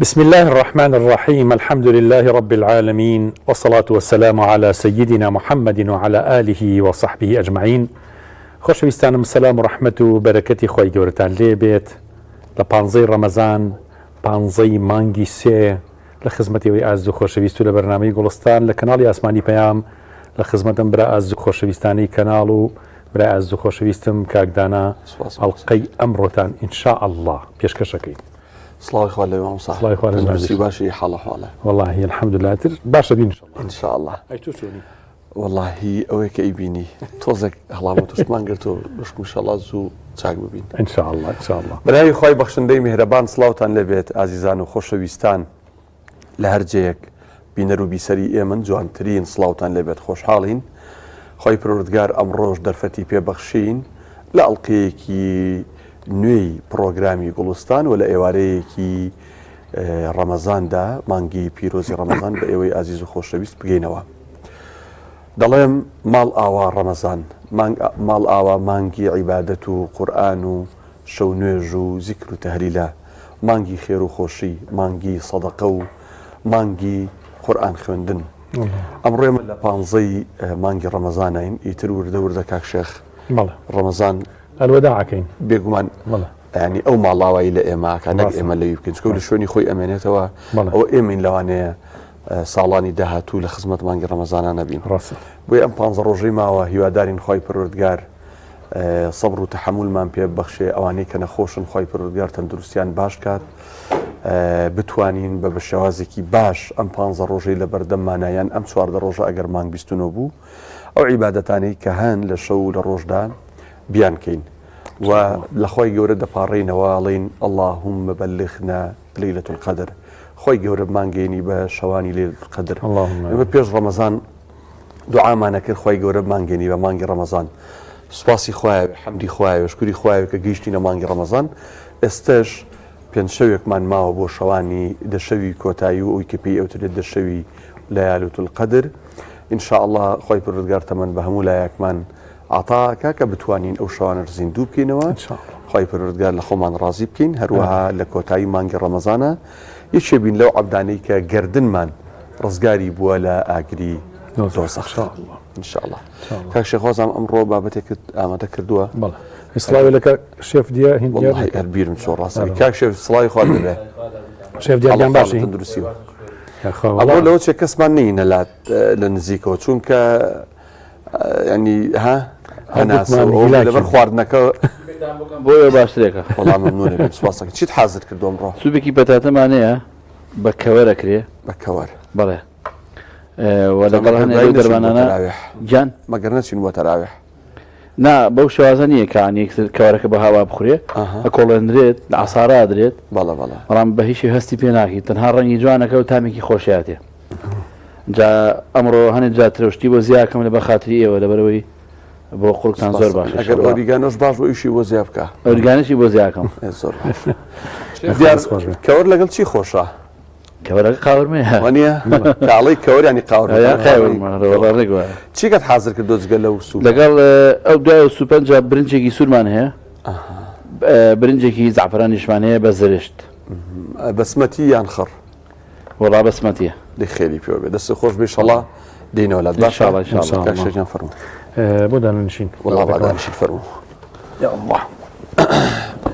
بسم الله الرحمن الرحيم الحمد لله رب العالمين والصلاة والسلام على سيدنا محمد وعلى آله وصحبه أجمعين خۆشەویستانم سەلام و ڕەحمەت و بەرەکەتی خوای گەورەتان لێ بێت لە پانزەی ڕەمەزان پانزەی مانگی سێ لە خزمەتی ئەوەی ئازیز و خۆشەویست و لە بەرنامەی گوڵستان لە کەناڵی ئاسمانی پەیام لە خزمەتم برا ئازیز و خۆشەویستانەی کەناڵ و برای ئازیز و خۆشەویستم کاک دانا ئەڵقەی ئەمڕۆتان ان شاء اللە پێشکەشەکەین. سڵاوی خوا لەوێ مامۆستا. سڵاوی خوا لەوێ. تەندروستی باشی حاڵە حواڵە. وەڵاهی الحمدللە تر باشە بین ان شاء اللە. ئەی تۆ چۆنی؟ وەڵاهی ئەوەی کە ئەیبینی تۆزێک هەڵامەت و شتمان گرتووە بەشکم ان شاء اللە زوو چاک ببین. ان شاء اللە ان شاء اللە. بەناوی خوای بەخشندەی میهرەبان سڵاوتان لێبێت ئازیزان و خۆشەویستان لە هەر جێیەک بینەر و بیسەری ئێمەن جوانترین سڵاوتان لێبێت خۆشحاڵین خوای پەروەردگار ئەمڕۆش دەرفەتی پێ بەخشین لە ئەڵقەیەکی نوێی پڕۆگرامی گوڵستان و لە ئێوارەیەکی ڕەمەزاندا مانگی پیرۆزی ڕەمەزان بە ئێوەی ئازیز و خۆشەویست بگەینەوە. دەڵێم ماڵ ئاوا ڕەمەزان، ماڵ ئاوا مانگی عیبادەت و قورئان و شەو نوێژ و زیکر و تەهلیلە، مانگی خێر و خۆشی، مانگی سەدەقە و مانگی قورئان خوێندن. ئەمڕۆ ئێمە لە پانزەی مانگی ڕەمەزانین، ئیتر وردە وردە کاک شێخ ڕەمەزان الوداع ئەکەین. بێگومان یانی ئەو ماڵاوایی لە ئێمە ئەکا نەک ئێمە لەوی بکەین، چونکە لە شوێنی خۆی ئەمێنێتەوە، ئەوە ئێمەین لەوانەیە ساڵانی داهاتوو لە خزمەت مانگی ڕەمەزانا نەبین. بۆیە ئەم پانزە ڕۆژەی ماوە هیوادارین خوای پەروەردگار سەبر و تەحەمولمان پێ ببەخشێ، ئەوانەی کە نەخۆشن خوای پەروەردگار تەندروستیان باش کات، بتوانین بە بە شێوازێکی باش ئەم پانزە ڕۆژەی لە بەردەممانە یان ئەم 14 ڕۆژە ئەگەر مانگ 29 بوو ئەو عیبادەتانەی کە هەن لە شەو و لە ڕۆژدا بیانکەین و لە خوای گەورە دەپاڕێینەوە ئەڵێین اللهم بلغنا ليلة القدر خوای گەورە بمانگەینی بە شەوانی ليلة القدر ئێمە پێش ڕەمەزان دوعامان ئەکرد خوای گەورە بمانگەینی بە مانگی ڕەمەزان سوپاسی خوایە حەمدی خوایە شکری خوایە کە گەیشتینە مانگی ڕەمەزان ئێستش پێنج شەوێکمان ماوە بۆ شەوانی دە شەوی کۆتایی و ئەوی کە پێی ئەوترێت دە شەوی لەیالوت القدر ان شاء الله خوای پەروەردگار تەمەن بە هەموو لایەکمان عەتا ئەکا کە بتوانین ئەو شەوانەش زیندوو بکەینەوە خوای پەروەردگار لە خۆمان ڕازی بکەین هەروەها لە کۆتایی مانگی ڕەمەزانە یەکێ بین لەو عەبدانەی کە گەردنمان ڕزگاری بووە لە ئاگری دۆزەخ ان شاء الله کاک شێخ وازم ئەمڕۆ بابەتێکت ئامادە کردووە بەڵێ سڵاوی لە کاک شێف دیە هیند دیار وەڵڵاهی هەر بیرم چۆ ڕاست کاک شێف سڵاوی خوات لێ شێف دیار گیان باشی تەندروستی ئەمڕۆ لەوە چێ کەسمان نینە لات لە نزیکەوە چونکە ینی ها لەبەر خواردنەکە بۆیە باشترێکە وەڵام ممنونە بم سوپاسەکە چیت حازر کردو ئەمڕۆ سوپێکی پەتاتەمان هەیە بە کەوەر ئەکرێ بە کەوەر بەڵێ و لەگەڵ هەنێ لەو دەرمانانە گیان مەگەر نەچین بۆ تەراویح نا بەو شێوازە نییە کە یەکسەر کەوەرەکە بە هاوا بخورێ ئەکۆڵێنرێت لە عەسارە ئەدرێت بەڵێ بەڵێ بەڵام بە هیچ هەستی پێ ناکەیت تەنها ڕەنگی جوانەکە و تامێکی خۆشیاتێ جا ئەمڕۆ هەنێ جا ترەوشتی بۆ زیاکەم لە بە خاتری ئێوە لەبەرەوەی بۆ قوڕگتان زۆر باشە ئەگەر ئۆریگانۆش باش بۆ ئیشی بۆ زیا بکە ئۆریگانشی بۆ زیاکەم زۆر باش دیار کەوەر لەگەڵ چی خۆشە کەوەرەکە قاورمەیە وانە کاڵی کەوەر ینی قاورمە چیکەت حاضر کردو جگە لەو سوپ لەگەڵ ئەو دوای سوپەنجا برنجێکی سوورمان هەیە برنجێکی زعفرانیشمان هەیە بە زرشت بەسمەتی یان خڕ وەڵا بەسمەتیە. دەی خێری پێوە بێ دەستت خۆش بێ ئیشەڵا دێینەوە لات باشە ئینشاڵا ئینشاڵا کاک شێخ گیان فەرموو بۆ داننشین وەڵا با دانیشین فەرموو یا الله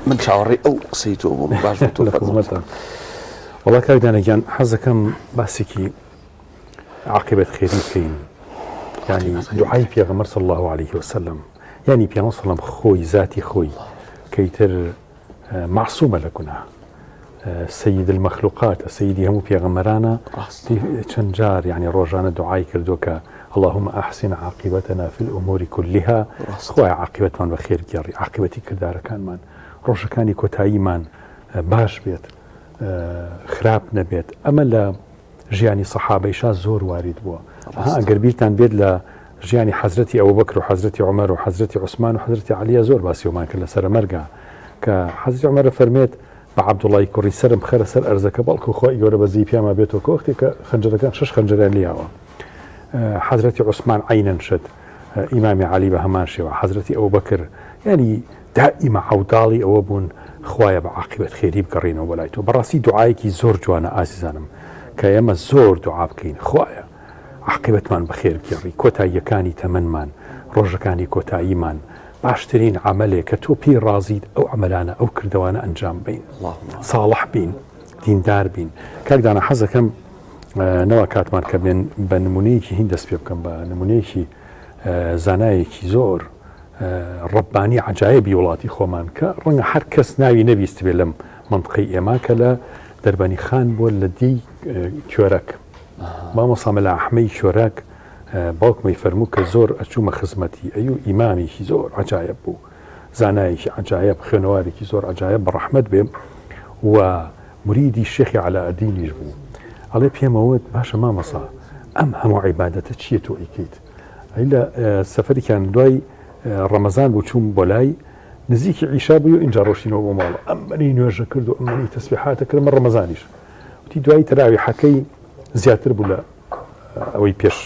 من چاوەڕێی ئەو قسەی تۆ بووم باش بوو تۆ لە فەرمووت خزمەتە وەڵا کاک دانە گیان حەزەکەم باسێکی عاقبەت خێری بکەین یعنی دوعای پێغەمبەر صلی الله علیه وسلم یعنی پێغەمبەر صلی الله علیه وسلم خۆی ذاتی خۆی کە ئیتر مەعسومە لە گوناه سید المخلوقاتە سیدی هەموو پێغەمبەرانە چەند جار یعنی ڕۆژانە دوعای کردووە کە اللهم احسن عاقبتنا في الامور كلها خوایە عاقبەتمان بە خێر گێڕی عاقبەتی کردارەکانمان ڕۆژەکانی کۆتاییمان باش بێت خراپ نەبێت ئەمە لە ژیانی سەحابەیشا زۆر وارید بووە. ها ئەگەر بیرتان بێت لە ژیانی حەزرەتی ئەبوبەکر و حەزرەتی عومەر و حەزرەتی عوسمان و حەزرەتی عەلیە زۆر باسی ئەومان کرد لە سەرەمەرگا کە حەزرەتی عومەر فەرمێت بە عەبدوڵای کوڕی سەرم بخەرە سەر ئەرزەکە بەڵکو خوای گەورە بەزەیی پیاما بێتەوە کە وەختێک کە خەنجەرەکان شەش خەنجەریان لیاوە حەزرەتی عوسمان عەینەن شت ئیمامی عەلی بە هەمان شێوە حەزرەتی ئەبوبەکر یعنی دائیمە عەوداڵی ئەوە بوون. خوایە بە عاقیبەت خێری بگەڕێینەوە بۆ لای تۆ. بەڕاستی دوعایەکی زۆر جوانە ئازیزانم کە ئێمە زۆر دوعا بکەین خوایە عاقیبەتمان بەخێر بگێڕی، کۆتاییەکانی تەمەنمان، ڕۆژەکانی کۆتاییمان باشترین عەمەلێ کە تۆ پێی ڕازیت ئەو عەمەلانە ئەو کردەوانە ئەنجام بەین، ساڵح بین، دیندار بین. کاک دانا حەزەکەم نەوا کاتمان کە بێن بە نمونەیەکی هین دەست پێ بکەم بە نمونەیەکی زانایەکی زۆر ڕەبانی عەجایبی وڵاتی خۆمان کە ڕەنگە هەر کەس ناوی نەبیستبێ لەم مەنتقەی ئێمە کە لە دەربەنی خان بووە لە دێی کوێرەک مامۆستا مەلا ئەحمەی کوێرەک باوکمەی فەرموو کە زۆر ئەچوومە خزمەتی ئەیو ئیمامێکی زۆر عەجایب بوو زانایەکی عەجایب خوێنەوارێکی زۆر عەجایب بە ڕەحمەت بێ و مریدی شێخی عەلائەدینیش بوو ئەڵێ پێمەوت باشە مامۆسا ئەم هەموو عیبادەتە چییە تۆ ئەیکەیت ئەی لە سەفەرێکیان دوای ڕەمەزان بوو چووم بۆ لای نزیکی عیشا بووی و ئینجا ڕۆشتینەوە بۆ ماڵ ئەمنی نوێژە کرد و ئەمنی تەسبیحاتە کرد من ڕەمەزانیش وتی دوای تەراویحەکەی زیاتر بوو لە ئەوەی پێش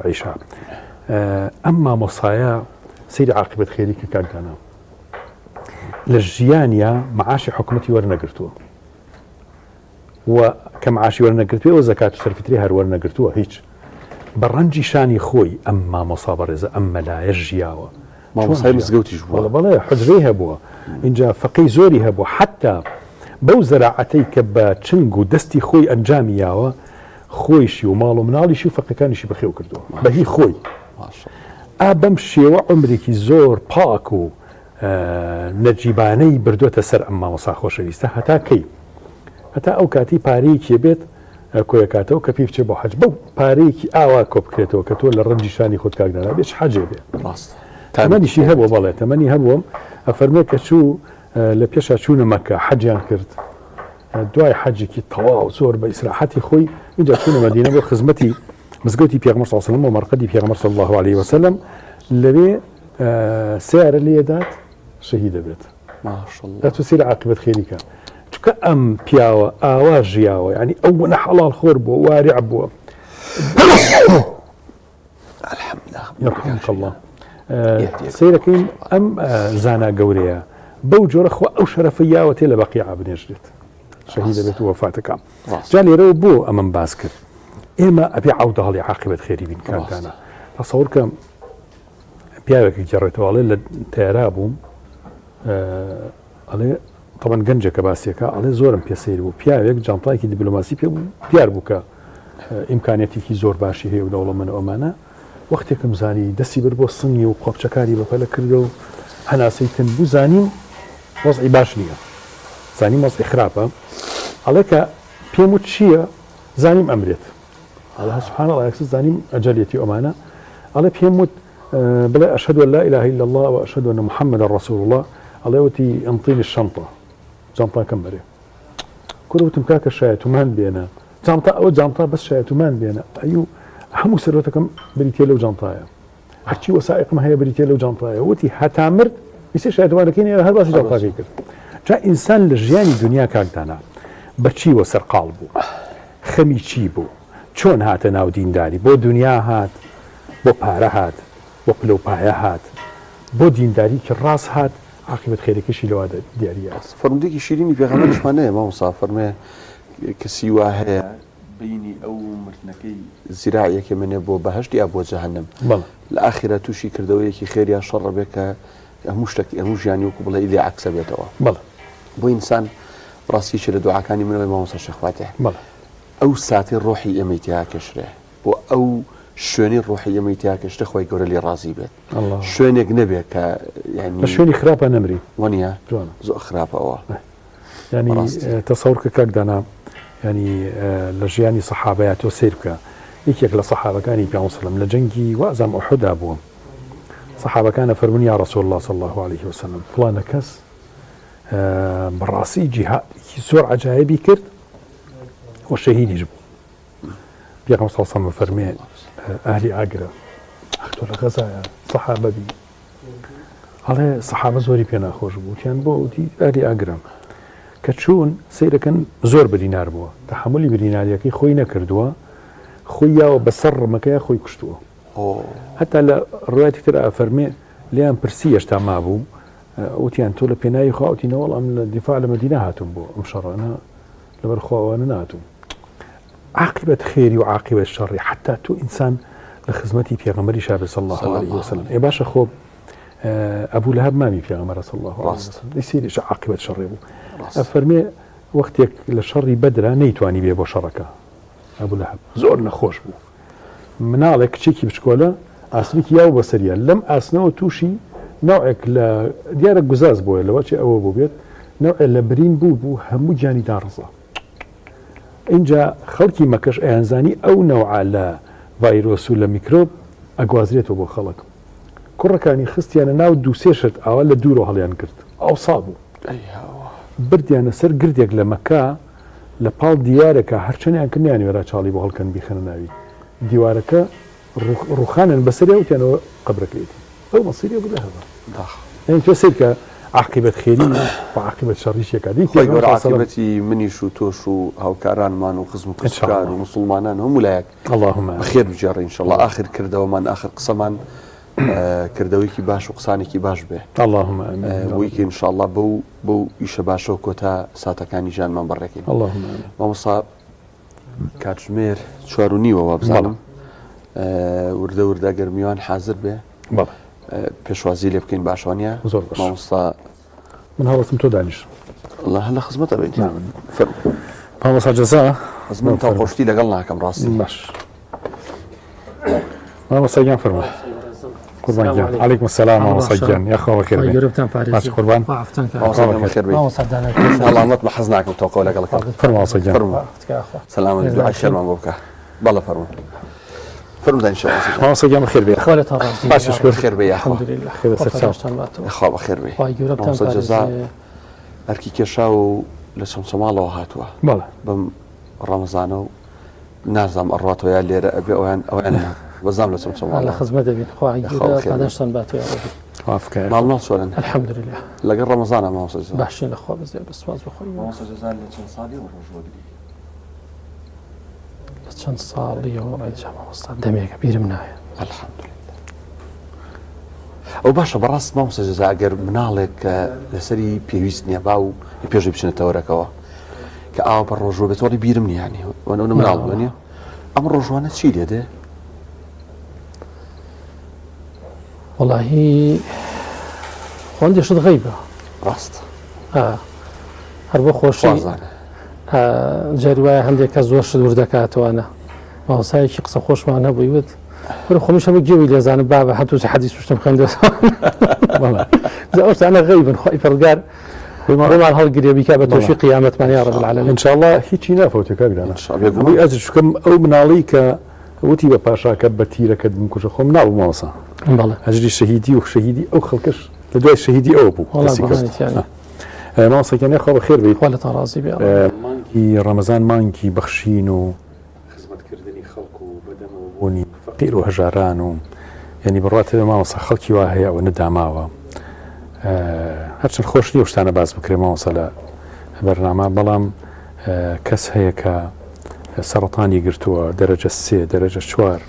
عیشا ئەم مامۆسایە سەیری عاقبەت خێری کە کاک دانا لە ژیانیا معاشی حکومەتی وەرنەگرتووە و کە معاشی وەرنەگرتبێ و زەکات و سەرفیتری هەر وەرنەگرتووە هیچ بە ڕەنجی شانی خۆی ئەم مامۆسا بەڕێزە ئەم مەلایە ژیاوە مامۆستای مزگەوتیش بووە بەڵێ بەڵێ حوجرەی هەبووە ئینجا فەقێی زۆری هەبووە حەتتا بەو زەراعەتەی کە بە چنگ و دەستی خۆی ئەنجامی یاوە خۆیشی و ماڵ و مناڵیشی و فەقێکانیشی بەخێو کردووە بە هی خۆی ئا بەم شێوە عومرێکی زۆر پاک و نەجیبانەی بردۆتە سەر ئەم مامۆسا خۆشەویستە هەتا کەی؟ هەتا ئەو کاتی پارەیەکی بێت کۆیەکاتەوە کە پێی بچێ بۆ حەج بەو پارەیەکی ئاوا کۆ بکرێتەوە کە تۆ لە ڕەنجی شانی خۆت کاک دانا بێ چ حەجێ بێ ڕاست تەمەنیشی هەبووە بەڵێ تەمەنی هەبووە ئەفەرمێ کە چوو لە پێشا چوونە مەکە حەجیان کرد دوای حەجێکی تەواو زۆر بە ئیسراحەتی خۆی اینجا چوونە مەدینە بۆ خزمەتی مزگەوتی پێغەمبەر صلی الله علیه و سلم و مەرقەدی پێغەمبەر صلی الله علیه و سلم لەوێ سیارە لێدات شەهید دەبێت ماشاءاللە تۆ سەیری عاقبەت خێری کە چونکە ئەم پیاوە ئاوا ژیاوە یعنی ئەو نە حەڵاڵ خۆر بووە وارع بووە يرحمك الله سەیرەکەین ئەم زانا گەورەیە بەو جۆرە خوا ئەو شەرەفە یاوەتێ لە بەقیع بنێژرێت شەهید دەبێت و وەفاتەکە جا لێرەوە بۆ ئەمەم باس کرد ئێمە ئەبێ عەوداڵی عاقبەت خێری بین کاکدانە تەسەور کە پیاوێک گەڕێتەوە ئەڵێ لە تەیارا بووم ئەڵێ تەبەن گەنجێکە باسیەکە ئەڵێ زۆرم پێ سەیر بوو پیاوێک جانتایەکی دیبلۆماسی پێ بوو دیار بوو کە ئیمکانیەتێکی زۆر باشی هەیە و دەوڵەمەند ئەمانە وەختێکم زانی دەستی بر بۆ سنگی و قۆپچەکانی بەپەلە کردە و هەناسەی تن بوو زانیم وەزعی باش نییە زانیم وەزعی خراپە ئەڵێ کە پێم وت چییە زانیم ئەمرێت ئەڵێ سبحان الله یەکسەر زانیم ئەجەلێتی ئەمانە ئەڵێ پێم وت بڵێ ئەشهد ان لا اله الا الله واشهد ان محمدا رسول الله ئەڵێ وتی انطيني الشنطه جانتاکەم بەرێ کورە وتم کاکە شایەتومان بێنە جانتا ئەوە جانتا بەس شایەتومان بێنە ئەیو هەموو سەرۆتەکەم بریتە لەو جانتایە هەرچی وەسائقم هەیە بریتە لەو جانتایە وتی هەتا مرد ویستی شایەتوانەکەی نێرە هەر باسی جانتاکەی کرد جا ئینسان لە ژیانی دنیا کاک دانا بەچیوە سەرقاڵ بوو خەمی چی بوو چۆن هاتە ناو دینداری بۆ دنیا هات بۆ پارە هات بۆ پلە و پایە هات بۆ دینداریکی ڕاست هات عاقیبەت خێرەکەشی لەوا دیاریە. فەرموودەیەکی شیرینی پێغەمبەریشمان هەیە مامۆستا فەرموێ کەسی وا هەیە بەینی ئەو و مردنەکەی زیراعێک ئەمێنێ بۆ بەهەشت یا بۆ جەهەنەم لە ئاخیرا تووشی کردەوەیەکی خێر یا شەڕ ئەبێ کە هەموو شتێک هەموو ژیانی وەکو بڵێ لێ عەکسە بێتەوە بۆ ئینسان ڕاستی یەکێ لە دوعاکانی منەوەی مامۆستا شێخ فاتیح ئەو ساتەی ڕۆحی ئێمەی تیا کێشرێ بۆ ئەو شوێنەی ڕۆحی ئێمەی تیا کێشرێ خوای گەورە لێ ڕازی بێت شوێنێک نەبێ کە یعنی لە شوێنی خراپە نەمری وەنیە زۆر خراپە ئەوە ینی تەسەور کە کاک دانا ینی لە ژیانی سەحابەیە تۆ سیر بکە یەکێک لە سەحابەکانی پێ سلم لە جەنگی وازام ئوحدا بووە سەحابەکانە فەرمونون یا رسول الله صلی الله عليه وسلم فلانە کەس بەڕاستی جیهادێکی زۆر عجایبی کرد و شەهیدیش بوو پێغەمبەر صلی الله علیه و فەرمێ ئەهلی ئاگرە ئەخ تۆ لە غەزایە سەحابە بی ئەڵێ سەحابە زۆری پێ ناخۆش بوو وتیان بۆ وتی ئەهلی ئاگرم کە چوون سەیرەکەن زۆر برینار بووە تەحەمولی بریناریەکەی خۆی نەکردووە خۆی یاوە بەسەر ڕمەکەیا خۆی کوشتووە هەتا لە ڕوایەتی تر ئەفەرمێ لێیان پرسی هێشتا مابوو. وتیان تۆ لە پێناوی خوا وتی نەوەڵا من لە دیفاع لە مەدینە هاتووم بۆ ئەم شەڕانە لەبەر خوا ئەوانە نەهاتووم. عاقبەت خێری و عاقبەت شەڕی حتا تۆ ئینسان لە خزمەتی پێغەمبەری شابێ صلی الله علیه وسلم ئێ باشە خۆ ئەبوو لەهەب مامی پێغەمبەر صلی الله علیه وسلم سەیری چ عاقبەت شەڕێ بوو ئەفەرمێ وەختێک لە شەڕی بەدرا نەیتوانی بێ بۆ شەڕەکە ئەبوو لەهەب زۆر نەخۆش بوو مناڵێک کچێکی بچکۆلە ئاسنێکی یاو بەسەریا لەم ئاسنەوە تووشی نەوعێک لە دیارە گوزاز بۆیە لەوە چێ ئەوە بوو بێت نەوعێ لە برین بوو بوو هەموو گیانی داڕزا ئینجا خەڵکی مەکەش ئەیانزانی ئەو نەوعە لە ڤایرۆس و لە میکرۆب ئەگوازرێتەوە بۆ خەڵک کوڕەکانی خستیانە ناو دووسێ شت ئاوا لە دوورەوە هەڵیان گرت ئاوسا بوو بردیانە سەر گردێک لە مەکە لە پاڵ دیوارێکا هەرچەنیان کرد نەیانوێرا چاڵی بۆ هەڵکەن بیخەنە ناوی دیوارەکە ڕوخانیان بەسەریا وتیان ئەوە قەبرەکەیەتی ئەو مەسیری ئەبو لەهەبە یانی تۆ سەیر کە عاقیبەت خێری و عاقیبەت شەڕی چیەکا دی خوای گەورە عاقیبەتی منیش و تۆش و هاوکارانمان و خزم و کەسوکار و موسڵمانان هەموو لایەک اللهم آمین بەخێر بگێڕێ ان شاء اللە ئاخر کردەوەمان ئاخر قسەمان کردەوەیکی باش و قسانێکی باش بێ اللهم آمین بۆی کە ان شاء اللە بەو بەو ئیشە باشەوە کۆتا ساتەکانی ژیانمان بەڕێکەین اللهم آمین مامۆستا کاتژمێر چوار و نیوە وابزانم وردە وردە گەر میوان حازر بێ پێشوازی لێ بکەین باشوانە زۆر مامۆستا من هەڵستم تۆ دانیش الله هەر لە خزمەتە بێت مامۆستا جەزا من تاقۆشتی لەگەڵ ناکەم ڕاستی باش مامۆستا گیان فەرموو قوربان گیان علیکم السلام مامۆستا گیان یاخوا بەخێر بێی گەورەتان پارێزی باش قوربان مامۆستا بەخێر بێی سەلامەت بە حەز ناکەم تۆقەوە لەگەڵ کەم فەرموو مامۆستا گیان فەرموو سەلامەت دوعای خێرمان بۆ بکە بەڵێ فەرموو فەرموو دانیشە مامۆستا گیان بەخێر بێی خوا لێتان ڕازی باش شکر خێر بێ یاخوا الحمدلله خێر بەسەر چاو پاداشتان باتەوە یاخوا بەخێر بێی خوای گەورەتان مامۆستا جەزا پارێزێ ئەرکی کێشاوە و لە چەمچەماڵەوە هاتووە بەڵێ بەم ڕەمەزانە و نازانم ئەڕواتەوە یا لێرە ئەبێ ئەویان ئەویان بەزام لە چەمچەماڵ لە خزمەت دەبین خوای گەورە پاداشتان باتەوە یا ڕەبی ماڵ ماڵ چۆنن الحمدلله لەگەڵ ڕەمەزانە مامۆستا جەزا باشین لە خوا بەزێ بە سوپاس بۆ خوای مامۆستا جەزا لە چەند ساڵیەوە ڕۆژوو ئەگری لە چەند ساڵیەوە ئەی جا مامۆستا دەمێکە بیرم نایە الحمدلله ئەو باشە بەڕاست مامۆستا جەزا ئەگەر مناڵێک کە لەسەری پێویست نییە باو پێشی بچنە تەوەرەکەوە کە ئاوا بە ڕۆژوە بێت وەڵی بیرم نییە یانی وەنە مناڵ بووە نیە ئەم ڕۆژوانە چی لێ دێ؟ وەڵاهی خۆندێ شت غەیبە ڕاست هەر بۆ خۆشی جاری وایە هەندێک کە زۆر شت وردەکاتوانە مامۆستایەکی قسە خۆشمان هەبووی وت کورە خۆمیش هەموو گوێی لێزانم بابە هەتوو حەدیث شتم خوێندێتەوە جا ئەو شتانە غەیبن خوای پەروەردگار ڕوومان هەڵگرێ بیکا بە تۆشی قیامەتمان یا رب العالمین ان شاء الله هیچی نافەوتێ کاک دانا هەمووی ئەجر چونکە ئەو مناڵەی کە وتی بە پاشاکە بە تیرەکەت بمکوژە خۆ مناڵ بوو مامۆستا بەڵێ ئەجری شەهیدی و شەهیدی ئەو خەڵکەش لە دوای شەهیدی ئەوە بوو وەڵا دەستی کرد. بەڵێ مامۆستا گیان یاخوا بەخێر بێیت خوا لەتان ڕازی بێ مانگی ڕەمەزان مانگی بەخشین و خزمەتکردنی خەڵک و بەدەمەوە بوونی فەقیر و هەژاران و یعنی بڕوات هەبێ مامۆستا خەڵکی وا هەیە ئەوەنە داماوە هەرچەند خۆش نییە شتانە باس بکرێ مامۆستا لە بەرنامە بەڵام کەس هەیە کە سەرەتانی گرتووە دەرەجە سێ دەرەجە چوار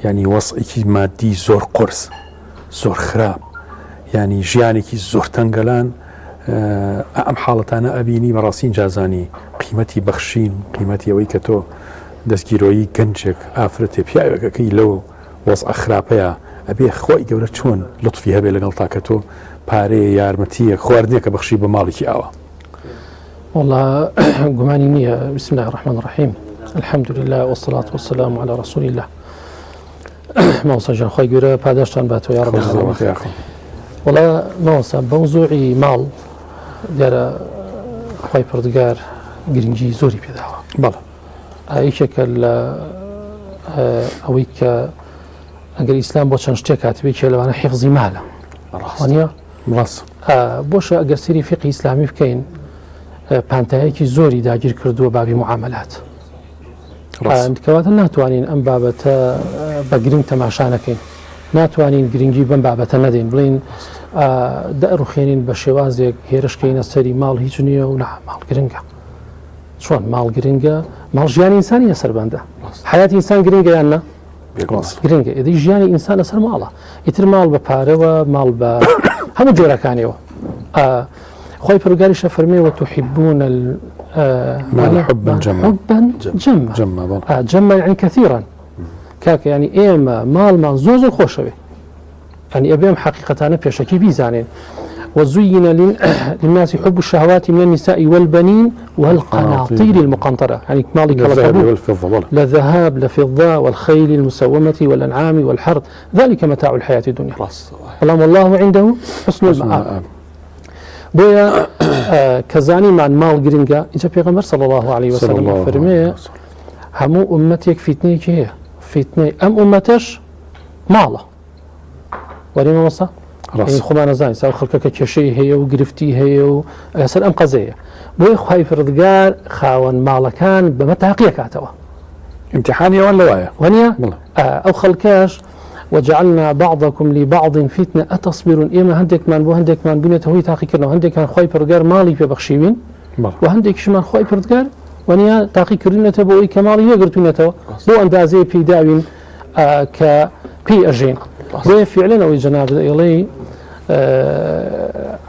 یعنی وەزعێکی مادی زۆر قورس زۆر خراپ یانی ژیانێکی زۆر تەنگەلان ئەم حاڵەتانە ئەبینی بەڕاستی جازانی قیمەتی بەخشین قیمەتی ئەوەی کە تۆ دەستگیرۆیی گەنجێک ئافرەتێ پیاوێکەکەی لەو وەزعە خراپەیە ئەبێ خۆی گەورە چۆن لوتفی هەبێ لەگەڵ تا کە تۆ پارەیە یارمەتیەک خواردنێکە بەخشی بە ماڵێکی ئاوا. والله گومانی نییە بسم الله الرحمن الرحیم الحمد لله والصلاة والسلام على رسول الله مامۆستا گیان خوای گەورە پاداشتان باتەوە یا رب العالمین. وەڵا مامۆستا مەوزوعی ماڵ دیارە خوای پەروەردگار گرنگی زۆری پێداوە. بەڵێ. یەکێکە لە ئەوەی کە ئەگەر ئیسلام بۆ چەند شتێک هاتبێ کێ لەوانە حفظی مالە ڕاستە ڕاست بۆشە ئەگەر سری فقی ئیسلامی بکەین پانتایەکی زۆری داگیر کردووە بابی معاملات کەواتە ناتوانین ئەم بابەتە بە گرنگ تەماشا نەکەین ناتوانین گرنگی بەم بابەتە نەدەین بڵین دەڕوخێنین بە شێوازێک هێرشکەینە سەری ماڵ هیچ نییە و نا ماڵ گرنگە چۆن ماڵ گرنگە ماڵ ژیانی ئینسانی لەسەر بەندە حیاتی ئینسان گرنگە یان نا گرنگە ئێدی ژیانی ئینسان لەسەر ماڵە ئیتر ماڵ بە پارەوە ماڵ بە هەموو جۆرەکانیەوە. خوای پەروەردگاریش ئەفەرموێ وتحبون المال حبا جما حبا جما جما بەڵێ. جما یعنی کثیرا کاکە یعنی ئێمە ماڵمان زۆر زۆر خۆشەوێ یعنی ئەبێ ئەم حەقیقەتانە پێشەکی بیزانین وزين للناس حب الشهوات من النساء والبنين والقناطير المقنطرة يعني مالي الذهب والفضة بەڵێ. لذهاب لفضة والخيل المسومة والأنعام والحرث ذلك متاع الحياة الدنيا ڕاست بەڵام والله عنده حسن المآب بۆیە کە زانیمان ماڵ گرنگە ئینجا پێغەمبەر صلی الله عليه وسلم فەرمێ هەموو ئومەتێک فیتنەیەکی هەیە فیتنەی ئەم ئومەتەش ماڵە وەری مامۆستا خۆمان نەزانین ساو خەڵکەکە کێشەی هەیە و گرفتی هەیە و لەسەر ئەم قەزەیە بۆیە خوای پەروەردگار خاوەن ماڵەکان بەمە تاقیەکاتەوە امتحانی ئەوان لەوایە وەنیە ئەو خەڵکەش وجعلنا بعضكم لبعض فتنة أتصبرون ئێمە هەندێکمان بۆ هەندێکمان بووینەتە هۆی تاقیکردنەوە هەندێکان خوای پەروەردگار ماڵی پێ بەخشیوین و هەندێکیشمان خوای پەروەردگار وەنیە تاقی کردوینەتە بۆ ئەوی کە ماڵی نەگرتوینەتەوە بۆ ئەندازەیە پێی داوین کە پێی ئەژین بۆیە فعلەن ئەوەی جەنابت ئێڵێی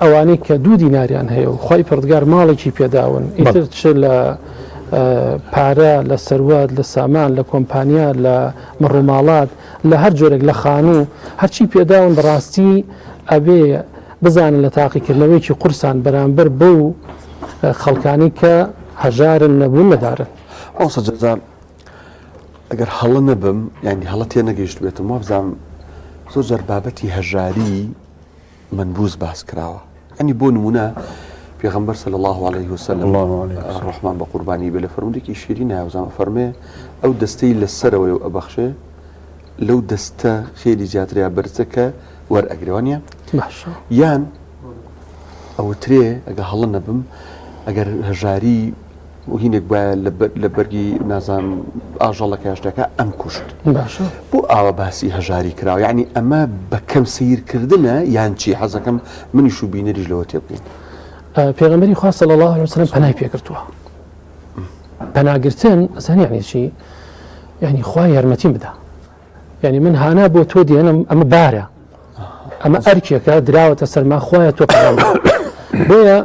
ئەوانەی کە دوو دیناریان هەیە و خوای پەروەردگار ماڵێکی پێداون ئیتر چ لە پارە لە سەروەت لە سامان لە کۆمپانیا لە مەڕوماڵات لە هەر جۆرێک لە خانوو هەرچی پێداون بەڕاستی ئەبێ بزانن لە تاقیکردنەوەیەکی قورسان بەرامبەر بەو خەڵکانی کە هەژارن نەبوون نەدارن. مامۆستا جەزا ئەگەر هەڵە نەبم یانی هەڵە تێنەگەیشتبێتم وابزانم زۆر جار بابەتی هەژاری مەنبوز باس کراوە ئەنی بۆ نمونە پێغمبەر صلی الله عليه وسلم ڕحمان بە قوربانی بێ لە فەرمودێکی شیرین ناوزانە فەرمێ ئەو دەستەی لە سەرەوەی و ئەبەخشێ لەو دەستە خێری زیاتریا بەرزە کە وەرئەگرێ وانە باشە یان ئەوترێ ئەگە هەڵە نەبم ئەگەر هەژاری هینێک بایە لە بەرگی نازانم ئاژەڵەکە شتەکە ئەم کوشت باشە بۆ ئاوا باسی هەژاری کراوە یعنی ئەمە بە کەم سیرکردنە یان چی حەزەکەم منیش و بینەریش لەوە تێبگەین پێغەمبەری خوا صلی الله علیه وسلم پەنای پێگرتووە پەناگرتن ئەزانی یعنی چی یعنی خوا یارمەتیم بدا یعنی من هانا بۆ تۆ دێنم ئەمە بارە ئەمە ئەرکێکە دراوەتە سەرما خوایە تۆ بۆیە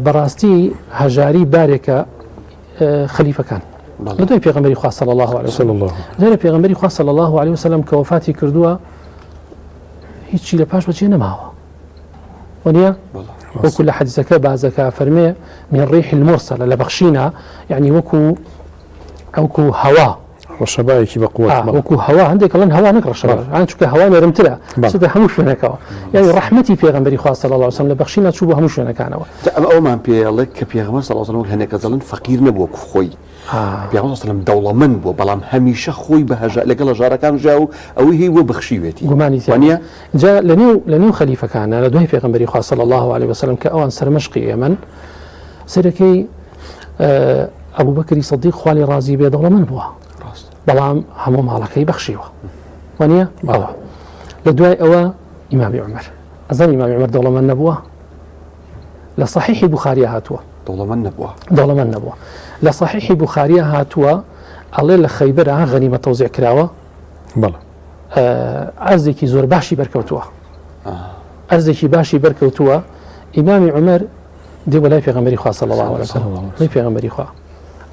بەڕاستی هەژاری بارێکە خەلیفەکان لە دوای پێغەمبەری خوا صلی الله علیه وسلم لێرە پێغەمبەری خوا صلی الله علیه وسلم کە وەفاتی کردووە هیچی لە پاش بەجێ نەماوە وەنیە وەکو لە حەدیسەکە بازەکە فەرمێ من ڕیح المرسلە لە بەخشینە یعنی وەکو ئەوکو هەوا ڕەشەبایەکی بە قوت وەکو هەوا هەندێک ئەڵێن هەوا نەک ڕەشەبا ئان چونکە هەوا نەرمترە چێتە هەموو شوێنەکەوە یعنی ڕەحمەتی پێغەمبەری خوا صلی الله علیه وسلم لە بەخشینا چوو بۆ هەموو شوێنەکانەوە جا ئەمە ئەومان پێ ئەڵێ کە پێغەمبەر صلی الله علیه وسلم وەک هەنێک کەس دەڵێن فەقیر نەبووە وەکو خۆی پێغەمبەر صلی الله علیه وسلم دەوڵەمەند بووە بەڵام هەمیشە خۆی بە هەژا لەگەڵ هەژارەکان ژیا و ئەوەی هەی بووە بەخشیوێتی گومانی تیا وانییە؟ جا لەنێو لەنێو خەلیفەکانە لە دوای پێغەمبەری خوا صلی الله علیه وسلم کە ئەوان سەرمەشقی ئێمەن سەرەکەی ئەبوبەکری سدیق خوا لێ ڕازی بێ دەوڵەمەند بووە بەڵام هەموو ماڵەکەی بەخشیوە وانە ئەوە لە دوای ئەوە ئیمامی عمر ئەزان ئیمامی عمر دەوڵەمەند نەبووە لە صحیحی بخاریە هاتووە دەوڵەمەند نەبووە دەوڵەمەند نەبووە لە صحیحی بخاریە هاتووە ئەڵێ لە خەیبەرە غەنیمە تەوزیع کراوە بەڵێ ئەرزێکی زۆر باشی بەرکەوتووە ئەرزێکی باشی بەرکەوتووە ئیمامی عمر دێ بۆ لای پێغەمبەری خوا صلی الله علیه وسلم لای پێغەمبەری خوا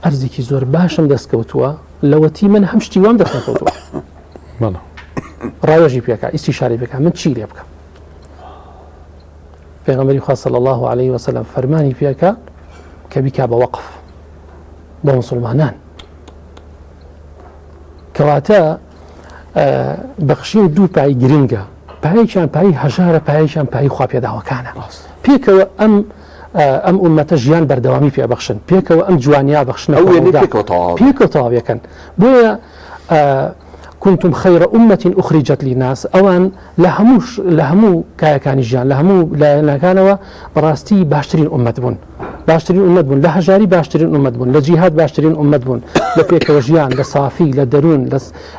ئەرزێکی زۆر باشم دەست کەوتووە لەوەتی من هەم شتی وام دەست نەکەوتووە بەڵێ ڕاوێژی پێکا ئیستیشارەی پێکا من چی لێ بکەم پێغەمبەری خوا صلی الله علیه وسلم فەرمانی پێکا کە بیکا بە وەقف بۆ مسلمانان کەواتە بەخشین دوو پای گرنگە پایەکیان پای هەژارە پایەکیان پای خوا پێداوەکانە پێکەوە ئەم ئەم ئومەتە ژیان بەردەوامی پێبەخشن پێکەوە ئەم جوانیا بەخشنە پێکەوە تەواویەکەن بۆیە كنتم خير أمة أخرجت للناس ئەوان لە هەموو لە هەموو کایەکانی ژیان لە هەموو لایەنەکانەوە بەڕاستی باشترین ئومەت بوون باشترین ئومەت بوون لە هەژاری باشترین ئومەت بوون لە جیهاد باشترین ئومەت بوون لە پێکەوە ژیان لە سافی لە دەروون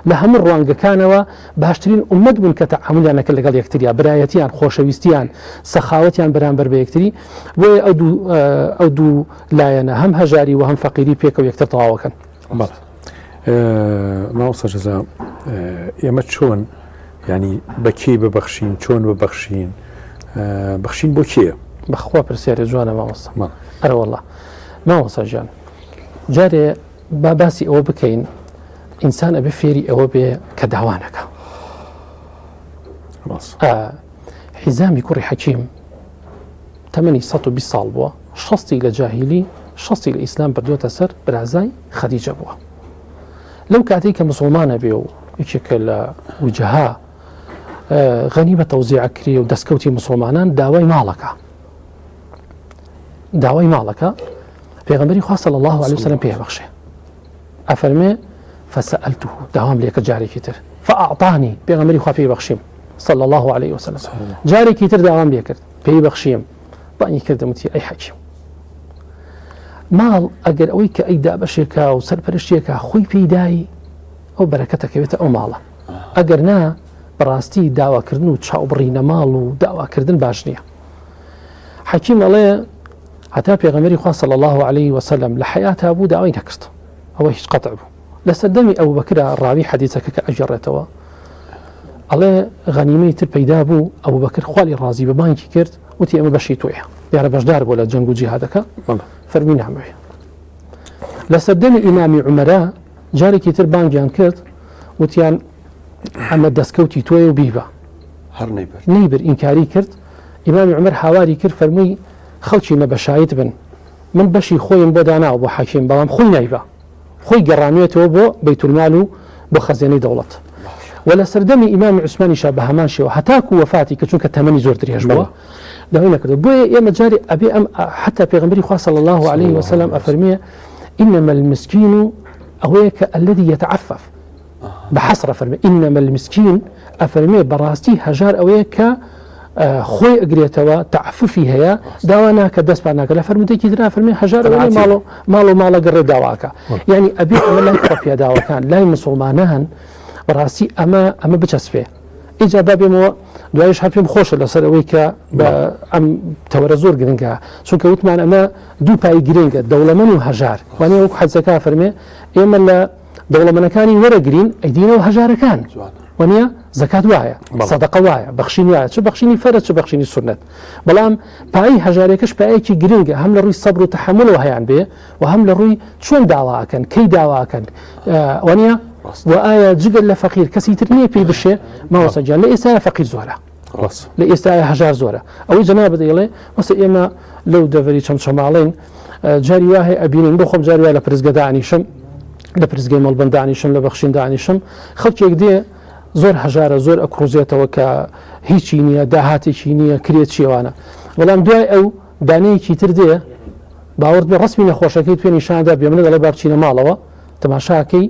لە هەموو ڕوانگەکانەوە باشترین ئومەت بوون کە تەعامولیان نەکرد لەگەڵ یەکتریا برایەتیان خۆشەویستیان سەخاوەتیان بەرامبەر بە یەکتری بۆیە ئەو دوو ئەو دوو لایەنە هەم هەژاری و هەم فەقیری پێکەوە یەکتر تەواوەکەن. بەڵێ مامۆستا جەزا ئێمە چۆن ینی بە کێی ببەخشین چۆن ببەخشین؟ بەخشین بۆ کێیە؟ بەخوا پرسیارێ جوانە مامۆستا. ئەرەوەڵا مامۆستا گیان جارێ با باسی ئەوە بکەین ئینسان ئەبێ فێری ئەوە بێ کە داوا نەکا. حیزامی کوڕی حەکیم تەمەنی 120 ساڵ بووە شەستی لە جاهیلی شەستی لە ئیسلام بردووەتە سەر برازای خەدیجە بووە لەو کاتێک کە مسلمانە بێ و یەکێکە لە وجهها غەنیمە تەوزیع کرێ و دەستکەوتی مسلمانان داوای ماڵەکە داوای ماڵەکە پێغمبەری خوا صلی الله عليه وسلم پێ بەخشێ ئەفەرمێ فسألته داوام لێکە جارێکی تر فأعطاني پێغمبەری خوا پێی بەخشیم صلى الله عليه وسلم جارێکی تر داوام لێ کرد پێی بەخشیم بانی کردم وتی ئەی حەکیم ماڵ ئەگەر ئەوەی کە ئەی دابەشێکا و سەرپەرشتێکا خۆی پێیدای ئەو بەرەکەتەکەوێتە ئەو ماڵە ئەگەر نا بەڕاستی داواکردن و چاوبڕینە ماڵ و داواکردن باش نییە حەکیم ئەڵێ هەتا پێغەمبەری خوا صلی الله علیه وسلم لە حیاتا بوو داوای نەکرد ئەوە هیچ قەتع بوو لە سەردەمی ئەبوبەکرا ڕاوی حەدیثەکە کە ئەگەڕێتەوە ئەڵێ غەنیمەی تر پەیدا بوو ئەبوبەکر خوالی ڕازی بە بانکی کرد وتی ئەمە بەشی تۆیە دیارە بەشدار بوو لە جەنگ و جیهادەکە فەرمی نامەوێ لە سەردەمی ئیمامی عومەرە جارێکی تر بانگیان کرد وتیان ئەمە دەستکەوتی تۆیە و بیبە هەر نەیبرد نەیبرد ئینکاری کرد ئیمامی عومەر هاواری کرد فەرمووی خەڵکی نە بەشایت بن من بەشی خۆیم بۆ داناوە بۆ حەکیم بەڵام خۆی نایبا خۆی گەڕانوێتەوە بۆ بەیتولمال و بۆ خەزێنەی دەوڵەت و لە سەردەمی ئیمامی عوسمانیشا بە هەمان شێوە هەتاکو وەفاتی کە چونکە تەمەنی زۆر درێژ بووە داوای نەکردو بۆیە ئێمە جاری ئەبێ ئەم حتا پێغەمبەری خوا صلی الله علیه وسلم ئەفەرمێ إنما المسكين ئەوەیە کە الذي يتعفف بە حەسرە فەرمێ إنما المسكين ئەفەرمێ بەڕاستی هەژار ئەوەیە کە خۆی ئەگرێتەوە تعففی هەیە داوا ناکە دەست پان ناکە لە فەرمودێکی ترا فەرمێ هەژار ئەوەیە ماڵ و ماڵ و ماڵە گەڕێ داواکە یعنی ئەبێ ئەمە لای خۆپیاداوەکان لای مسلمانان بەڕاستی ئەمە ئەمە بچەسپێ ئینجا با بێمەوە دوایش هەر پێم خۆشە لەسەر ئەوەی کە بە ئەم تەوەرە زۆر گرنگە چونکە وتمان ئەمە دوو پای گرنگە دەوڵەمەن و هەژار وانە وەک حەزەکە فەرمێ ئێمە لە دەوڵەمەنەکانی وەرەگرین ئەیدینەوە هەژارەکان وانە زەکات وایە سەدەقە وایە بەخشین وایە چ بەخشینی فەرە چ بەخشینی سوننەت بەڵام پای هەژارێکەش پایەکی گرنگە هەم لە ڕووی سەبر و تەحەمولەوە هەیان بێ و هەم لە ڕووی چۆن داواکەن کەی داواکەن وانە و ئایا جگەر لە فەقیر کەسی تر نییە پێی بشێ مامۆستا گیان لە ئێستا فەقیر زۆرە لە ئێستا هەژار زۆرە ئەوەی جەنابت دەیڵێ مەسە ئێمە لەو دەڤەری چەمچەماڵین جاری وا هەیە ئەبینین بۆ خۆم جاری وا لە پرسگە دانیشم لە پرسگەی مەڵبەند دانیشم لە بەخشین دانیشم خەڵکێک دێ زۆر هەژارە زۆر ئەکڕوزێتەوە کە هیچی نییە داهاتێکی نییە کرێ چیوانە بەڵام دوای ئەو دانەیەکی تر دێ باوەڕت بێ ڕسمی نەخۆشەکەی پێ نیشاندا بێ منە دەڵێ با بچینە ماڵەوە تەماشاکەی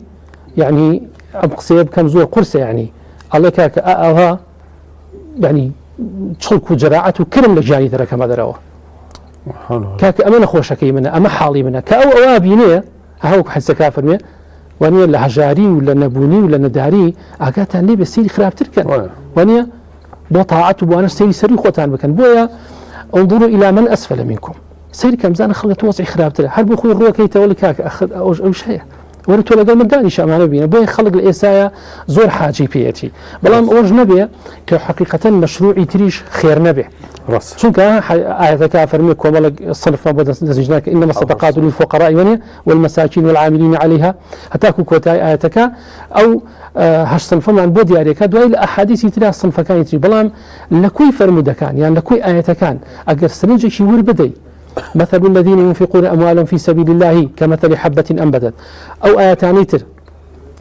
یعنی ئەم قسەیە بکەم زۆر قورسە یعنی ئەڵێ کاکە ئاها یعنی چڵک و جەراعەت و کرم لە گیانی دەرەکەمە دەرەوە کاکە ئەمە نەخۆشەکەی منە ئەمە حاڵی منە کە ئەو ئەوە بینێ هەوک حەزەکە فەرمێ وانە لە هەژاری و لە نەبوونی و لە نەداری ئاگاتان لێ بێ سەیری خراپتر کەن وانە بۆ تاعەت و بۆانە سەیری سەری خۆتان بکەن بۆیە انظروا الى من اسفل منكم سەیری کەم بزانە خەڵک تۆ وەزعی خراپترە هەر بۆ خۆی ڕووەکەیتەوە لە کاکە ئەخر ئەوش ئەوش هەیە وەرە تۆ لەگەڵ من دانیشە ئەمانە بینە بۆیە خەڵک لە ئێستایا زۆر حاجی پێیەتی بەڵام ئەوەش نەبێ کە حقیقەتەن مەشروعی تریش خێر نەبێ ڕاست چونکە ئاەتەکە فەرمی کۆمەڵێک صنفمان بۆ دەست دەستنیش ناکە إنما الصدقات للفقراء وەنیە والمساكين والعاملين عليها هەتاکو کۆتای ئاەتەکە ئەو هەشت صنفمان بۆ دیارەکە دوای لە ئەحادیسی ترا صنفەکانی تری بەڵام لە کۆی فەرموودەکان یان لە کۆی ئایەتەکان ئەگەر سرنجێکی ورد بدەی مثل الذين ينفقون أموالهم في سبيل الله كمثل حبة أنبتت ئەو ئایەتانەی تر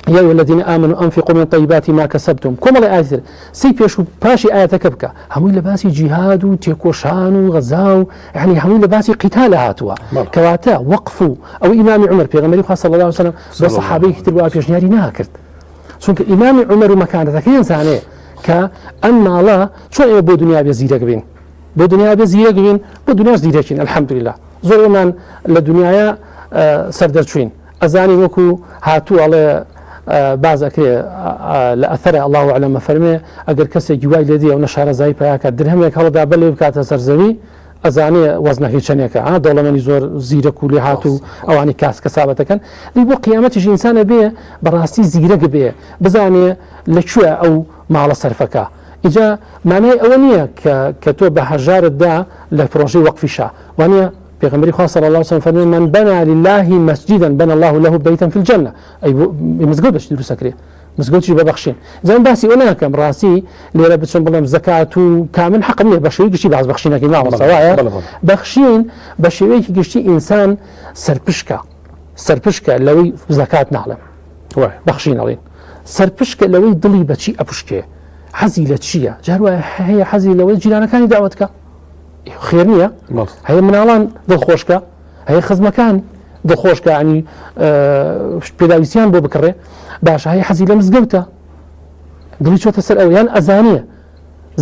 يا أيها الذين آمنوا أنفقوا من طيبات ما كسبتم کۆمەڵی ئایەتی تر سی پێش و پاشی ئایەتەکە بکە هەمووی لە باسی جیهاد و تێکۆشان و غەزا و یعنی هەمووی لە باسی قیتال هاتووە کەواتە وەقف و ئەو ئیمامی عومەر پێغەمبەری خوا صلی الله علیه وسلم بۆ سەحابەیەکی تر وا پێشنیاری ناکرد چونکە ئیمامی عومەر و مەکانەتەکەیان زانێ کە ئەم ماڵە چۆن ئێمە بۆ دنیا بێ زیرەک بین بۆ دنیا بێ زیرەک بین بۆ دنیاش زیرەکین الحمدلله زۆرمان لە دنیاە سەردەرچوین ئەزانی وەکو هاتوو ئەڵێ باز ئەکرێ لە ئەثەرە الله اعلم فەرمێ ئەگەر کەسێکی وای لێ دێ و نەشارەزایی پیاکە درهمێک هەڵدا بەلێ بکاتە سەر زەوی ئەزانێ وەزنەکەی چەنێکە ها دەوڵەمەنی زۆر زیرەک و لێهاتوو ئەوانی کاس کەسابەتەکەن دی بۆ قیامەتیش ئینسانە بێ بەڕاستی زیرەک بێ بزانێ لە کوێ ئەو ماڵە سەرفەکە. ئیجا مانای ئەوە نییە کە کە تۆ بە هەژارت دا لە پرۆژەی وەقفیشا وانە پێغەمبەری خوا صلی الله علیه وسلم فەرمی من بنا لله مسجدا بنا الله له بيتا في الجنة ئەی مزگەوت بەچی دروست ئەکرێ مزگەوتیش بە بەخشین جا من باسی ئەوە ناکەم ڕاستی لێرە بچم بڵێم زەکات و کامل حەقم نییە بە شێوەی گشتی باس بەخشینەکەی مامۆستا وایە بەخشین بە شێوەیەکی گشتی ئینسان سەرپشکە سەرپشکە لەوەی زەکات ناڵێم بەخشین ئەڵێن سەرپشکە لەوەی دڵی بەچی ئەپشکێ حەزی لە چییە جار وایە هەیە حەزی لەوەی جیرانەکانی داوەتکە خێر نییە هەیە مناڵان دڵخۆشکە هەیە خزمەکان دڵخۆشکە ینی پێداویستیان بۆ بکڕێ باشە هەیە حەزی لە مزگەوتە دڵی چۆتە سەر ئەو یان ئەزانێ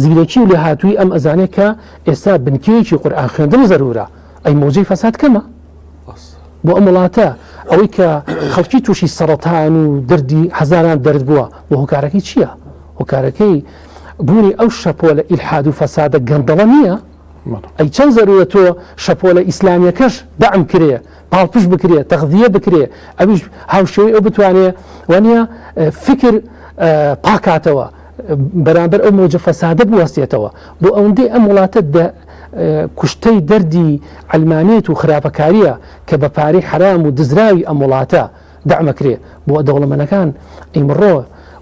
زیرەکی و لێهاتووی ئەم ئەزانێ کە ئێستا بنکەیەکی قورئان خوێندن زەرورە ئەی مەوجەی فەساد کەمە بۆ ئەم وڵاتە ئەوەی کە خەڵکی تووشی سەرەتان و دەردی هەزاران دەرد بووە بۆ هۆکارەکەی چییە؟ هۆکارەکەی بوونی ئەو شەپۆلە ئیلحاد و فەسادە گەندەڵە نییە؟ ئەی چەند زەرورە تۆ شەپۆلە ئیسلامیەکەش دەعم کرێ پاڵپشت بکرێ تەغذیە بکرێ ئەویش هاوشێوەی ئەو بتوانێ وانە فکر پاکاتەوە بەرامبەر ئەو مۆجە فەسادە بوەستێتەوە بۆ ئەوەندەی ئەم وڵاتە کوشتەی دەردی عەلمانیەت و خراپەکاریە کە بە پارەی حەرام و دزراوی ئەم وڵاتە دەعمەکرێ بۆ دەوڵەمەنەکان ئیمڕۆ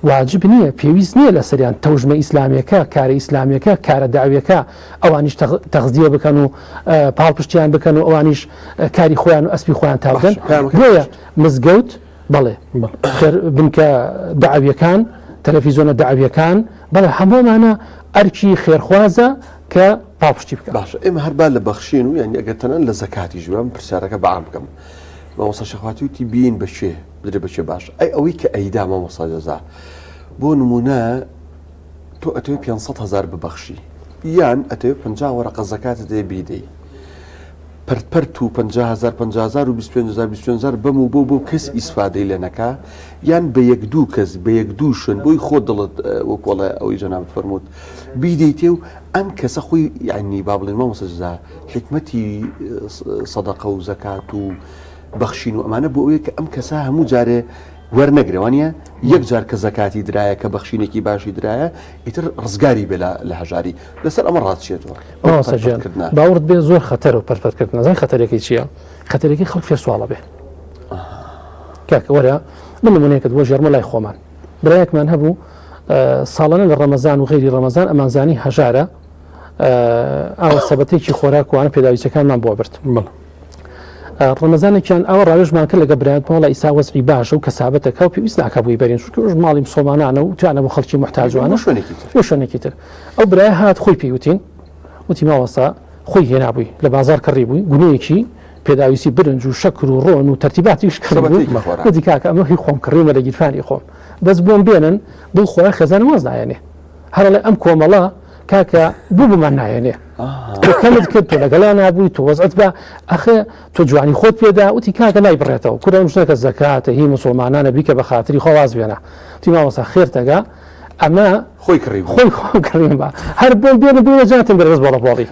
واجب نییە پێویست نییە لەسەریان تەوژمە ئیسلامیەکە کارە ئیسلامیەکە کارە داویەکە ئەوانیش تەغزیە بکەن و پاڵپشتیان بکەن و ئەوانیش کاری خۆیان و ئەسپی خۆیان تاودەن بۆیە مزگەوت بەڵێ خێر بنکە دەعەویەکان تەلەفیزۆنە دەعەویەکان بەڵێ هەموومانە ئەرکی خێرخوازە کە پاڵپشتی بکە. باشە ئێمە هەر با لە بەخشین و یانی ئەگەر تەنان لە زەکاتیش بم پرسیارەکە بە عام بکەم مامۆستا شەخواتی وتی بین بە کوێ بدرێ بە کوێ باش ئەی ئەوەی کە ئەیدا مامۆستا جەزا بۆ نمونە تۆ ئەتەوێ 500 هزار ببەخشی یان ئەتەوێ 50 وەرەقە زەکاتت دێ بیدەی پەرت پەرت و 50 هزار 50 هزار و 25 هزار 25 هزار بەم و بۆ بۆ کەس ئیسفادەی لێ نەکا یان بە یەک دوو کەس بە یەک دوو شوێن بۆی خۆ دڵت وەکۆڵێ ئەوەی جەنابت فەرمووت بیدەیتێ و ئەم کەسە خۆی یعنی با بڵێن مامۆستا جەزا حیکمەتی سەدەقە و زەکات و بەخشین و ئەمانە بۆ ئەوەیە کە ئەم کەسە هەموو جارێ وەرنەگرێ وانە یەک جار کە زەکاتی درایە کە بەخشینێکی باشی درایە ئیتر ڕزگاری بێ لە هەژاری لەسەر ئەمە ڕاستچێتەوە مامۆستا گیان باوەڕت بێ زۆر خەتەرە و پەرپەرکردن ئەزانی خەتەرەکەی چییە خەتەرەکەی خەڵک فێر سواڵە بێ کاکە وەرە من نمونەیەکت بۆ ژێرمە لای خۆمان برایەکمان هەبوو ساڵانە لە ڕەمەزان و غەیری ڕەمەزان ئەمانزانی هەژارە ئاوە سەبەتێکی خۆراکوانە پێداویستەکانمان بۆ برد ڕەمەزانێکیان ئەوە ڕاوێژمان کرد لەگە برایان پۆڵە ئیسا وەزعی باشە و کەسابەتەکە و پێویست ناکا بۆی بەرین چونکە ئەوش ماڵی مسڵمانانە و توانە بۆ خەڵکی محتاجوانە شوێنێکی تر بۆ شوێنێکی تر ئەو برای هات خۆی پێی وتین وتی ماوەسا خۆی هێنابووی لە بازار کڕی بووی گونەیەکی پێداویستی برنج و شەکر و ڕۆن و تەرتیباتیش کڕی وتی کاکە ئەمە هی خۆم کڕیومە لە گیرفانی خۆم بەس بۆم بێنن بۆ خۆیان خێزانم واز نایەنێ هەرڵێ ئەم کۆمەڵە کاکە بوو بمان نایەنێ تۆ کەمت کرد تۆ لەگەڵیان نابووی تۆ وەزعت بە ئەخێ تۆ جوانی خۆت پێدا وتی کاکە نای بڕێتەوە کورە ئەم شتەکە زەکاتە هی مسلمانانە بیکە بە خاتری خۆ واز بێنە تی مامۆستا خێرتەگە ئەمە خۆی کڕی خۆی خۆم کڕیم بە هەر بۆم بێنە بێنە جاتم بەرز بۆڵە بۆڵی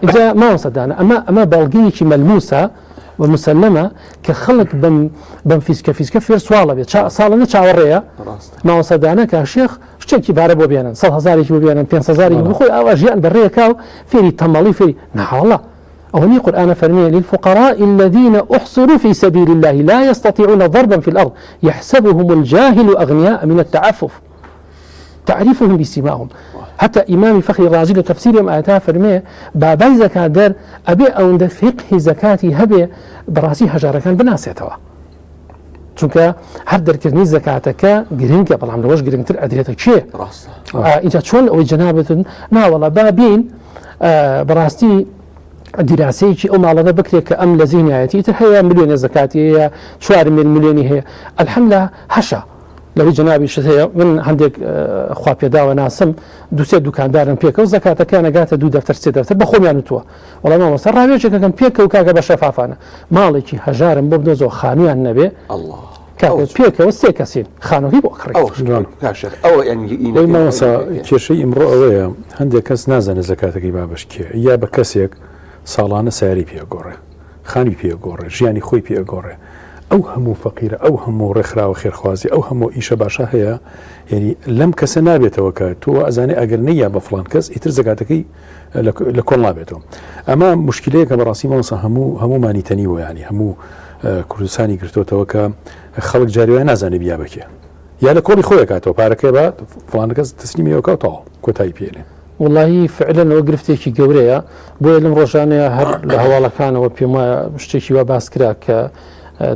اینجا مامۆستا دانا ئەمە ئەمە بەڵگەیەکی مەلموسە و مسلمە کە خەڵک بەم بەم فیسکە فیسکە فێر سواڵە بێت ساڵانە چاوەڕێیە مامۆستا دانا کە شێخ شتێکی پارە بۆ بێنن سە هزارێکی بۆ بێنن پێ هزارێکی بۆ خۆی ئاوا ژیان بەڕێکا و فێری تەمەڵی فێری ناوەڵا ئەوە نی قورئانە فەرمیێ للفقراء الذين أحصروا في سبيل الله لا يستطيعون ضربا في الأرض يحسبهم الجاهل أغنياء من التعفف تعرفهم بسيماهم حتى ئیمامی فەخری ڕازی لە تەفسیری ئەم ئایەتە فەرمێ بابای زەکاتدەر ئەبێ ئەوەندە فیقهی زەکاتی هەبێ بەڕاستی هەژارەکان بناسێتەوە چونکە هەر دەرکردنی زەکاتەکە گرنگە بەڵام لەوەش گرنگتر ئەدرێتە کێ ئینجا چۆن ئەوەی جەنابتن ناوەڵا با بین بەڕاستی دیراسەیەکی ئەو ماڵەنە بکرێت کە ئەم لە زیهنایەتی تر هەیە ملیۆنە زەکاتی هەیە چوار ملیۆنی هەیە ئەلحەملا هەشە لەوەی جەنابیشت هەیە من هەندێک خوا پێداوە ناسم دوسێ دوکاندارن پێکەوە زەکاتەکەیان ئەگاتە دوو دەفتەر سێ دەفتەر بە خۆمیان وتووە وەڵا مامۆستا ڕاوێژێکەکەم پێکەوە کاکە بە شەفافانە ماڵێکی هەژارم بۆ بدۆزەوە خانویان نەبێ کاکە پێکەوە سێ کەسین خانووی بۆ کڕی ئەوەی مامۆستا کێشەی ئیمڕۆ ئەوەیە هەندێک کەس نازانێت زەکاتەکەی بابەش کێ یا بە کەسێک ساڵانە ساری پێگۆڕێ خانوی پێ ئەگۆڕێ ژیانی خۆی پێ ئەگۆڕێ. ئەو هەموو فەقیرە ئەو هەموو ڕێکخراوە خێرخوازی ئەو هەموو ئیشە باشە هەیە یعنی لەم کەسە نابێتەوە کە تۆ ئەزانێ ئەگەر نەیا بە فڵان کەس ئیتر زەکاتەکەی لە کۆڵ نابێتەوە ئەمە مشکلەیەکە بەڕاستی مامۆستا هەموو هەموومانی تەنیوە ینی هەموو کوردستانی گرتوتەوە کە خەڵک جاریوە نازانێ بیا بەکێ یا لە کۆڵی خۆی کاتەوە پارەکەی بە فڵان کەس تەسلیمی ئەوکە تەواو کۆتایی پێێنێ. وەڵاهی فعلەن ئەوە گرفتێکی گەورەیە بۆیە لەم ڕۆژانەیە هەر لە هەواڵەکانەوە پێم وایە شتێکی وا باس کرا کە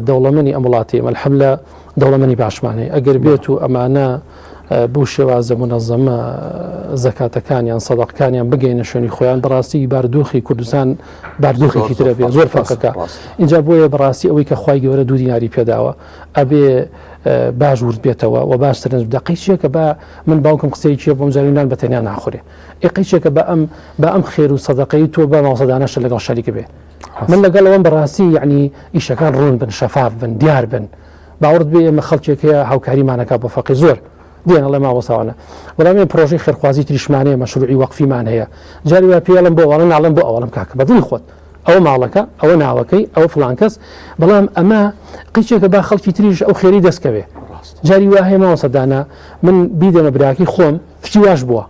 دەوڵەمەنی ئەم وڵاتی ئێمە الحملە دەوڵەمەنی باشمان هەیە ئەگەر بێت و ئەمانە بەو شێوازە منەزەمە زەکاتەکانیان سەدەقەکانیان بگەینە شوێنی خۆیان بەڕاستی باردۆخی کوردستان باردۆخێکی ترە بێ زۆر فەرقەکە اینجا بۆیە بەڕاستی ئەوەی کە خوای گەورە دوو دیناری پێداوە ئەبێ باش ورد بێتەوە و باش سەرنج بدە قەیچێکە بە من باوکم قسەیەکی بۆم جاری نان بە تەنیا ناخورێ ئێ قەیچێکە بە ئەم بە ئەم خێر و سەدەقەی تۆ بە مامۆستا داناشە لەگەڵ شەریک بێ من لەگەڵ ئەوەم بەڕاستی یعنی ئیشەکان ڕوون بن شەفاف بن دیار بن باوەڕت بێ ئێمە خەڵکێک هەیە هاوکاریمانەکە بۆ فەقی زۆر دێن ئەڵێ مامۆستاوانە بەڵام ئێمە پرۆژەی خێرخوازی تریشمان هەیە مەشروعی وەقفیمان هەیە جاری وا پێڵم بۆ ئەوەڵە ناڵێم بۆ ئەوەڵم کاکە بەدڵی خۆت ئەوە ماڵەکە ئەوە ناوەکەی ئەوە فلان کەس بەڵام ئەمە قیچێکە با خەڵکی تریش ئەو خێری دەستکەوێ جاری وا هەیە مامۆستا دانا من بیدەمە براکی خۆم شتی واش بووە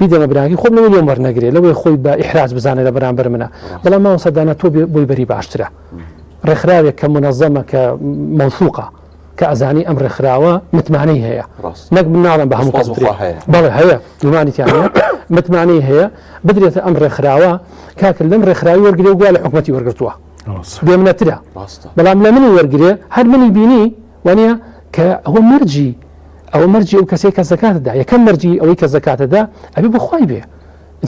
بیدەمە براکی خۆم لەوەی لێم وەرنەگرێ لەوەی خۆی بە ئیحراج بزانێ لە بەرامبەر منە بەڵام مامۆستا دانا تۆ بۆی بەری باشترە ڕێکخراوێک کە منەزەمە کە مەوثوقە کە ئەزانی ئەم ڕێکخراوە متمانەی هەیە نەک من ناڵم بە هەموو کەس هەیە بەڵێ هەیە گومانی تیا متمانەی هەیە بدرێتە ئەم ڕێکخراوە کاکە لەم ڕێکخراوی وەرگێ و گوا لە حکومەتی وەرگتووە بێمنەترە بەڵام لە منی وەرگێ هەر منی بینی وانە کە ئەوە مەرجی ئەوە مەرجی ئەو کەسێک کە زەکاتدا یەکەم مەرجی ئەوەی کە زەکاتەدا ئەبێ بخوای بێ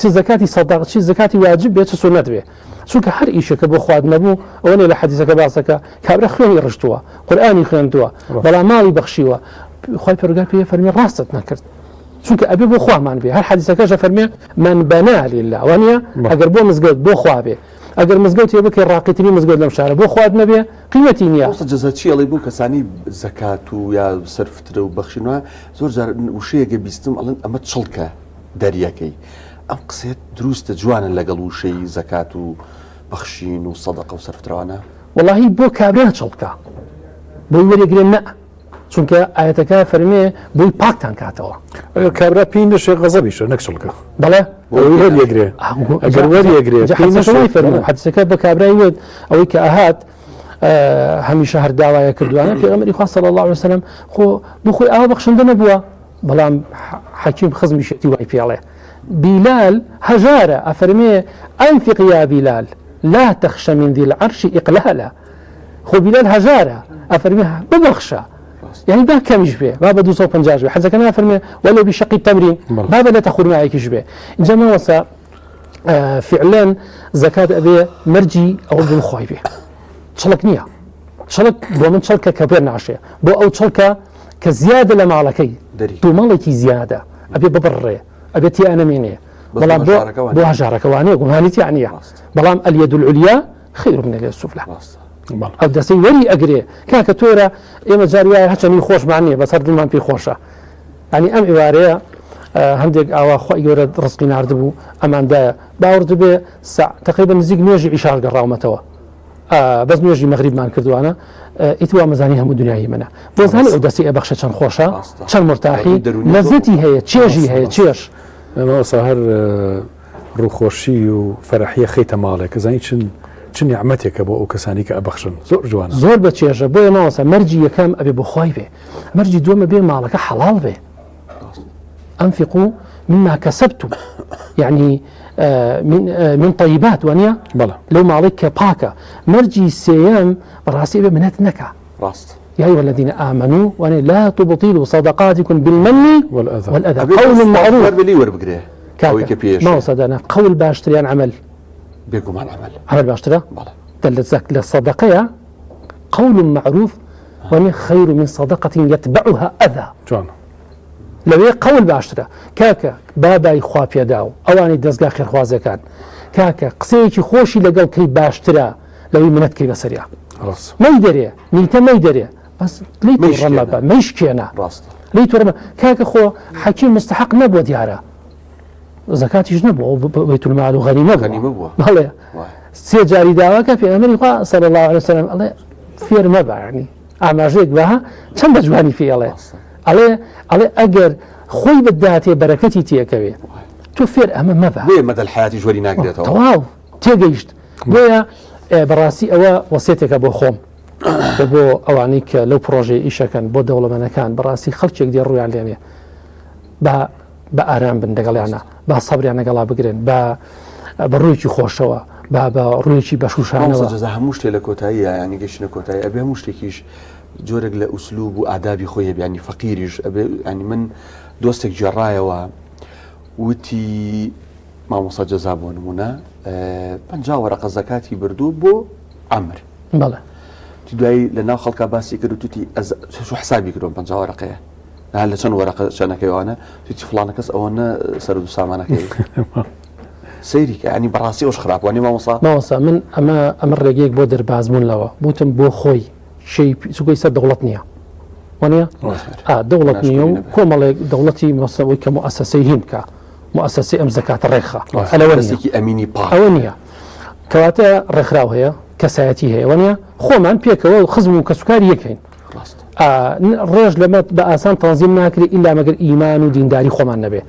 چ زەکاتی سەدەقە چ زەکاتی واجب بێ چ سوننەت بێ چونکە هەر ئیشێکە بۆ خوات نەبوو ئەوە نیە لە حەدیسەکە باسەکە کابرا خوێنی ڕشتووە قورئانی خوێندووە بەڵام ماڵی بەخشیوە خوای پەروەردگار پێی فەرمی ڕاستت نەکرد چونکە ئەبێ بۆ خوامان بێ هەر حەدیسەکەش فەرمێ من بنا لله وانە ئەگەر بۆ مزگەوت بۆ خوا بێ ئەگەر مزگەوت هەیە بکەی ڕاقیترین مزگەوت لەم شارە بۆ خوات نەبێ قیمەتی نییە. مامۆستا جەزا چی ئەڵێی بۆ کەسانی زەکات و یا سەرفترە و بەخشین و زۆر جار وشەیەکە بیستم ئەڵێن ئەمە چڵکە دەریەکەی ئەم قسەیەت دروستە جوانە لەگەڵ وشەی زەکات و بەخشین و سەدەقە و سەرفتراوانە؟ وەڵاهی بۆ کابرا چڵکە بۆی وەرێگرێ نە چونکە ئاەتەکە فەرمێ بۆی پاکتان کاتەوە ئەگەر کابرا پێی نەشێ غەزەبیشە نەک چڵکە بەڵێ وەریەگرێ ئەگەر وەریەگرێ فەرموو حەدیسەکە بە کابرای وت ئەوەی کە ئەهات هەمیشە هەر داوایە کردوانە پێغەمبەری خوا صلی الله علیه وسلم خۆ بۆ خۆی ئاوا بەخشندە نەبووە بەڵام حەکیم خزمیشێتی وای پێڵێ بیلال هەژارە ئەفەرمێ ئەنفق یا بیلال لا تخش من ذی العرش إقلالا خۆ بیلال هەژارە ئەفەرمێ ببەخشە یعنی با کەمیش بێ با بە 250 بێ حەزەکە نافەرمێ وەلو بشقی تەمرین با بە لەتە خورمایەکیش بێ اینجا مامۆستا فعلا زەکات ئەبێ مەرجی ئەوە بۆ خۆی بێ چڵک نییە چڵک بۆ من چڵکە کە پێ ناشێ بۆ ئەو چڵکە کە زیادە لە ماڵەکەی دوومەڵێکی زیادە ئەبێ ببڕێ ئەبێ تیا نەمێنێ بەڵام بۆ بۆ هەژارەکەوانەیە گومانی تیا نییە بەڵام اليد العليا خير من اليد السفلى ئەو دەستەی وەری ئەگرێ کاکە تۆرە ئێمە جار وایە هەچەنی خۆشمان نییە بەسەر دڵمان پێی خۆشە ئەنی ئەم ئێوارەیە هەندێک ئاوا خۆی گەورە ڕزقی ناردبوو ئەماندایە باوەڕ دەبێ سا تقریبا نزیک نوێژی عیشاش گەڕاومەتەوە بەس نوێژی مەغریبمان کردوانە ئیتر وا مەزانی هەموو دنیای منە بۆ زانی ئەو دەستی ئەبەخشە چەند خۆشە چەند مرتاحی لەزەتی هەیە چێژی هەیە چێژ مامۆستا هەر ڕووخۆشی و فەرحیە خەیتە ماڵێک زانی چن چ نیعمەتێکە بۆ ئەو کەسانی کە ئەبەخشن زۆر جوانە زۆر بە چێژە بۆیە مامۆستا مەرجی یەکەم ئەبێ بۆ خوای بێ مەرجی دووەمە بێ ماڵەکە حەڵاڵ بێ أنفقوا مما كسبتم يعني من من طيبات وانە بەڵێ لەو ماڵێک کە پاکە مەرجی سێیەم بەڕاستی بێ منەت نەکا ڕاست يا أيها الذين آمنوا وأن لا تبطلوا صدقاتكم بالمن والأذى والأذى قول معروف وەر لێی وەربگرێ ئەوەی کە پێش مامۆستا دانا قول باشتر یان عمل بێگومان عمل عمل باشترە بەڵێ دە لە زەک لە صدقەیە قول معروف وانە خير من صدقة يتبعها أذى جوانە لەوێ قەول باشترە کاکە بابای خوا پێداو ئەوانەی دەزگا خێرخوازەکان کاکە قسەیەکی خۆشی لەگەڵ کەی باشترە لەوەی منەت کەی بەسەریا ڕاست مەیدەرێ نیتە مەیدەرێ بەس لێی توڕە مەبە مەیشکێنە ڕاستە لێی توڕە مە کاکە خۆ حەکیم مستحق نەبووە دیارە زەکاتیش نەبوو ئەو بەیتولمال و غەنیمە غەنیمە بووە بەڵێ سێ جاری داواکە پێغەمبەری خوا صلی الله علیه وسلم ئەڵێ. فێر مەبە ینی ئاماژەیەک بە چەند بە جوانی پێ ئەڵێ ئەڵێ ئەڵێ ئەگەر خۆی بداتێ بەرەکەتی تێکەوێ تۆ فێر ئەمە مەبە بۆیە مەدەل حیاتی ژوەری ناگرێتەوە تەواو تێگەیشت بۆیە بەڕاستی ئەوە وەسێتێکە بۆ خۆم بۆ ئەوانەی کە لەو پرۆژەی ئیشەکەن بۆ دەوڵەمەنەکان بەڕاستی خەڵکێک دێ ڕویان لێنێ بە بە ئارام بن لەگەڵیانە با سەبریان لەگەڵا بگرن بە بە ڕوویەکی خۆشەوە با بە ڕوویەکی بەشوشانەوە جەزا هەموو شتێ لە کۆتاییە ینی گەشتنە کۆتایی ئەبێ هەموو شتێکیش جۆرێک لە ئوسلوب و ئادابی خۆی هەبێ ینی فەقیریش ئەبێ ینی من دۆستێک گێڕایەوە وتی مامۆستا جەزا بۆ نمونە پ وەرەقە زەکاتی بردوو بۆ ئەمر بەڵێ دوایی لە ناو خەڵکا باسی کرد و توتی حسابی کردم پ وەرەقەیە ها لە چەند وەرەقە چەنەکەی وانە توتی فڵانە کەس ئەوەنە سەر و سامانەکەی سەیری کە ینی بەڕاستی ئەوش خراپ وانی مامۆستا مامۆستا من ئەمە ئەمە ڕێگەیەک بۆ دەربازبوون لەوە بوتم بۆ خۆی شەی چونکە ئیستا دەوڵەت نییە وانە دەوڵەت نییە و کۆمەڵێک دەوڵەتی مەسەوەی کە موئەسەسەی هین بکە موئەسەسەی ئەم زەکاتە ڕێکخە ئەلەوە کەسێکی ئەمینی پاک ئەوە نییە کەواتە ڕێکخراو هەیە کەسایەتی هەیە وانە خۆمان پێکەوە و خزم و کەسوکاری یەکین ڕێژ لەمە بە ئاسان تەنزیم ناکرێ ئیلا مەگەر ئیمان و دینداری خۆمان نەبێ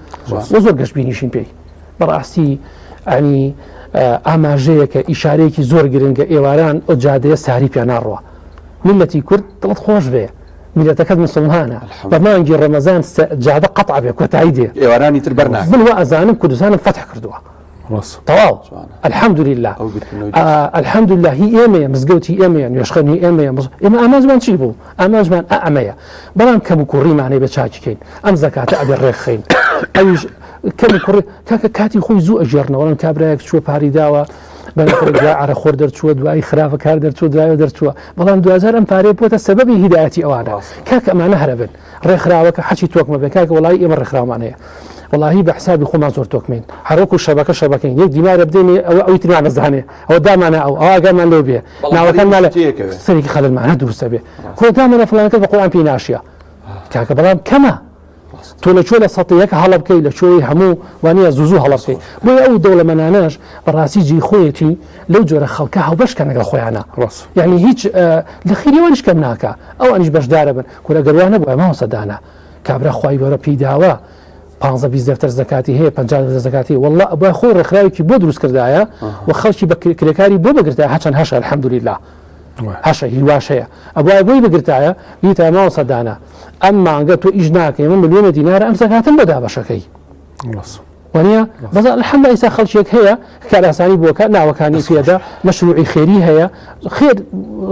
وە زۆر گەشببینیشین پێی بەڕاستی ئەنی ئاماژەیەکە ئیشارەیەکی زۆر گرنگە ئێواران ئەو جادەیە ساری پێ ناڕوە میلەتی کورد دڵت خۆش بێ میلەتەکەت مسلمانە بە مانگی ڕەمەزان جادە قەتع بێ کۆتایی دێ ئێوارانی تر بەرنا من وا ئەزانم کوردستانم فەتح کردووە تەواو الحمدلله الحمدلله هی ئێمەیە مزگەوتی ئێمەیە نوێژخەنی ئێمەیە ئێمە ئامانجمان چی بوو ئامانجمان ئەمەیە بەڵام کەم و کوڕیمانەی بە چاکیکەین ئەم زەکاتە ئەبێ ڕێکخەین ئەویش کەم و کوڕی کاکە کاتی خۆی زوو ئەگێڕنەوە ئەڵێن کابرایەک چووە پاری داوە بە نەفرێک دوای عەرەخۆر دەرچووە دوایی خراپە کار دەرچووە دوایەوە دەرچووە بەڵام دواجار ئەم پارەیە بووەتە سەبەبی هیدایەتی ئەوانە کاکە ئەمانە هەرەبن ڕێکخراوەکە حەچی تۆکمە بێ کاکە وەڵی ئێمە ڕێکخراومان هەیە وەڵاهی بە حسابی خۆمان زۆر تۆکمین هەروەکو شەبەکە شەبەکەین یەک دینارە بدەینێ ئەوە ئەوی ترمان نەزانێ ئەوە دامانە ئەو ئەوە ئاگامان لێ بێ ناوەکانمان لە سەرێکی خەلەلمانە دروستە بێ کورە دامانە فڵانەکەس بە قورئان پێی ناشیا کاکە بەڵام کەمە تۆ لە کوێ لە سەتی یەک هەڵە بکەی لە کوێی هەموو وانە زوو زوو هەڵە بکەی بۆیە ئەو دەوڵەمەنانەش بەڕاستی جێی خۆیەتی لەو جۆرە خەڵکە هاوبەش کەن لەگەڵ خۆیانە ڕاست یعنی هیچ لە خێری ئەوانیش کەم ناکا ئەوانیش بەشدارە بن کورە گەر وا نەبوایە مامۆستا دانا کابرا خوای گەورە پێی داوە پانزە 20 دەفتەر زەکاتی هەیە 50 دەفتەر زەکاتی والله ئەبوایە خۆی ڕێکخراوێکی بۆ دروست کردایە و خەڵکی بە کرێکاری بۆ بگرتایە هەرچەند هەشە الحمدلله هەشە هیواش هەیە ئەبوایە بۆی بگرتایە بیتایە مامۆستا دانا ئەم مانگە تۆ ئیش ناکەی من ملیۆنە دینارە ئەم زەکاتم بۆ دابەشەکەی وانە بەس الحمد ئیسا خەڵکێک هەیە کاراسانی بۆکە ناوەکانی پێدا مەشروعی خێری هەیە خێر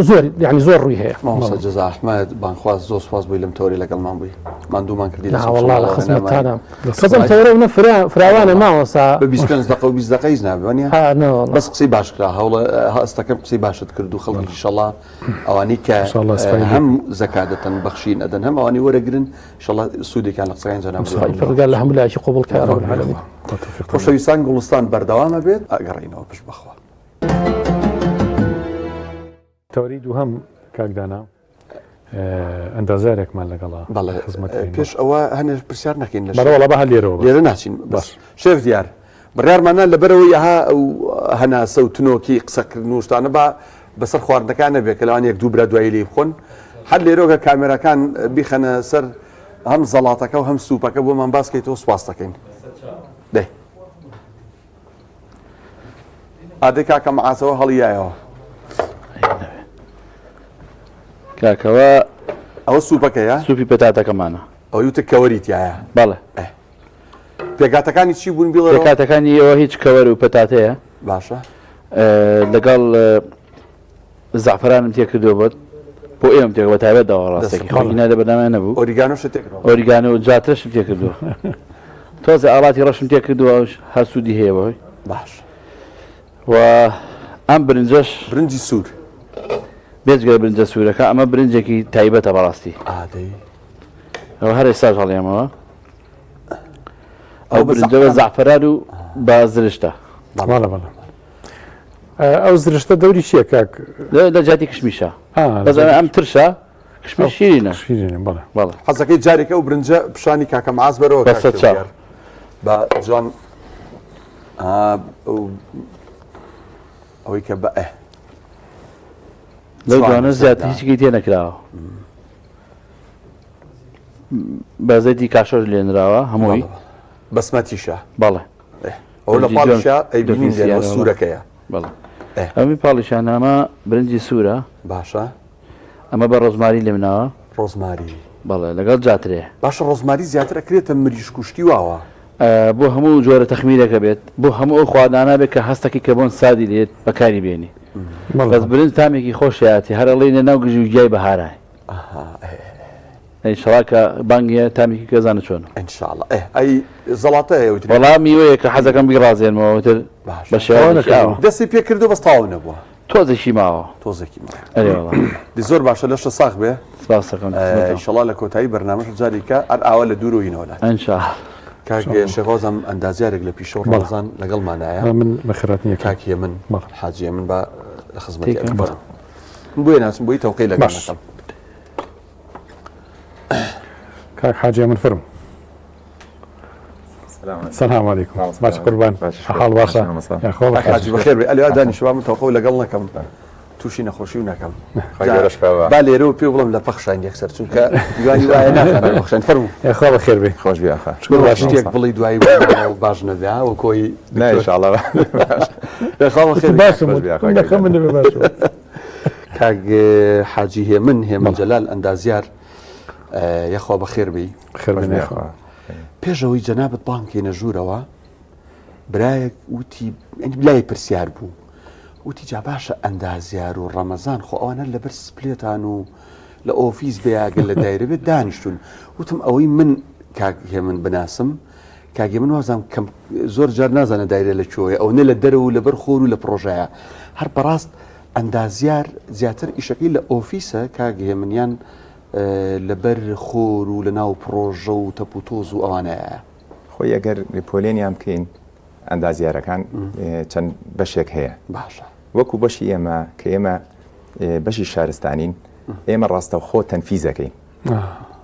زۆر یعنی زۆر ڕووی هەیە مامۆستا جەزا ئەحمەد بانخواز زۆر سوپاس بووی لەم تەوەرەی لەگەڵمان بووی ماندوومان کردی لە والله لە خزمەتتانم خزم تەوەرە و فرا فراوانە مامۆستا بە 25 دقە و 20 دقە هیچ نابێ وانە ها نەوەڵا بەس قسەی باش کرا هەوڵە هەستەکەم قسەی باشت کرد و خەڵکی ئیشەڵا ئەوانەی کە ئینشاڵڵا سپای هەم زەکات دەتەن بەخشین ئەدەن هەم ئەوانەی وەرەگرن ئیشەڵا سوودێکیان لە قسەکانی جەناب خوای پەروەردگار لە هەموو لایەکی قبوڵ کە یا رب العالمین. خۆشەویستان گوڵستان بەردەوامە بێت ئەگەڕێینەوە پشت بەخوا. تەوەری دووهەم کاک دانا ئەندازیارێکمان لەگەڵە بەڵێ پێش ئەوە هەنێ پرسیار نەکەین لە بەڵێ وەڵا بە هەر لێرەوە لێرە ناچین بەس شێف دیار بڕیارمانە لەبەرەوەی ئەها ئەو هەناسە و تنۆکی قسەکردن و شتانە با بەسەر خواردنەکان نەبێت کە لەوان یەک دوو برا دوایی لێی بخۆن هەر لێرۆگە کامێراکان بیخەنە سەر هەم زەڵاتەکە و هەم سوپەکە بۆمان باس کەیتەوە سوپاس دەکەین دەی ئادەی کاکە معازەوە هەڵیایەوە کاکەوە ئەوە سوپەکەیە سوپی پەتاتەکەمانە ئەو یوتە کەوەری تایە بەڵێ پێکاتەکانی چی بوون بیڵێ پێکاتەکانی ئەوە هیچ کەوەر و پەتاتەیە باشە لەگەڵ زەعفەرانم تێ کردووە بۆت بۆ ئێوەم تێ بە تایبەت داوە ڕاستێکی خەڵکی نا لە بەرنامە نەبوو ئۆریگانۆشت تێ کردووە ئۆریگانۆ و جاترەشم تێ کردووە تۆزێ ئاڵاتی ڕەشم تێ کردووە ئەوش هەر سوودی هەیە بۆی باش و ئەم برنجەش برنجی سوور بێجگە برنجە سوورەکە ئەمە برنجێکی تایبەتە بەڕاستی ئادەی ئەوە هەر ئێستاش هەڵێمەوە ئەو برنجە بە زەعفەران و بە زرشتە بەڵێ بەڵێ ئەو زرشتە دەوری چییە کاک؟ لە جیاتی کشمیشە بەس ئەم ترشە کشمیش شیرینە شیرینە بەڵێ بەڵێ حەزەکەی جارێک ئەو برنجە پیشانی کاکە معاز بەرەوە بەسە چاو. بە جوان ئەوەی کە بە ئە. لەو دوانە زیاتر هیچی تێ نەکراوە. بە زەیتی کاشۆش لێنراوە هەمووی. بەسمەتیشە. بەڵێ. ئەو لە پاڵیشا ئەیبینین لێرە سوورەکەیە. بەڵێ. ئەمی پاڵیشان ئەمە برنجی سوورە. باشە. ئەمە بە ڕۆزماری لێمناوە. ڕۆزماری. بەڵێ لەگەڵ جاترێ. باشە ڕۆزماری زیاتر ئەکرێتە مریشک و شتی واوە؟ بۆ هەموو جۆرە تەخمیرەکە بێت بۆ هەموو ئەو خواردانە بێت کە هەستەکی کە بۆن سادی لێت بەکاری بێنی بەس برنج تامێکی خۆشیاتی هەر ئەڵێی لە ناو گژی و گیای بەهارای ئینشاڵا کە بانگیە تامێکی کەزانە چۆنە ئینشاڵا ئێ ئەی زەڵاتە هەیە وتری وەڵا میوەیە کە حەزەکەم بیڕازێنمەوە تر بە شێوازێکی ئاوا دەستی پێ کردو بەس تەواو نەبووە تۆزێکی ماوە تۆزێکی ماوە ئەرێ وەڵا دی زۆر باشە لەشە ساغ بێ سپاس دەکەم ئینشەڵا لە کۆتایی بەرنامەش جارێکە هەر ئاوا لە دوورەوە هینەوە لات ئینشاڵا کاک شێخۆزم ئەندازیارێک لە پیشەوە ڕەمەزان لەگەڵمانایە من بەخێرهاتنی کاک هێمن حاجی هێمن با لە خزمەتی ئەم بۆیە ناسم بۆی تەوقەی لەگەڵ نەکەم کاک حاجی من فرم سلام علیکم باش قوربان حاڵ باشە یاخوا حاجی بەخێر بێ ئەلێ دانیشوا من تەوقەو لەگەڵ نەکەم تووشی نەخۆشی و نەکەم با لێرەوە پێ بڵم لە پەخشان یەکسەر چونکە دوایی وایە نازانم پەخشان فەرموو یاخوا بەخێر بێ خۆش بێ ئاخا شتێک بڵی دوایی باش نەبێ وەکۆی نا ئینشاءاللە یاخوا بەخێر باشم نەکەم من نەبێ باشم کاک حاجی هێمن هێمن جەلال ئەندازیار یاخوا بەخێر بی پێش ئەوەی جەنابت بانگ کەینە ژوورەوە برایەک وتی لای پرسیار بوو وتی جا باشە ئەندازیار و ڕەمەزان خۆ ئەوانە لەبەر سپلێتان و لە ئۆفیس بێیاگە لە دایرە بێت دانیشتون وتم ئەوەی من کاک هێمن بناسم کاک هێمن وازم کەم زۆر جار نازانە دایرە لە کوێیە ئەو نە لە دەرەوە و لەبەر خۆر و لە پرۆژەیە هەر بەڕاست ئەندازیار زیاتر ئیشەکەی لە ئۆفیسە کاک هێمن یان لەبەر خۆر و لە ناو پڕۆژە و تەپ و تۆز و ئەوانەیە. خۆی ئەگەر پۆلێنیان بکەین ئەندازیارەکان چەند بەشێک هەیە باشە وەکو بەشی ئێمە کە ئێمە بەشی شارستانین ئێمە ڕاستەوخۆ تەنفیزەکەین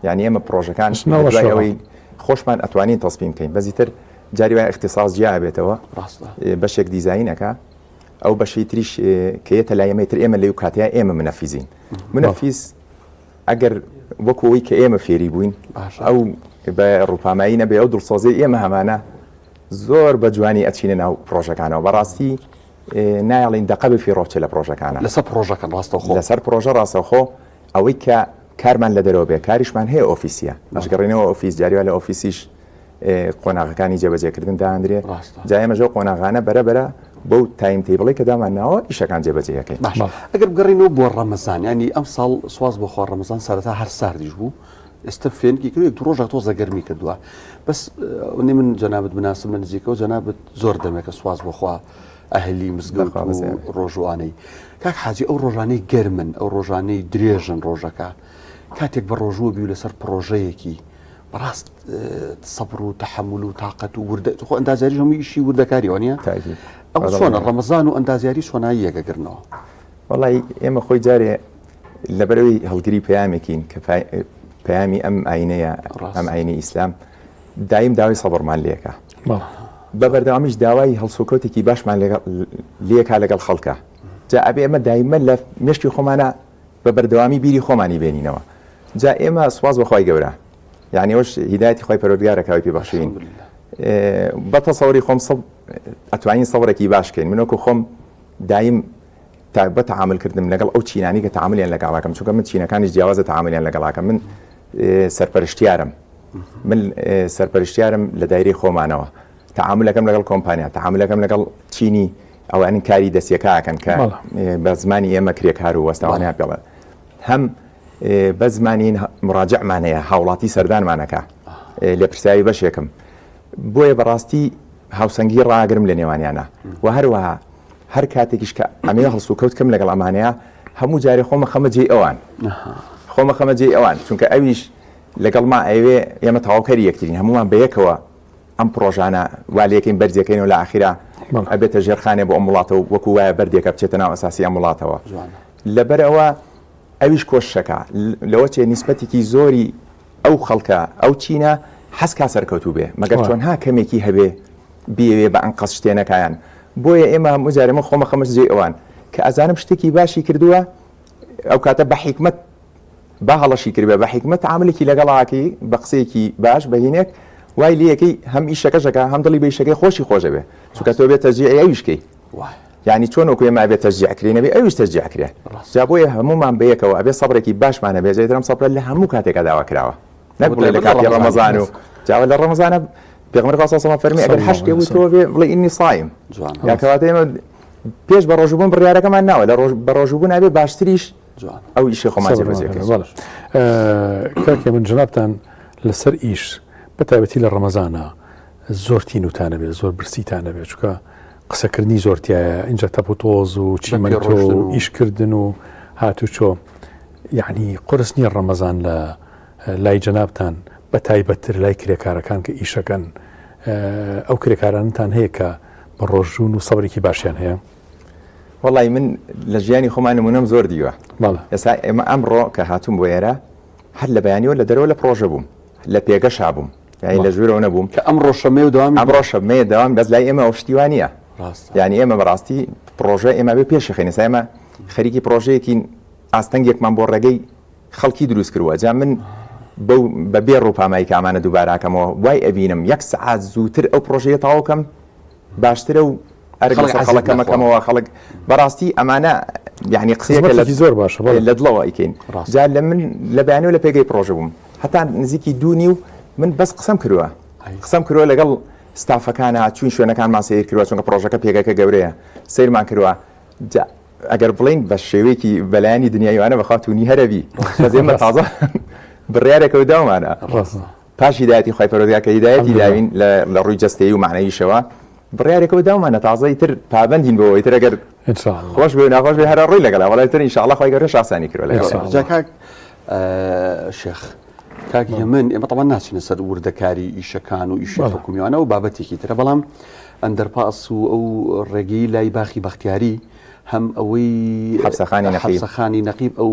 یعنی ئێمە پرۆژەکان ئەوەی خۆشمان ئەتوانین تەسمیم بکەین بەزیتر جاری وای اختصاص جیا بێتەوە بەشێک دیزینەکە ئەو بەشەی تریش کە یەتە لای ئێمەی تر ئێمە لەو کاتەیە ئێمە منەفیزین منەفیز ئەگەر وەکو ئەوەی کە ئێمە فێری بووین ئەو بە ڕووپامایی نەبێ ئەو دڵسۆزی ئێمە هەمانە زۆر بە جوانی ئەچینە ناو پرۆژەکانەوە بەڕاستی نایڵین دەقە بفیڕۆچێ لە پرۆژەکانە لەسەر پرۆژەکان ڕاستەوخۆ لەسەر پرۆژە ڕاستەوخۆ ئەوەی کە کارمان لە دەرەوە بێ کاریشمان هەیە ئۆفیسیە ئەشگەڕێنەوە ئۆفیس جاریوا لە ئۆفیسیش قۆناغەکانی جێبەجێکردن دانرێ جا ئێمەش ئەو قۆناغانە بەرە بەرە بەو time table ەی کە دامان ناوە ئیشەکان جێبەجێەکەین. باش ئەگەر بگەڕینەوە بۆ ڕەمەزان ینی ئەم ساڵ سواز بۆ خوا ڕەمەزان سەرەتا هەر ساردیش بوو ئێستا فێنکی کرد دوو ڕۆژە تۆزە گەرمی کردووە بەس ئەوەی من جەنابت بناسم لە نزیکەوە جەنابت زۆر دەمێکە سواز بۆ خوا ئەهلی مزگەوت و ڕۆژوانەی کاک حاجی ئەو ڕۆژانەی گەرمن ئەو ڕۆژانەی درێژن ڕۆژەکە کاتێک بە ڕۆژووە بی و لەسەر پڕۆژەیەکی بەڕاست سەبر و تەحەمول و تاقەت و وردە خۆ ئەندازیاری هەموو ئیشی وردەکاری وانە ئەو چۆنە ڕەمەزان و ئەندازیاری چۆنایی یەکەگرنەوە وەڵی ئێمە خۆی جارێ لەبەرەوەی هەڵگری پەیامێکین کە پەیامی ئەم ئاینەیە ئەم ئاینی ئیسلام دایم داوای سەبرمان لێکە بە بەردەوامیش داوای هەڵسوکەوتێکی باشمان لێکا لەگەڵ خەڵکە جا ئەبێ ئێمە دایمە لە مشکی خۆمانە بە بەردەوامی بیری خۆمانی بێنینەوە جا ئێمە سوپاس بۆ خوای گەورە یعنی ئەوش هیدایەتی خوای پەروەردگارە کە ئەوی پێ بەخشین بە تەسەوری خۆم سەب ئەتوانین سەبرێکی باش کەین من وەکو خۆم دایم تا بە تعامل کردم لەگەڵ ئەو چینانی کە تعاملیان لەگەڵاکەم چونکە من چینەکانیش جیاوازە تعاملیان لەگەڵاکەم من سەرپەرشتیارم من سەرپەرشتیارم لە دایرەی خۆمانەوە تەعامولەکەم لەگەڵ کۆمپانیا، تەعامولەکەم لەگەڵ چینی ئەوانەی کاری دەستیەکە ئەکەن کە بە زمانی ئێمە کرێکار و وەستاوانیان پێڵێن. هەم بە زمانی مراجعمان هەیە، هاوڵاتی سەردانمانەکە، لێپرسراوی بەشێکم. بۆیە بەڕاستی هاوسەنگی ڕاگرم لە نێوانیانە و هەروەها هەر کاتێکیش کە ئەمەوێ هەڵسوکەوت کەم لەگەڵ ئەمانەیە هەموو جارێ خۆمە خەمە جێی ئەوان خۆمە خەمە جێی ئەوان چونکە ئەویش لەگەڵما ئەوێ ئێمە تەواوکەری یەکترین هەموومان بەیەکەوە ئەم پڕۆژانە وا لێکەین بەرزیەکەین و لە ئاخیرا ئەبێتە ژێرخانێ بۆ ئەم وڵاتە و وەکو وایە بەردێکە بچێتە ناو ئەساسی ئەم وڵاتەوە لەبەر ئەوە ئەویش کۆششەکە لەوە چێ نیسبەتێکی زۆری ئەو خەڵکە ئەو چینە حەزکا سەرکەوتوو بێ مەگەر چۆن ها کەمێکی هەبێ بیەوێ بە ئەنقەست شتێ نەکایان بۆیە ئێمە هەموو جارێ من خۆمە خەمە جێی ئەوان کە ئەزانم شتێکی باشی کردووە. ئەو کاتە بە حیکمەت با هەڵەشی کردبێ بە حیکمەت تعاملێکی لەگەڵاکەی بە قسەیەکی باش بە هینێک وای لەکەی هەم ئیشەکەشەکە هەم دڵی بە ئیشەکەی خۆشی خۆشەبێ چونکە تۆ بێت تەشجیعی ئەویش کەی یعنی چۆن وەکو ئێمە ئەبێ تەشجیع کرێ نەبێ ئەویش تەشجیع کرێ جا بۆیە هەموومان بەیەکەوە ئەبێ سەبرێکی باشمان هەبێ جا ئیتر ئەم سەبرە لە هەموو کاتێکا داوا کراوە نەک بڵێ لە کاتی ڕەمەزان و جاوە لە ڕەمەزانە پێغەمبەر خوا صلی الله فەرمی ئەگەر هەر شتێ بوو تۆ بێ بڵێ ئینی صائم یا کەواتە ئێمە پێش بە ڕۆژووبوون بڕیارەکەمان ناوە لە ڕۆژ بە ڕۆژووبوون ئەبێ باشتریش ئەو ئیشی خۆمان جێبەجێ کەین. بەڵێ کاک هێمن جەنابتان لەسەر ئیش بە تایبەتی لە ڕەمەزانە زۆر تینوتان ئەبێ زۆر برسیتان ئەبێ چونکە قسەکردنی زۆر تایە ئینجا تەپ و تۆز و چیمەنتۆ و ئیشکردن و هاتوچۆ یعنی قرس نییە ڕەمەزان لە لای جەنابتان بە تایبەتتر لای کرێکارەکان کە ئیشەکەن ئەو کرێکارانتان هەیە کە بە ڕۆژوون و سەبرێکی باشیان هەیە؟ وەڵی من لە ژیانی خۆمان نمونەم زۆر دیوە ئێستا ئێمە ئەمڕۆ کە هاتووم بۆ ئێرە هەر لە بەیانیەوە لە دەرەوە لە پرۆژە بووم لە پێگەشا بووم یانی لە ژوورەوە نەبووم کە ئەمڕۆ شەممەیە و دەوامی ئەمڕۆ شەممەیە دەوام بەس لای ئێمە ئەو شتی وا نییە یانی ئێمە بەڕاستی پرۆژە ئێمە بێ پێشی خەین ئێستا ئێمە خەریکی پرۆژەیەکین ئاستەنگێکمان بۆ ڕێگەی خەڵکی دروست کردووە جا من بەو بە بێ ڕووپامایی کە ئەمانە دووباراکەمەوە وای ئەبینم یەک سەعات زووتر ئەو پرۆژەیە تەواو کەم باشترە و ئەرک لەسەر خەڵک کەمەکەمەوە خەڵک بەڕاستی ئەمانە یعنی قسەیەکە لە زۆر باشە لە دڵەوە ئەیکەین جا لە من لە بەیانیەوە لە پێگەی پرۆژە بووم هەتا نزیکی دوو نیو من بەس قسەم کردووە قسەم کردووە لەگەڵ ستافەکانە چوین شوێنەکانمان سەیر کردووە چونکە پرۆژەکە پێگەکە گەورەیە سەیرمان کردووە جا ئەگەر بڵین بە شێوەیەکی بەلایەنی دنیایوانە بەخوا تونی هەرەبی بەس ئێمە تازە بڕیارێکە و داومانە پاش هیدایەتی خوای پەروەردگار کە هیدایەتی داوین لە ڕووی جەستەیی و مەعنەویشەوە بڕیارێکەوە داومانە تازە ئیتر پابەندین بەوە ئیتر ئەگەر خۆش بێ و ناخۆش بێ هەر ڕووی لەگەڵا وەڵا ئیتر ئینشاءاللە خوای گەورەش ئاسانی کردوە لەگەڵ جا کاک شێخ کاک هێمن ئێمە تەبعەن ناچینە سەر وردەکاری ئیشەکان و ئیشی حکومیانە و بابەتێکی ترە بەڵام ئەندەرپاس و ئەو ڕێگەی لای باخی بەختیاری هەم ئەوەی حەپسەخانی نەقیب حەپسەخانی نەقیب ئەو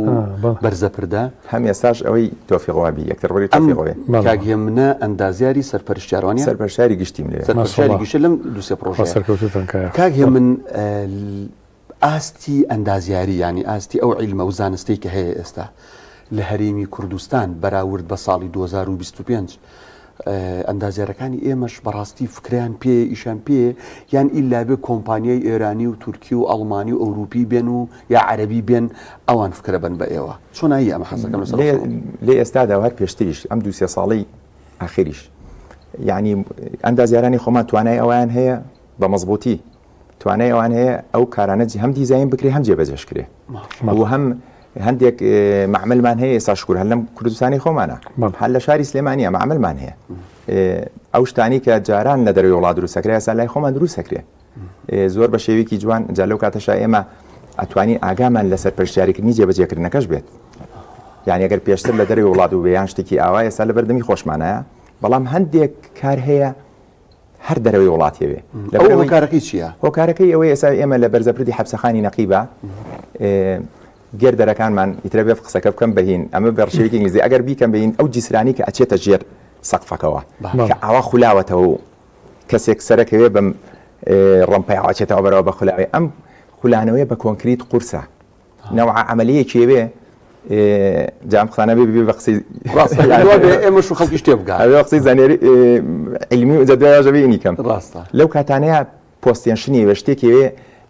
بەرزە پردە. هەم ئێستاش ئەوەی تۆفیق وەهبی یەکتر ڕۆری تۆفیق وەهبی. کاک هێمنە ئەندازیاری سەرپەرشتیاروانە؟ سەرپەرشتیاری گشتیم لەوێ. سەرپەرشتیاری گشتی لەم دوو سێ پڕۆژەیە. سەرکەوتووتان کاک. کاک هێمن ئاستی ئەندازیاری یانی ئاستی ئەو عیلمە و زانستەی کە هەیە ئێستا لە هەرێمی کوردستان بەراورد بە ساڵی 2025 ئەندازیارەکانی ئێمەش بەڕاستی فکرەیان پێیە ئیشیان پێیە یان ئیلا بێ کۆمپانیای ئێرانی و تورکی و ئەڵمانی و ئەوروپی بێن و یا عەرەبی بێن ئەوان فکرە بن بە ئێوە چۆنایی ئەمە حەزەکەم لەسەر لێ لێ ئێستادا و هەر پێشتریش ئەم دوو سێ ساڵەی ئاخریش یعنی ئەندازیارانی خۆمان توانای ئەویان هەیە بە مەزبوطی توانای ئەوان هەیە ئەو کارانە هەم دیزاین بکرێ هەم جێبەجێش کرێ و هەم هەندێک مەعمەلمان هەیە ئێستا شکر هەر لەم کوردستانی خۆمانە هەر لە شاری سلێمانیە مەعمەلمان هەیە ئەو شتانی کە جاران لە دەروی وڵات دروستەکرێ ئێستا لای خۆمان دروستەکرێ زۆر بە شێوەیەکی جوان جا لەو کاتەشا ئێمە ئەتوانین ئاگامان لەسەر پەرشتیاریکردنی جێبەجێکردنەکەش بێت یعنی ئەگەر پێشتر لە دەروی وڵات و یان شتێکی ئاوا ئێستا لە بەردەمی خۆشمانایە بەڵام هەندێک کار هەیە هەر دەرەوەی وڵاتی ئەوێ. ئەو هۆکارەکەی چییە؟ هۆکارەکەی ئەوەی ئێستا ئێمە لە بەرزەپردی حەپسەخانی نەقیبە گەر دەرەکانمان ئیترە بێ قسەکە بکەم بەهین ئەمە بە ڕشەیەکی ئینگلیزی ئەگەر بیکەم بەهین ئەو جیسرانی کە ئەچێتە ژێر سەقفەکەوە کە ئاوا خولاوەتەوە و کەسێک سەرەکەوێ بەم ڕەمپای ئاچێتەوە بەرەوە بە خولاوی ئەم خولانەوەی بە کۆنکریت قورسە نەوعە عەمەلیەکی ئەوێ جا ئەم قسانە بێ بێ بە قسەی ڕاستە بێ ئێمەش و خەڵکیش تێ بگا ئەوێ قسەی زانیاری عیلمی و جا دوایش ئەبێ ئینی کەم ڕاستە لەو کاتانەیە post-tension ی ئەوێ شتێکی ئەوێ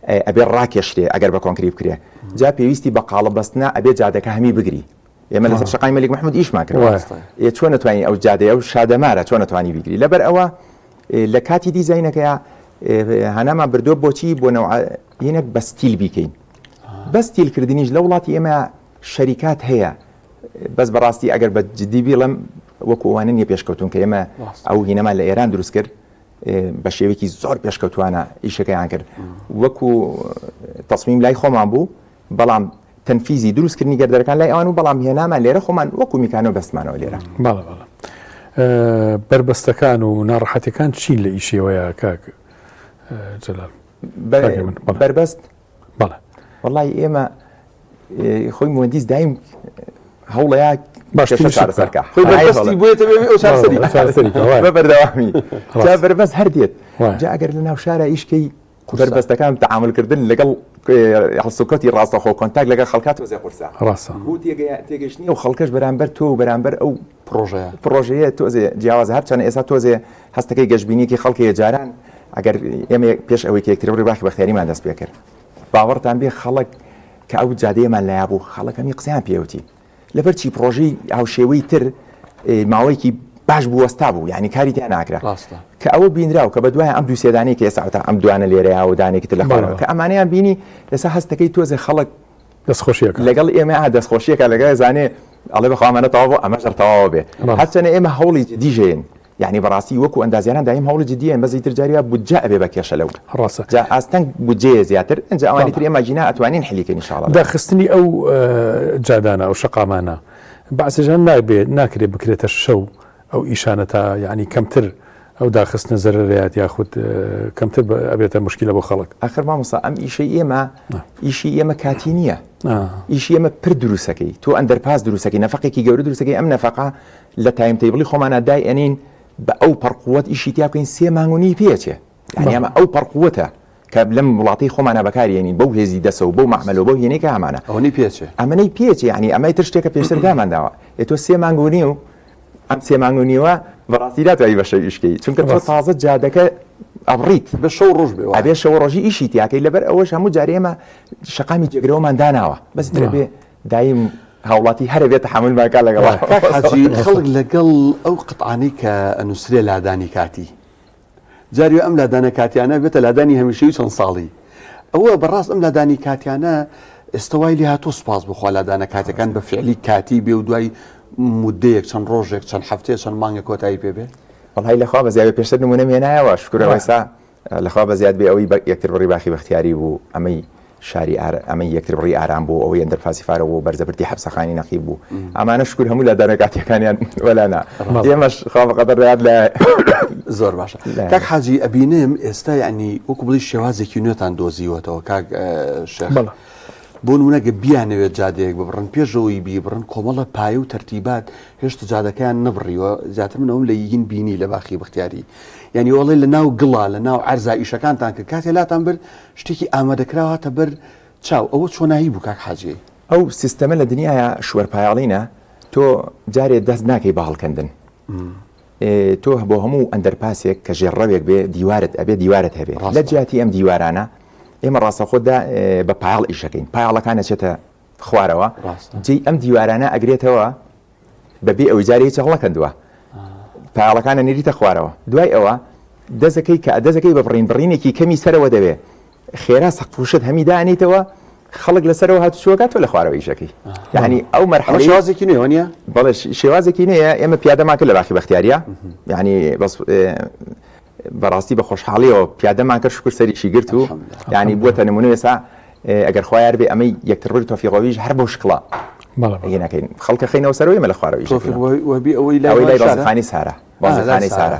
ئەبێ ڕاکێشرێ ئەگەر بە کۆنکری بکرێ جا پێویستی بە قاڵب بەستنە ئەبێ جادەکە هەمی بگری ئێمە لەسەر شەقامی مەلیک مەحمود ئیشمان کرد ئێ چۆن نەتوانین ئەو جادەیە ئەو شادەمارە چۆن نەتوانی بیگری لەبەر ئەوە لە کاتی دیزاینەکەیا هەنامان بردووە بۆچی بۆ نەوعینێک بە ستیل بیکەین بەس تیلکردنیش لە وڵاتی ئێمە شەریکات هەیە بەس بەڕاستی ئەگەر بە جدی بیڵم وەکو ئەوانە نیە پێشکەوتون کە ئێمە ئەو هینەمان لە ئێران دروست کرد بە شێوەیەکی زۆر پێشکەوتوانە ئیشەکەیان کرد وەکو تەسمیم لای خۆمان بوو بەڵام تەنفیزی دروستکردنی گەردەرەکان لای ئەوان و بەڵام هێنامان لێرە خۆمان وەکو میکانۆ بەستمانەوە لێرە. بەڵێ بەڵێ. بەربەستەکان و ناڕەحەتیەکان چین لە ئیشیەوەیە کاک جەلال؟ بەربەست؟ بەڵێ. وەڵی ئێمە خۆی مهندیس دایم هەوڵەیە باشترین چارەسەرکە خۆی بەربەستی بۆیەتە بێ ئەو چارەسەری بە بەردەوامی جا بەربەست هەر دێت جا ئەگەر لە ناو شارە ئیشکەی بەربەستەکان تەعامولکردن لەگەڵ هەڵسوکەوتی ڕاستەخۆ contact لەگەڵ خەڵکا تۆزێ قورسە. ڕاستە. بۆ تێگەیشتنی ئەو خەڵکەش بەرامبەر تۆ و بەرامبەر ئەو پڕۆژەیە پڕۆژەیە تۆزێ جیاوازە هەرچەندە ئێستا تۆزێ هەستەکەی گەشبینیەکی خەڵک هەیە جاران ئەگەر ئێمە پێش ئەوەی کە یەکتری بڕی باخی بەختیاریمان دەست پێ کرد باوەڕتان بێ خەڵک کە ئەو جادەیەمان لایە بوو خەڵک هەمی قسەیان پێوتی لەبەر چی پڕۆژەی هاوشێوەی تر ماوەیەکی باش بوو وەستا بوو یعنی کاری تیا ناکرا ڕاستە کە ئەوە بینراو کە بە دوای ئەم دوو سێدانەی کە ئێستا ئەم دوانە لێرەیە و دانێکی تر لە خوارەوە کە ئەمانەیان بینی ئێستا هەستەکەی تۆزێ خەڵک دەستخۆشیەکە لەگەڵ ئێمە ئا دەستخۆشیەکە لەگەڵ زانێ ئەڵێ بەخوا ئەمانە تەواو بوو ئەمەش هەر تەواو بێ هەرچەنە ئێمە هەوڵی جدی ژێن یعنی بەڕاستی وەکو ئەندازیاران دایم هەوڵی جدیەن بەس ئیتر جاری وا بودجە ئەبێ بە کێشە لەو ڕاستە جا ئاستەنگ بودجەیە زیاتر ئینجا ئەوانی تر ئێمە گینا ئەتوانین حلی کەین ان شاء الله. داخستنی ئەو جادانە ئەو شەقامانە بەعزێ جار نابێ ناکرێ بکرێتە شەو ئەو ئیشانە تا یعنی کەمتر ئەو داخستنە زەرەرەیات یاخود کەمتر ئەبێتە مشکلە بۆ خەڵک. ئاخر مامۆستا ئەم ئیشەی ئێمە ئیشی ئێمە کاتی نییە ئیشی ئێمە پرد دروستەکەی تۆ underpass دروستەکەی نەفەقێکی گەورە دروستەکەی ئەم نەفەقە لە time table ی خۆمانا دای ئەنین بە ئەو پەڕ قوت ئیشی تیا بکەین سێ مانگ و نیوی پێ ئەچێ یانی ئەمە ئەو پەڕ قوتە کە لەم وڵاتەی خۆمانا بەکاری ئەنین بەو هێزی دەسە و بەو مەعمەلە و بەو هێنەی کە هەمانە ئەوەنەی پێ ئەچێ ئەمەنەی پێ ئەچێ یانی ئەمە ئیتر شتێکە پێشتر دامان داوە ئێ تۆ سێ مانگ و نیو ئەم سێ مانگ و نیوە بەڕاستی ناتوانی بە شەو ئیش کەی چونکە تۆ تازە جادەکە ئەبڕیت بە شەو ڕۆژ بێ ئەبێ شەو ڕۆژی ئیشی تیاکەی لەبەر ئەوەش هەموو جارێ ئێمە شەقامی جێگرەوەمان داناوە بەس ئیتر ئەبێ دایم هاوڵاتی هەر ئەبێ تەحەمول بکا لەگەڵ کاک حاجی خەڵک لەگەڵ ئەو قطعانەی کە ئەنووسرێ لادانی کاتی جاری ئەم لادانە کاتیانە بێتە لادانی هەمیشەی چەند ساڵی ئەوە بەڕاست ئەم لادانی کاتیانە ئێستا وای لێ هاتۆ سوپاس بخوا لادانە کاتەکان بە فعلی کاتی بێ و دوای مدەیەک چەند ڕۆژێک چەند هەفتەیە چەند مانگە کۆتایی پێ بێ وەڵی لەخوا بەزیاوێ پێشتر نمونەم هێنایەوە شکرە وەسا لەخوا بەزیاد بێ ئەوەی یەکتر بڕی باخی بەختیاری بوو ئەمەی شاری ئار ئەمەی یەکتر بڕی ئارام بوو ئەوەی underpass ی فارە بوو بەرزەپردی حەپسەخانی نەقیب بوو ئەمانە شکر هەموو لادانە کاتیەکانیان وەلا نا ئێمەش خوا بەقەدەر دەیات لە زۆر باشە کاک حاجی ئەبینم ئێستا یعنی وەکو بڵی شێوازێکی نوێتان دۆزیوەتەوە کاک شێخ بۆ نمونە گە بیانەوێت جادەیەک ببڕن پێشەوەی بیبڕن کۆمەڵە پایە و تەرتیبات هێشتا جادەکەیان نەبڕیوە زیاتر من ئەوم لە یین بینی لە باخی بەختیاری یعنی وەڵێ لە ناو گڵا لە ناو عەرزا ئیشەکانتان کرد کاتێ لاتان برد شتێکی ئامادەکراو هاتە بەر چاو ئەوە چۆنایی بوو کاک حاجی؟ ئەو سیستەمە لە دنیایا شوەرپایەڵینە تۆ جارێ دەست ناکەی بە هەڵکەندن تۆ بۆ هەموو ئەندەرپاسێک کە ژێرڕەوێک بێ دیوارت ئەبێ دیوارت هەبێ لە جیاتی ئەم دیوارانە ئێمە ڕاستەخۆ دا بە پایەڵ ئیشەکەین پایەڵەکان ئەچێتە خوارەوە جێی ئەم دیوارانە ئەگرێتەوە بەبێ ئەوەی جارێ هیچ هەڵنەکەندووە پایەڵەکانە نێریتە خوارەوە دوای ئەوە دەزەکەی کە دەزەکەی بە بڕین بڕینێکی کەمی سەرەوە دەوێ خێرا سەقفوشت هەمی دانیتەوە خەڵک لەسەرەوە هاتوچۆکە تۆ لە خوارەوە ئیشەکەی یعنی ئەو مەرحەلە شێوازێکی نوێ وانە بەڵێ شێوازێکی نوێیە ئێمە پیادەمان کرد لە باخی بەختیاریە یعنی بەس بەڕاستی بە خۆشحاڵیەوە پیادەمان کرد شکر سەریشی گرت و یعنی بووەتە نمونە ئێستا ئەگەر خوا یار بێ ئەمەی یەکتر ڕووی تۆفیق وەبیش هەر بەو شکڵە نەکەین خەڵکە خەینەوە سەرەوەی ئێمە لە خوارەوە ئیش تۆفیق وەبی ئەوەی لای ئەوەی لای بازرخانی سارە بازرخانی سارە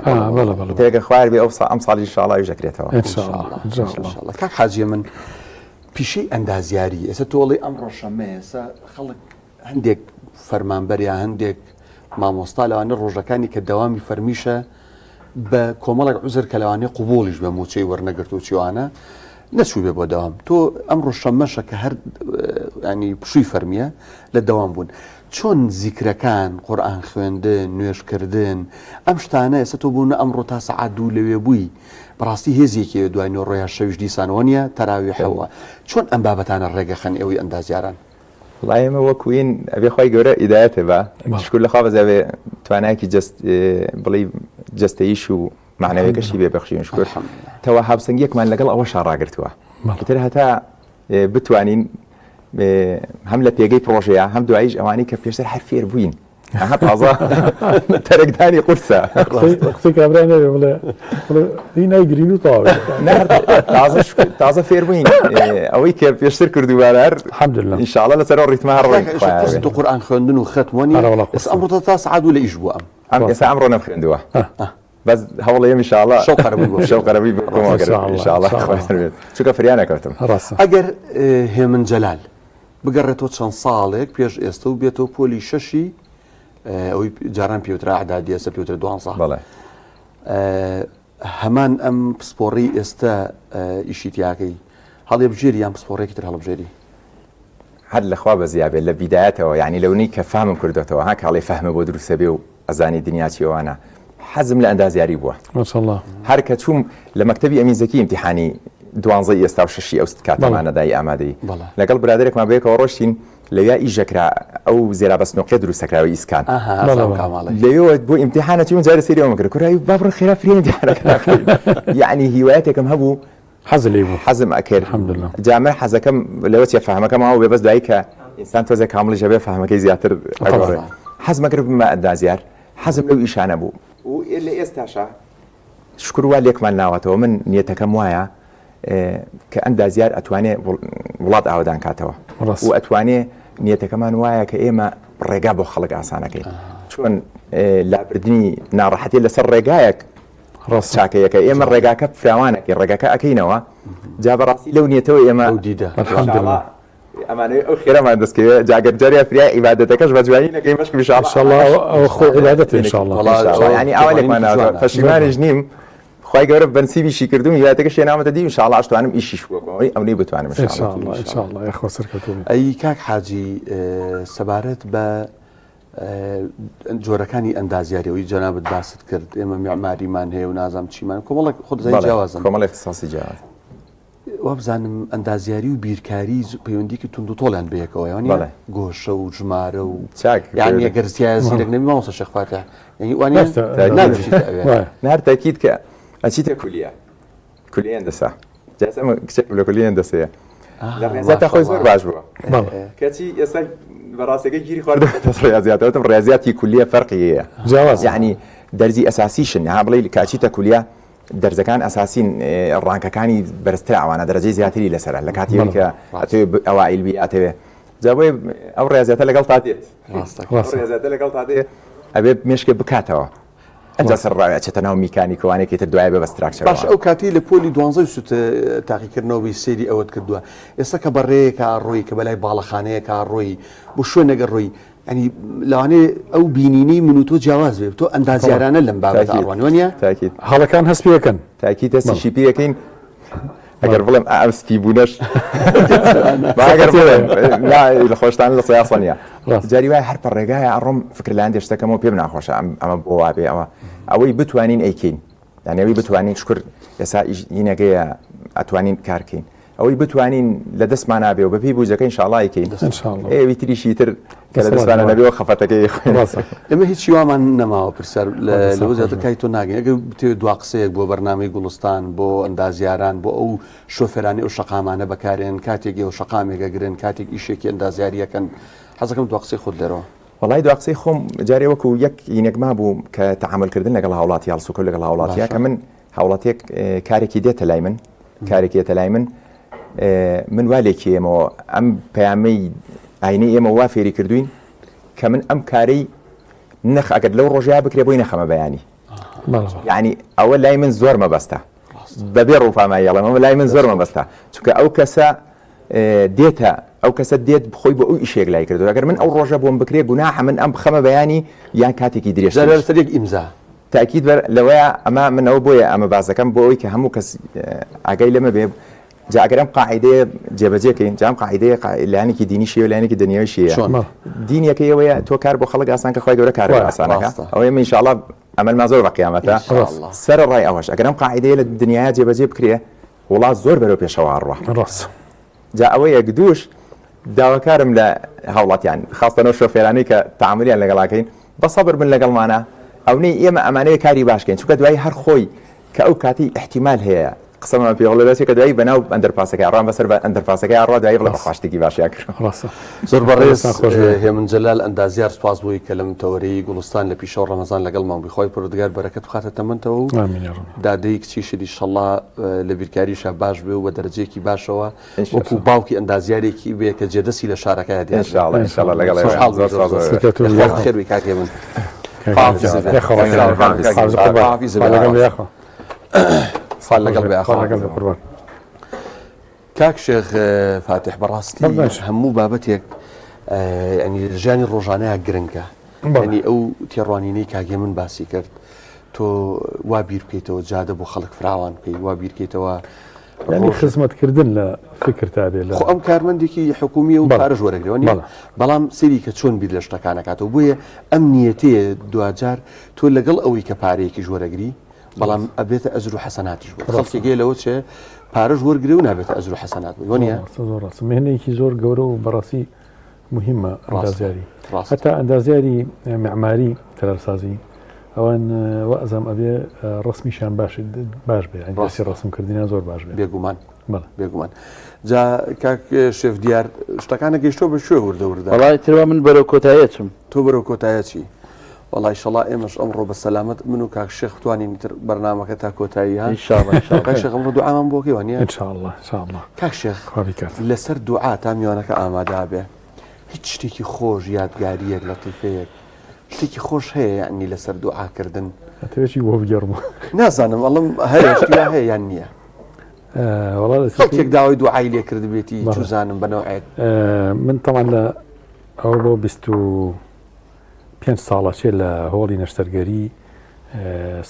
تێگە خوار بێ ئەو ئەم ساڵی ان شاء الله ئەویش دەکرێتەوە ان شاء الله ان شاء الله کاک حاجیە من پیشەی ئەندازیاری ئێستا تۆ ئەڵێی ئەمڕۆ شەممەیە ئێستا خەڵک هەندێک فەرمانبەر یا هەندێک مامۆستا لەوانە ڕۆژەکانی کە دەوامی فەرمیشە بە کۆمەڵێک عوزر کە لەوانەیە قوبوڵیش بە موچەی وەرنەگرت و چیوانە نەچوو بێ بۆ دەوام تۆ ئەمڕۆ شەممەشە کە هەر ینی پشووی فەرمیە لە دەوام بوون چۆن زیکرەکان قورآن خوێندن نوێژکردن ئەم شتانە ئێستا تۆ بوون ئەمڕۆ تا سەعات دوو لەوێ بووی بەڕاستی هێزێکی دوای نۆڕۆیا شەویش دیسانەوە نییە تەراویحەوە چۆن ئەم بابەتانە ڕێگەخەن ئێوەی ئەندازیاران وەڵا ئێمە وەکوین ئەبێ خوای گەورە ئیدایەتێ با شکر لە خوا بەس ئەبێ توانایەکی جەست بڵێی جەستەییش و معنەویەکەشی بێ بەخشین شکر تەوا هاوسەنگیەکمان لەگەڵ ئەوەشا ڕاگرتووە ئیتر هەتا بتوانین هەم لە پێگەی پرۆژەیە هەم دواییش ئەوانەی کە پێشتر هەر فێر بووین ئەها تازە تەرکدانی قورسە قسەی کابرا نەبێ بڵێ بڵێ هی نایگرین و تەواو تازە تازە فێر بووین ئەوەی کە پێشتر کردوومانە هەر الحمدلله ان شاء الله لەسەر ئەو ڕیتمە هەر ڕۆین قورس تو قورئان خوێندن و خەتم وەنیە ئەرە وەڵا ئێستا ئەمڕۆ تا تا سەعات دوو لە ئیش بووە ئەم ئەم ئێستا ئەمڕۆ نەمخوێندووە بەس هەوڵێم ان شاء الله شەو قەرەبووی بۆ شەو قەرەبووی بۆ إن شاء الله، ان شاء الله إن شاء الله. خۆ بێت چونکە فریا نەکەوتم ڕاستە ئەگەر هێمن جەلال بگەڕێتەوە چەند ساڵێک پێش ئێستە و بێتەوە پۆلی شەشی ئەوەی جاران پێوترا ئەعدادی ئێستا پێوترا دوانزە بەڵێ. هەمان ئەم پسپۆڕی ئێستا ئیشی تیاکەی هەڵێبژێری یان پسپۆڕێکی تر هەڵبژێری؟ هەر لە خوا بەزیا بێت لە بیدایەتەوە یانی لەونەی کە فامم کردۆتەوە ها کاڵێ فەهمە بۆ دروستە بێ و ئەزانی دنیا چیە وانە حەزم لە ئەندازیاری بووە ماشاءاللە هەر کە چووم لە مەکتەبی ئەمین زەکی ئیمتیحانی دوانزەی ئێستا و شەشی ئەو کاتەمانە دای ئامادەی لەگەڵ برادەرێکمان بەیەکەوە ڕۆشتین لەویا ئیشەکرا ئەو زێرا بەسنوقیە دروستەکراوی ئیسکان لەوێوە بۆ ئیمتیحانە چووم جارێ سەیری ئەوم کرد کورای با بڕۆ خێرا فری ئیمتیحانەکە یعنی هیوایەتێکم هەبوو حەز لێی بوو. حەزم ئەکرد الحمدللە. جا من حەزەکەم لەوە چیە فەهمەکەم ئاو بێ بەس دوایی کە ئینسان تۆزێ کامڵیش ئەبێ فەهمەکەی زیاتر ئەگۆڕێ حەزم ئەکرد ببمە ئەندازیار حەزم لەو ئیشانە بوو و لە ئێستاشا شکر وا لێکمان ناوەتەوە من نیەتەکەم وایە کە ئەندازیار ئەتوانێ وڵات ئاوەدان کاتەوە و ئەتوانێ نیەتەکەمان وایە کە ئێمە ڕێگا بۆ خەڵک ئاسانەکەین چۆن لابردنی ناڕەحەتی لەسەر ڕێگایەک ڕاستە. چاکەیەکە ئێمە ڕێگاکە فراوانەکەی ڕێگاکە ئەکەینەوە جا بەڕاستی لەو نیەتەوە ئێمە ئەو دیدە. الحمدللە. ئەمانەوێ ئەو خێرەمان دەستکەوێ جا گەر جارێ فریای عیبادەتەکەش بە جوانی نەکەین بەشکم ان شاء الله ان شاء الله ئەوە خۆی عیبادەتە ان شاء الله. وەڵا ان شاء الله یانی ئاوا لێکمان ناوەتەوە پەشیمانیش نیم خوای گەورە بەنسیبیشی کردووم هیوایەتەکەش هێناومەتە دی ان شاء الله ئەشتوانم ئیشیش بکەم ئەونەی بتوانم ان شاء الله. ان شاء الله یاخوا سەرکەوتوو بی. ئەی کاک حاجی سەبارەت بە جۆرەکانی ئەندازیاری ئەوی جەنابت باست کرد ئێمە میعماریمان هەیە و نازام چیمان کۆمەڵێک خۆت زای جیاوازن کۆمەڵێک اختصاصی جیاواز وابزانم ئەندازیاری و بیرکاری پەیوەندیکی توند و تۆڵیان بەیەکەوە یانی بەڵێ. گۆشە و ژمارە و چاک یعنی ئەگەر زیایە زیرەک نەبی مامۆستا شێخ فاتح یعنی وانە ڕاستە. ناچیتە ئەوێ وایە. نار تاکید کە ئەچیتە کولیە کولیە هەندەسە جا ئێستا ئەمە کچێکم لە کولیە هەندەسەیە لە ڕێزیاتا خۆی زۆر باش بووە کەچی ئێستا بەڕاستەکەی گیری خواردووە ڕێزیاتەوە وتم ڕێزیاتی کولیە فەرقی هەیە جیاواز یعنی دەرزی ئەساسیشن ها بڵێ کاچیتە کولیە دەرزەکان ئەساسین ڕانکەکانی بەرزتر ئەوانە دەرەجەی زیاتری لەسەرە لە کاتی کە ئەتەوێ ئەوائیل بی ئەتەوێ جا بۆیە ئەو ڕێزیاتە لەگەڵ تا دێت ڕێزیاتە لەگەڵ تا دێ ئەبێ مێشکێ بکاتەوە ئەنجا سەر ڕاوی ئەچێتە ناو میکانیک و وانەیەکی تر دوایە بێ بە structure باشە ئەو کاتەی لە پۆلی دوانزەی سوت تاقیکردنەوە بووی سەیری ئەوەت کردووە ئێستا کە بە ڕێیەکا ڕۆی کە بەلای باڵەخانەیەکا ڕۆی بۆ شوێنێک ڕۆی یعنی لەوانەیە ئەو بینینەی من و تۆ جیاواز بێ تۆ ئەندازیارانە لەم بابەتە ئەڕوانی وەنیە؟ تاکید هەڵەکان هەست پێکەن تاکید هەستیشی پێ ئەکەین ئەگەر بڵێم ئەم سپی بوونەش ئەگەر بڵێم لە خۆشتان لە سیاسە نیە جاری وایە هەر پەڕێگایە ئەڕۆم فکر لە هەندێک شتەکەمەوە پێم ناخۆشە ئەمە بۆ وابێ ئەوە ئەوەی بتوانین ئەیکەین یعنی ئەوەی بتوانین شکر ئێسا ئینەکەیە ئەتوانین کارکەین ئەوەی بتوانین لە دەستمان نابێ و بەپێی بوجەکە ئینشاڵڵا ئەیکەین ئێوی تریشی تر کە لە دەستمانە نەبێ و خەفەتەکەی خوێن. ئێمە هیچ هیوامان نەماوە پرسیار لەوە زیاتر کای تۆ ناگەین ئەگەر بتەوێت دوا قسەیەک بۆ بەرنامەی گوڵستان بۆ ئەندازیاران بۆ ئەو شۆفێرانی ئەو شەقامانە بەکارێن کاتێک ئێوە شەقامێک ئەگرن کاتێک ئیشێکی ئەندازیاریەکەن حەزەکەم دوا قسەی خۆت لێرەوە. وەڵای دوا قسەی خۆم جارێ وەکو یەک ینێک مابوو کە تەعامل کردن لەگەڵ هاوڵاتی هەڵسوکەوت لەگەڵ هاوڵاتیە کە من هاوڵاتیەک کارێکی دێتە لای من کارێکی دێتە لای من من وا لێکی ئێمەوە ئەم پەیامەی ئاینەی ئێمە وا فێری کردوین کە من ئەم کارەی نەخ ئەگەر لەو ڕۆژەیە بکرێ بۆی نەخەمە بەیانی یعنی ئەوە لای من زۆر مەبەستە بەبێ ڕووپامایی ئەڵێم ئەمە لای من زۆر مەبەستە چونکە ئەو کەسە دێتە ئەو کەسە دێت بخۆی بۆ ئەو ئیشێک لای کردو ئەگەر من ئەو ڕۆژە بۆم بکرێ گوناحە من ئەم بخەمە بەیانی یان کاتێکی درێژ لەسەر یەک ئیمزا تاکید بەر لەوەیە ئەمە من ئەوە بۆیە ئەمە باسەکەم بۆ ئەوەی کە هەموو کەس ئاگای لەمە بێ جا ئەگەر ئەم قاعدەیە جێبەجێ کەین جا ئەم قاعدەیە لایەنێکی دینیشی و لایەنێکی دنیاویشی هەیە چۆن؟ دینیەکەی ئەوەیە تۆ کار بۆ خەڵک ئاسان کە خوای گەورە کار بۆ ئاسانەکە ڕاستە. ئەوەیە من ئینشاڵڵا ئەمەلمان زۆر بە قیامەتە إن شاء الله. سەرەڕای ئەوەش ئەگەر ئەم قاعدەیە لە دنیایا جێبەجێ بکرێ وڵات زۆر بەرەو پێشەوە ئەڕوا. ڕاستە. جا ئەوە یەک دووش داواکارم لە هاوڵاتیان خاستەن ئەو شۆفێرانەی کە تەعامولیان لەگەڵ ئەکەین بە سەبر بن لەگەڵمانا ئەونەی ئێمە ئەمانەوێ کاری باش کەین چونکە دوایی هەر خۆی کە ئەو کاتەی ئیحتیمال هەیە قسەمان پێ بڵێ دەچێ کە دوایی بەناو ئەندەرپاسەکەی ڕام بەسەر بە ئەندەرپاسەکەی ئەڕوا دوایی بڵێ بەخوا شتێکی باشیان کرد. ڕاستە. زۆر بەڕێز دەستان خۆش بێ. هێمن جەلال ئەندازیار سوپاس بۆی کە لەم تەوەرەی گوڵستان لە پیشەوە ڕەمەزان لەگەڵمان بووی خوای پەروەردگار بەرەکەت بخاتە تەمەنتەوە و آمین یا رب. دادەی کچیشت ئیشەڵا لە بیرکاریشا باش بێ و بە دەرەجەیەکی باشەوە إن شاء وەکو باوکی ئەندازیارێکی بێ کە جێدەستی لە شارەکەیا دیار إن شاء الله إن شاء الله لەگەڵ ئێوە خۆشحاڵ زۆر زۆر سوپاس زۆر بۆ سەرکەوتوو بی. خوا بەخێر بی کاک هێمن کاک خواحافیزت بێ. یاخوا خوا حافظ قوربان. خواحافیزت خوا بێ. لەگەڵ بێ یاخوا. خوا لەگەڵ بێ خوا ئاخوا. لەگەڵ بێ قوربان. کاک شێخ فاتیح بەڕاستی بەڵێ. هەموو بابەتێک یعنی لە ژیانی ڕۆژانەیە گرنگە بەڵێ. یعنی ئەو تێڕوانینەی کاک هێمن باسی کرد تۆ وا بیر بکەیتەوە جادە بۆ خەڵک فراوان بکەی وا بیرکەیتەوە ینی خزمەتکردن لە فکر تا بێ لە خۆ ئەم کارمەندێکی حکومیە و پارەش وەرەگرەوە نیە بەڵام سەیری کە چۆن بیر لە شتەکان ئەکاتەوە بۆیە ئەم نیەتەیە دواجار تۆ لەگەڵ ئەوەی کە پارەیەکیش وەرەگری بەڵام ئەبێتە ئەجر و حەسەناتیش بۆت خەڵکێک هەیە لەوە چێ پارەش وەرگرێ و نابێتە ئەجر و حەسەنات بۆی وەنیە؟ زۆر ڕاستە مهنەیەکی زۆر گەورە و بەڕاستی مهمە ئەندازیاری هەتا ئەندازیاری معماری تەلارسازی ئەوان وەزام ئەبێ ڕسمیشان باش باش بێ ڕاستی ڕسمکردنیان زۆر باش بێ بێگومان بێگومان جا کاک شێف دیار شتەکانە گەیشتۆ بە کوێ وردە وردە وەڵای تروا من بەرەو کۆتاییە چم تۆ بەرەو کۆتایە چی وەڵا ئیشەڵا ئێمەش ئەمڕۆ بە سەلامەت من و کاک شێخ بتوانین تر بەرنامەکە تا کۆتایی ها إن شاء الله إن شاء الله کاک شێخ ئەمڕۆ دوعامان بۆ کەی وانیە إن شاء الله إن شاء الله کاک شێخ خوا بیکات لەسەر دوعا تا میوانەکە ئامادە بێ هیچ شتێکی خۆش یادگاریەک لەتیفەیەک شتێکی خۆش هەیە یعنی لەسەر دوعاکردن ئەتەوێ چی بۆ بگێڕمەوە نازانم ئەڵم هەیە شتی وا هەیە یان نییە وەڵا خەڵکێک داوای دوعای لێ کردبێتی چوزانم بە نەوعێک من تەمان لە ئەوە بۆ 25 ساڵە چێ لە هۆڵی نەشتەرگەری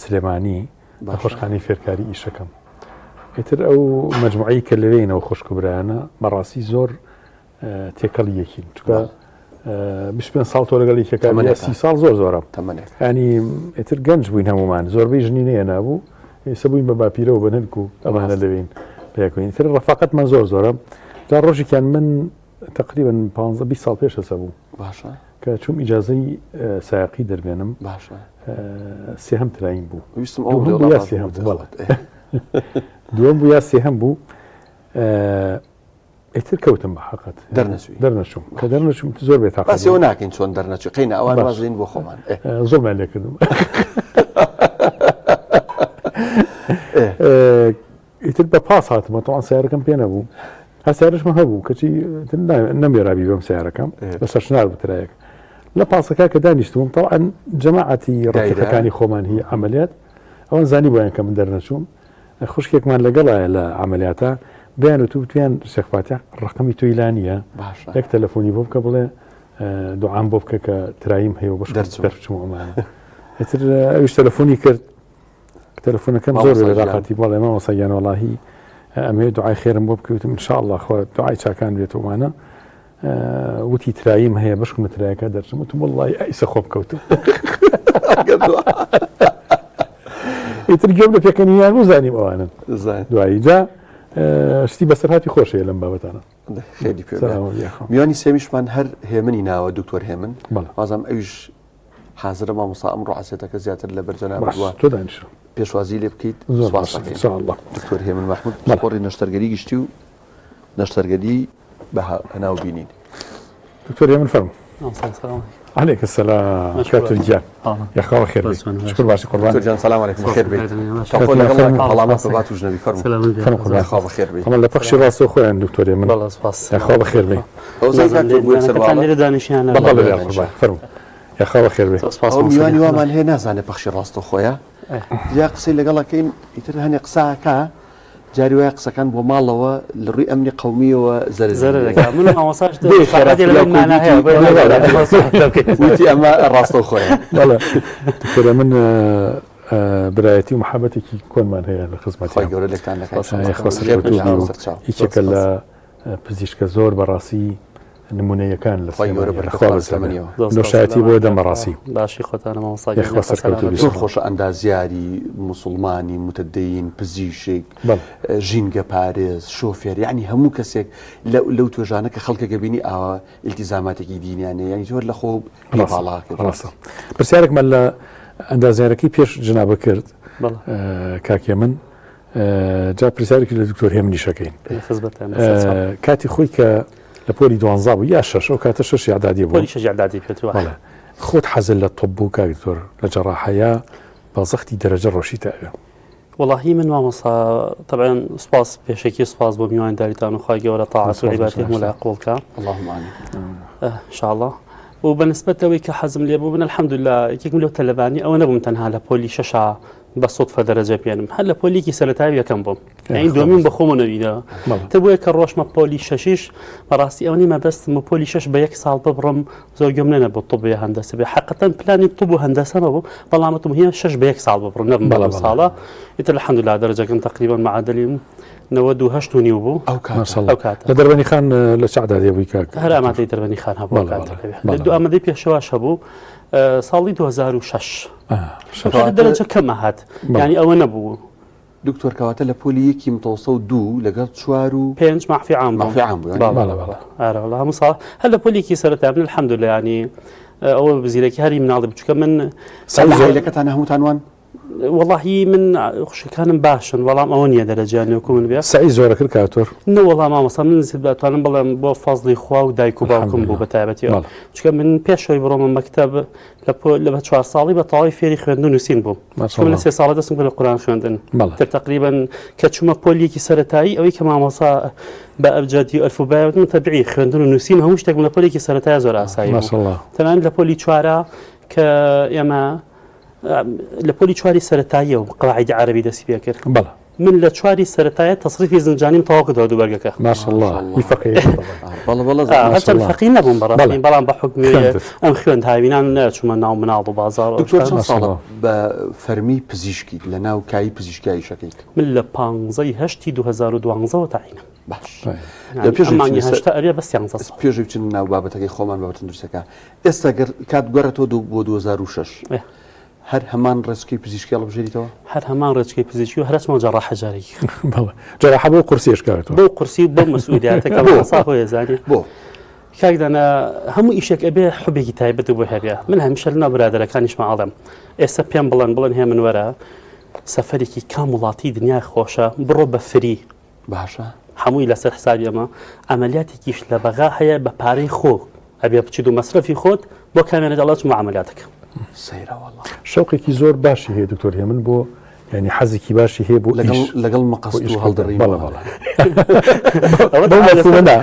سلێمانی نەخۆشخانەی فێرکاری ئیشەکەم ئیتر ئەو مجموعەی کە لەوێینەوە خوشک و برایانە بەڕاستی زۆر تێکەڵی یەکین چونکە 25 ساڵ تۆ لەگەڵ یەکێکا سی ساڵ زۆر زۆرە ینی ئیتر گەنج بووین هەمومان زۆربەی ژنی نەیەنابوو ئێستا بووین بە باپیرەوە بە نەنک و ئەمانە لەوین پێکوین تر ڕەفاقەتمان زۆر زۆرە جا ڕۆژێکیان من تقریبا 15 20 ساڵ پێش هەسە بوو باشە کە چوم ئیجازەی سایەقی دەربێنم باشە سێهەم تراین بوو ویستم ئەو بڵێ یا سێهەم بوو بەڵێ دووەم بوو یا سێهەم بوو ئیتر کەوتم بە حەقت دەرنەچووی دەرنەچووم کە دەرنەچووم زۆر بێ تاقەت باسی ئەوە ناکەین چۆن دەرنەچووی قەینا ئەوان باش. وازین بۆ خۆمان ئێ. زۆرمان لێ کردم ئێ. ئیتر بە پاس هاتمە تەوان سیارەکەم پێ نەبوو هەر سیارەشمە هەبوو کەچی ئیتر نەموێرا بیبەم سیارەکەم ئێ. لەسەر شنار بوو ترایەک لە پاسەکە کە دانیشتبووم تەوان جەماعەتی دایرە. ڕەفیقەکانی خۆمان هی عەمەلیات ئەوان زانیبوویان کە من دەرنەچووم خوشکێکمان لەگەڵایە لە عەمەلیاتا بیان وتو وتویان شێخ فاتیح ڕەقەمی تۆی لا نییە باشە یەک تەلەفۆنی بۆ بکە بڵێ دوعام بۆ بکە کە ترایم هەیە و بەش دەرچم. دەرچم ئەمانە ئیتر ئەویش تەلەفۆنی کرد تەلەفۆنەکەم زۆر مامۆستا بێ گیان. ڕاقەتی بەڵێ مامۆستا گیان وەڵاهی ئەمەوێ دوعای خێرم بۆ بکەی وتم ان شاء الله خوا دوعای چاکان بێت ومانە وتی ترایم هەیە بەشکم لە ترایەکە دەرچم وتم وەڵڵاهی ئایسە خۆم کەوتم ئیتر گوێم لە پێکەنینیان بوو زانیم ئەوانن دوایی جا شتی بەسەرهاتی خۆش هەیە لەم بابەتانە خێری پێ میوانی سێمیشمان هەر هێمنی ناوە دکتۆر هێمن وازم ئەویش حازرە مامۆستا ئەمڕۆ عەسێتەکە زیاتر لەبەر جەنابت وە تۆ دانیشە پێشوازی لێ بکەیت زۆر سوپاس باشە دەکەین ان شاء الله دکتۆر هێمن مەحمود بەڵێ. پسپۆڕی نەشتەرگەری گشتی و نەشتەرگەری بە هەناو بینین. دکتۆر هێمن فەرموو. مامۆستا سلام علیکم. علیک السلام مشکور. کاک گیان یاخوا بەخێر بێی. بەس شکر باشی قوربان. دکتۆر گیان سلام علیکم بەخێر بێی. کاک تاخۆ لەگەڵ فەرموو. هەڵامەت بە بات و ژنەبی فەرموو. فەرموو قوربان. یاخوا بەخێر بێی. ئەمە لە پەخشی ڕاستەوخۆیان دکتۆر هێمن. بەڵێ سپاس. یاخوا بەخێر بێی. ئەو زای کاک تۆ بوویت سەر واڵە. لێرە دانیشیان بەڵێ بەڵێ قوربان فەرموو. یاخوا بەخێر بێی. سپاس ئەو مامۆستا میوانی گیان. وامان هەیە نازانێ پەخشی ڕاستەوخۆیە. یا قسەی لەگەڵ ئەکەین ئیتر هەنێ قسە ئەکا جاری وایە قسەکان بۆ ماڵەوە لە ڕووی ئەمنی قەومیەوە زەرەری زەرەر هەیە. دەکا من و مامۆستاش بێ شەرافەتی لە یا بینمانا هەیە کوردی بۆیە وتی ئەمە ڕاستەوخۆیە. بەڵێ دکتۆرە من برایەتی و محەبەتێکی کۆنمان هەیە لە خزمەتیان. خوای گەورە لێکتان نەکات. یاخوا سەرکەوتوو بی و یەکێکە لە پزیشکە زۆر بەڕاستی نمونەیەکان لە خوای گەورە سلێمانی بەرکەت خوا بخاتە بەزەمەنیەوە تەمەنیەوە. نۆشایەتی بۆ دەم بەڕاستی باشی خۆتانە مامۆستا گیان، یاخوا یاخوا سەرکەوتوو بی. سەلامەت زۆر خۆشە ئەندازیاری موسڵمانی متدەین پزیشک بەڵێ. ژینگە پارێز شۆفێر یعنی هەموو کەسێک لەو توێژانە کە خەڵکێکە بینی ئاوا ئیلتیزاماتێکی دینیان هەیە یعنی زۆر لە خۆ پێ ڕاستە باڵا کرد. ڕاستە پرسیارێکمان لە ئەندازیارەکەی پێش جنابە کرد بەڵێ. کاک هێمن جا پرسیارێکی لە دکتۆر هێمنیش ئەکەین. لە خزمەتتان بەسەر چاو. کاتی خۆی کە لە پۆلی دوانزا بوو یا شەش ئەو کاتە شەش ئیعدادی بوو. پۆلی شەش ئیعدادی پێت وایە. بەڵێ خۆت حەزت لە طب بوو کاک دکتۆر لە جەراحە یا بە زەختی دەرەجە ڕۆشیتە ئەوێ؟ وەڵاهی من مامۆستا تەبعەن سوپاس پێشەکی سوپاس بۆ میوانداریتان و خوای گەورە تاعەت و عیبادەتی هەموو لای قبوڵ کا. اللهم آمین. ان شاء الله. و بە نسبەت ئەوەی کە حەزم لێ بوو من الحمدلله یەکێکم لەو تەلەبانی ئەوە نەبووم تەنها لە پۆلی شەشا بە سوتفە دەرەجە بێنم هەر لە پۆلیکی سەرەتایی یەکەم بووم. یعنی دومین بە خۆمە نەبینەوە تە بۆیە کە ڕۆشمە پۆلی شەشیش بەڕاستی ئەوە نیمە بەستم و پۆلی شەش بە یەک ساڵ ببڕم زۆر گوێم نەنە بۆ طب یا هەندەسە بێ حقەتەن پلانی طب و هەندەسە بوو بەڵام وتم هەیە شەش بە یەک ساڵ ببڕم نەبم بەڵام ساڵە ئیتر الحمدلله دەرەجەکەم تقریبا معادلی 98 و نیو بوو ئەو کات ئەو کات لە دەربەنی خان لە چعدا دێ بووی کاک هەر ئامادەی دەربەنی خان هەبوو لە دوو ئامادەی پێشەواش هەبوو ساڵی 2006 دەرەجە کەمە هات ینی ئەوە نەبوو دکتۆر کەواتە لە پۆلی یەکی متەوەستە و دوو لەگەڵ چوار و پێنج مەعفی عام بووم. مەعفی عام بوو بەڵێ بەڵێ بەڵێ ئارە وەڵا هەموو ساڵ هەر لە پۆلێکی سەرەتا من الحمدلله ینی ئەوە بزیرەکی هەری مناڵی بچووکە من سەر لە عایلەکەتان هەمووتان وان؟ وەڵاهی من خوشکەکانم باشن بەڵام ئەوە نییە دەرەجەیان وەکو من بێ. سەعی زۆرە کرد کاک تۆر؟ نە وەڵا مامۆستا من ئەتوانم بڵێم بۆ فەزڵی خوا و دایک و باوکم بوو بە تایبەتی چونکە من پێش ئەوەی بڕۆمە مەکتەب لە پۆ لە بە چوار ساڵی بە تەواوی فێری خوێندن و نووسین بووم چونکە من لە سێ ساڵە دەستم کرد بە قورئان خوێندن تر تەقریبەن کە چوومە پۆلیەکی سەرەتایی ئەوەی کە مامۆستا بە ئەبجەدی و ئەلفوبای وت من تەبیعی خوێندن و نووسین هەموو شتێکم لە پۆلێکی سەرەتای زۆر ئاسایی بوو تەنانەت لە پۆلی چوارە کە ئێمە لە پۆلی چواری سەرەتاییەوە قەواعیدی عەرەبی دەستی پێ کرد بەڵێ من لە چواری سەرەتایە تەسریفی زنجانیم تەواو کردەوە دوو بەرگەکە. ماشاءاللە هی فەقێ بەڵێ بەڵێ هەرچەند فەقی نەبووم بەڕاستی بەڵام بە حوکمی ئەم خوێند هاوینان نەچوومە ناو مناڵ و بازاڕ دکتۆر چەند ساڵە بە فەرمی پزیشکیت لە ناو کایی پزیشکی ئیشەکەیت؟ من لە پانزەی هەشتی 2012ەوە تەعینم. باش لە پێش مانگی هەشتا ئەبێ بە سیانزە ساڵ. پێش بچین ناو بابەتەکەی خۆمان بابەتە تەندروستیەکە ئێستا گەر کات بگەڕێتەوە بۆ 2006 هەر هەمان ڕێچکەی پزیشکی هەڵبژێریتەوە؟ هەر هەمان ڕێچکەی پزیشکی و هەرچمەوە جەڕاحە جارێکی. بەڵێ جەراحە بۆ قورسیش کاکتۆر. بۆ قورسی و بۆ مەسئولیاتە کە مامۆستا خۆی ئەزانێ. بۆ؟ کاک دانا هەموو ئیشێک ئەبێ حوبێکی تایبەت بۆ هەبێ من هەمیشە لەناو برادەرەکانیشمە ئەڵێم ئێستا پێم بڵێن بڵێن هێمن وەرە سەفەرێکی کام وڵاتی دنیا خۆشە بڕۆ بە فری باشە. هەمووی لەسەر حسابی ئەمە عەمەلیاتێکیش لە بەغا هەیە بە پارەی خۆ ئەبێ بچیت و مەسرەفی خۆت بۆ کامێنە دەڵێ چمە عەمەلیاتەکە. سەیرە وەڵا. شەوقێکی زۆر باشی هەیە دکتۆر هێمن بۆ یعنی حەزێکی باشی هەیە بۆ لەگەڵ لەگەڵ مقەست و هەڵدڕین بەڵێ بەڵێ بەو مەفهومە نا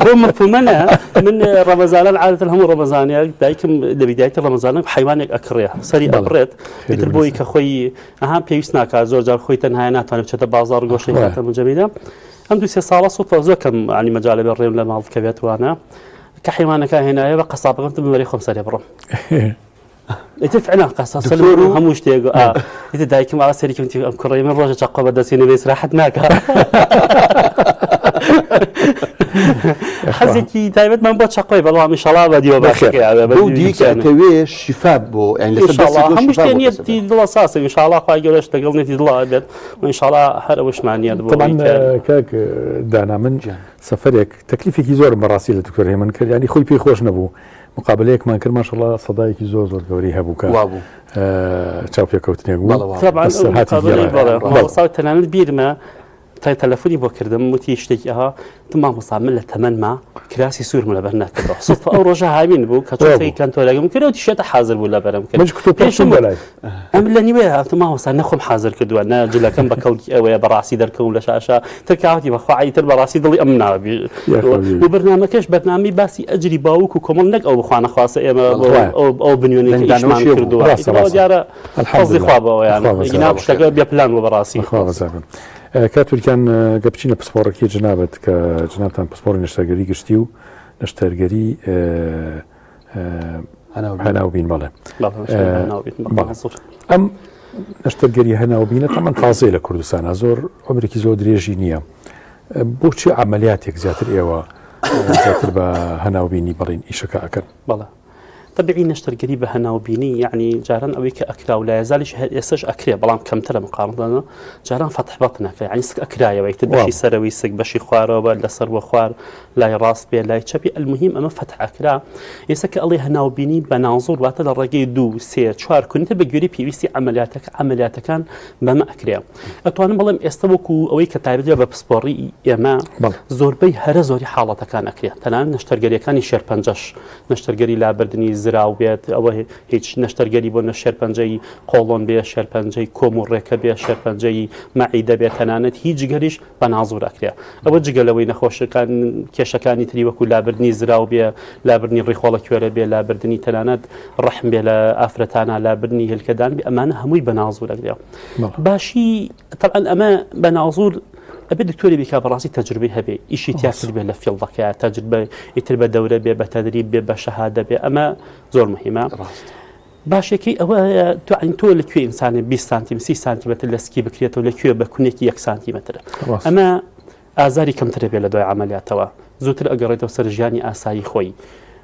بۆ مەفهومە نا من ڕەمەزانان عادەتەن هەموو ڕەمەزانێک دایکم لە بیدایەتی ڕەمەزانە حەیوانێک ئەکڕێ سەری ئەبڕێت ئیتر بۆی کە خۆی ئەها پێویست ناکات زۆر جار خۆی تەنهایە ناتوانێت بچێتە بازاڕ و گۆشەی کاتە مجەمیدە ئەم دو سێ ساڵە سوپە زۆر کەم عنی مەجالە بێ ڕێم لە ماڵ بکەوێت وانە کە حیوانەکە هێنایە بە قەسابەکەم تم بەری خۆم سەرێ بڕم ئیتر فعلا قەسا سەر و هەموو شتێک ئیتر دایکم ئاوا سەری کەم ئەم کوڕەی من ڕۆژە چەقۆ بە دەستی نەبێ ئیسراحەت ناکا حەزێکی تایبەتمان بۆ چەقۆی بەڵام ئینشاڵا بە دیوە بەخێر بەو دیکە ئەتەوێ شیفا بۆ یانی لەسەر دەستی تۆ هەموو شیفا شتێ بۆ نیەتی کەسە بێت. دڵە ساسە ئینشاڵا خوای گەورەش لەگەڵ نێتی دڵا بێت و ئینشاڵا هەر ئەوەشمان نیەت بۆ طبعا ئەوەی کە کاک دانا من گیان. سەفەرێک تەکلیفێکی زۆرم بەڕاستی لە دکتۆر هێمن کرد یانی خۆی پێی خۆش نەبوو مقابلەیەکمان کرد ماشەڵا سەدایەکی زۆر زۆر گەورەی هەبوو کە وابوو چاوپێکەوتنێک بوو بەڵێ وابوو. طبعا ئەو بەسەرهاتی مقابلەی گێڕایەوە. بەڵێ بەڵێ. مامۆستا تەنانەت بیرمە تای تەلەفۆنی بۆ کردم وتی شتێکی ئەها وتم مامۆستا من لە تەمەنما کراسی سوورم لەبەر نەکردەوە سوتفە ئەو ڕۆژە هاوین بوو کە چۆن کەنتۆرەکەم کرد و تیشێتە حاضر بوو لەبەرم کرد منش کتۆ پێشم بەلای ئەم لە نیوەیە هاتم مامۆستا نەخۆم حاضر کردووە نە جلەکەم بە کەڵکی ئەوەیە بەڕاستی دەرکەوم لە شاشە تر کاوتی بەخوا ئیتر بەڕاستی دڵی ئەم ناوی و بەرنامەکەش بەرنامەی باسی ئەجری باوک و کۆمەڵ نەک ئەو بخوانە خواستە ئێمە ئەو بنیۆنێک ئیشمان کردووە دیارە فەزڵی خوا بەوەیان گینا شتەکە بێ پلان بوو بەڕاستی. خوا ڕەزا بن. کاک تورکان گە بچینە پسپۆڕەکەی جنابت کە جنابتان پسپۆڕی نەشتەرگەری گشتی و نەشتەرگەری هەناوبین بەڵێ ئەم نەشتەرگەری هەناوبینە تەمەن تازەیە لە کوردستانە زۆر عمرێکی زۆر درێژی نییە بۆچی عملیاتێک زیاتر ئێوە زیاتر بە هەناوبینی بەڵین ئیشەکە ئەکەن بەڵێ تەبیعی نەشتەرگەری بە هەناوبینی یەعنی جاران ئەوەی کە ئەکرا و لایەزالیش هەر ئێستەش ئەکرێ بەڵام کەمترە مقارنە جاران فەتح بەتن ئەکرا یەعنی سک ئەکرایەوە ئیتر بەشی سەرەوەی سک بەشی خوارەوە بە لەسەر وە خوار لای ڕاست بێ لای چەپی المهم ئەمە فەتح ئەکرا ئێستا کە ئەڵێ هەناوبینی بە نازوڕ واتە لە ڕێگەی دوو سێ چوار کونتە بە گوێری پێویستی عەمەلیاتەکە عەمەلیاتەکان بەمە ئەکرێ ئەتوانم بڵێم ئێستا وەکو ئەوەی کە تایبەت بە پسپۆڕی ئێمە زۆربەی هەرە زۆری حاڵەتەکان ئەکرێت تەنانەت نەشتەرگەریەکانی شێرپەنجەش نەشتەرگەری لابردنی زراو بێت ئەوە هیچ نەشتەرگەری بۆ نە شێرپەنجەی قۆڵۆن بێ شێرپەنجەی کۆم و ڕێکە بێ شێرپەنجەی مەعیدە بێ تەنانەت هیچ جگەریش بە نازور ئەکرێ ئەوە جگە لەوەی نەخۆشەکان کێشەکانی تری وەکو لابردنی زراو بێ لابردنی ڕیخۆڵە کوێرە بێ لابردنی تەنانەت ڕەحم بێ لە ئافرەتانە لابردنی هێلکەدان بێ ئەمانە هەمووی بە نازور ئەکرێ باشی طبعا ئەمە بە نازور ئەبێ دکتۆری بیکا بەڕاستی تەجروبەی هەبێ ئیشی تیا کرد بێ لە field ەکەیا تەجروبە ئیتر بە دەورە بێ بە تەدریب بێ بە شەهادە بێ ئەمە زۆر مهمە ڕاست باشەکەی ئەوە تو عین تۆ لە کوێ ئینسانێ 20 سانتیم 30 سانتیمەتر لە سکی بکرێتەوە لە کوێ بە کونێکی یەک سانتیمەتر ڕاست. ئەمە ئازاری کەمترە بێ لە دوای عملیاتەوە زووتر ئەگەڕێتەوە سەر ژیانی ئاسایی خۆی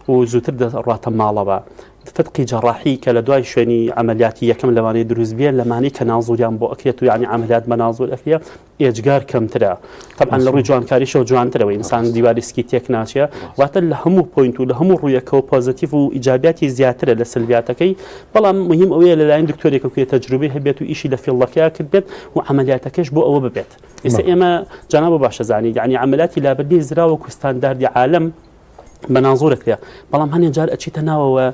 و زووتر دەڕاتە ماڵەوە فتقی جەڕاحی کە لە دوای شوێنی عملیاتی یەکەم لەوانەیە دروست بێ لەمانەی کە نازوریان بۆ ئەکرێت و یعنی عملیات بە نازور ئەکرێ ئێجگار کەمترە طبعا لە ڕووی جوانکاریشەوە جوانترەوە ئینسان دیواری سکی تێک ناچێ واتە لە هەموو point و لە هەموو ڕوویەکەوە positive و ئیجابیاتی زیاترە لە سلبیاتەکەی بەڵام مهم ئەوەیە لەلایەن دکتۆرێکە کوێ تەجروبەی هەبێت و ئیشی لە field ەکەیا کردبێت و عملیاتەکەش بۆ ئەوە ببێت ئێستا ئێمە جەناب باشە زانی یعنی عملیاتی لابردنی زراوە و ستانداردی عالم بە نازۆر ئەکرێ بەڵام هەنێ جار ئەچیتە ناوەوە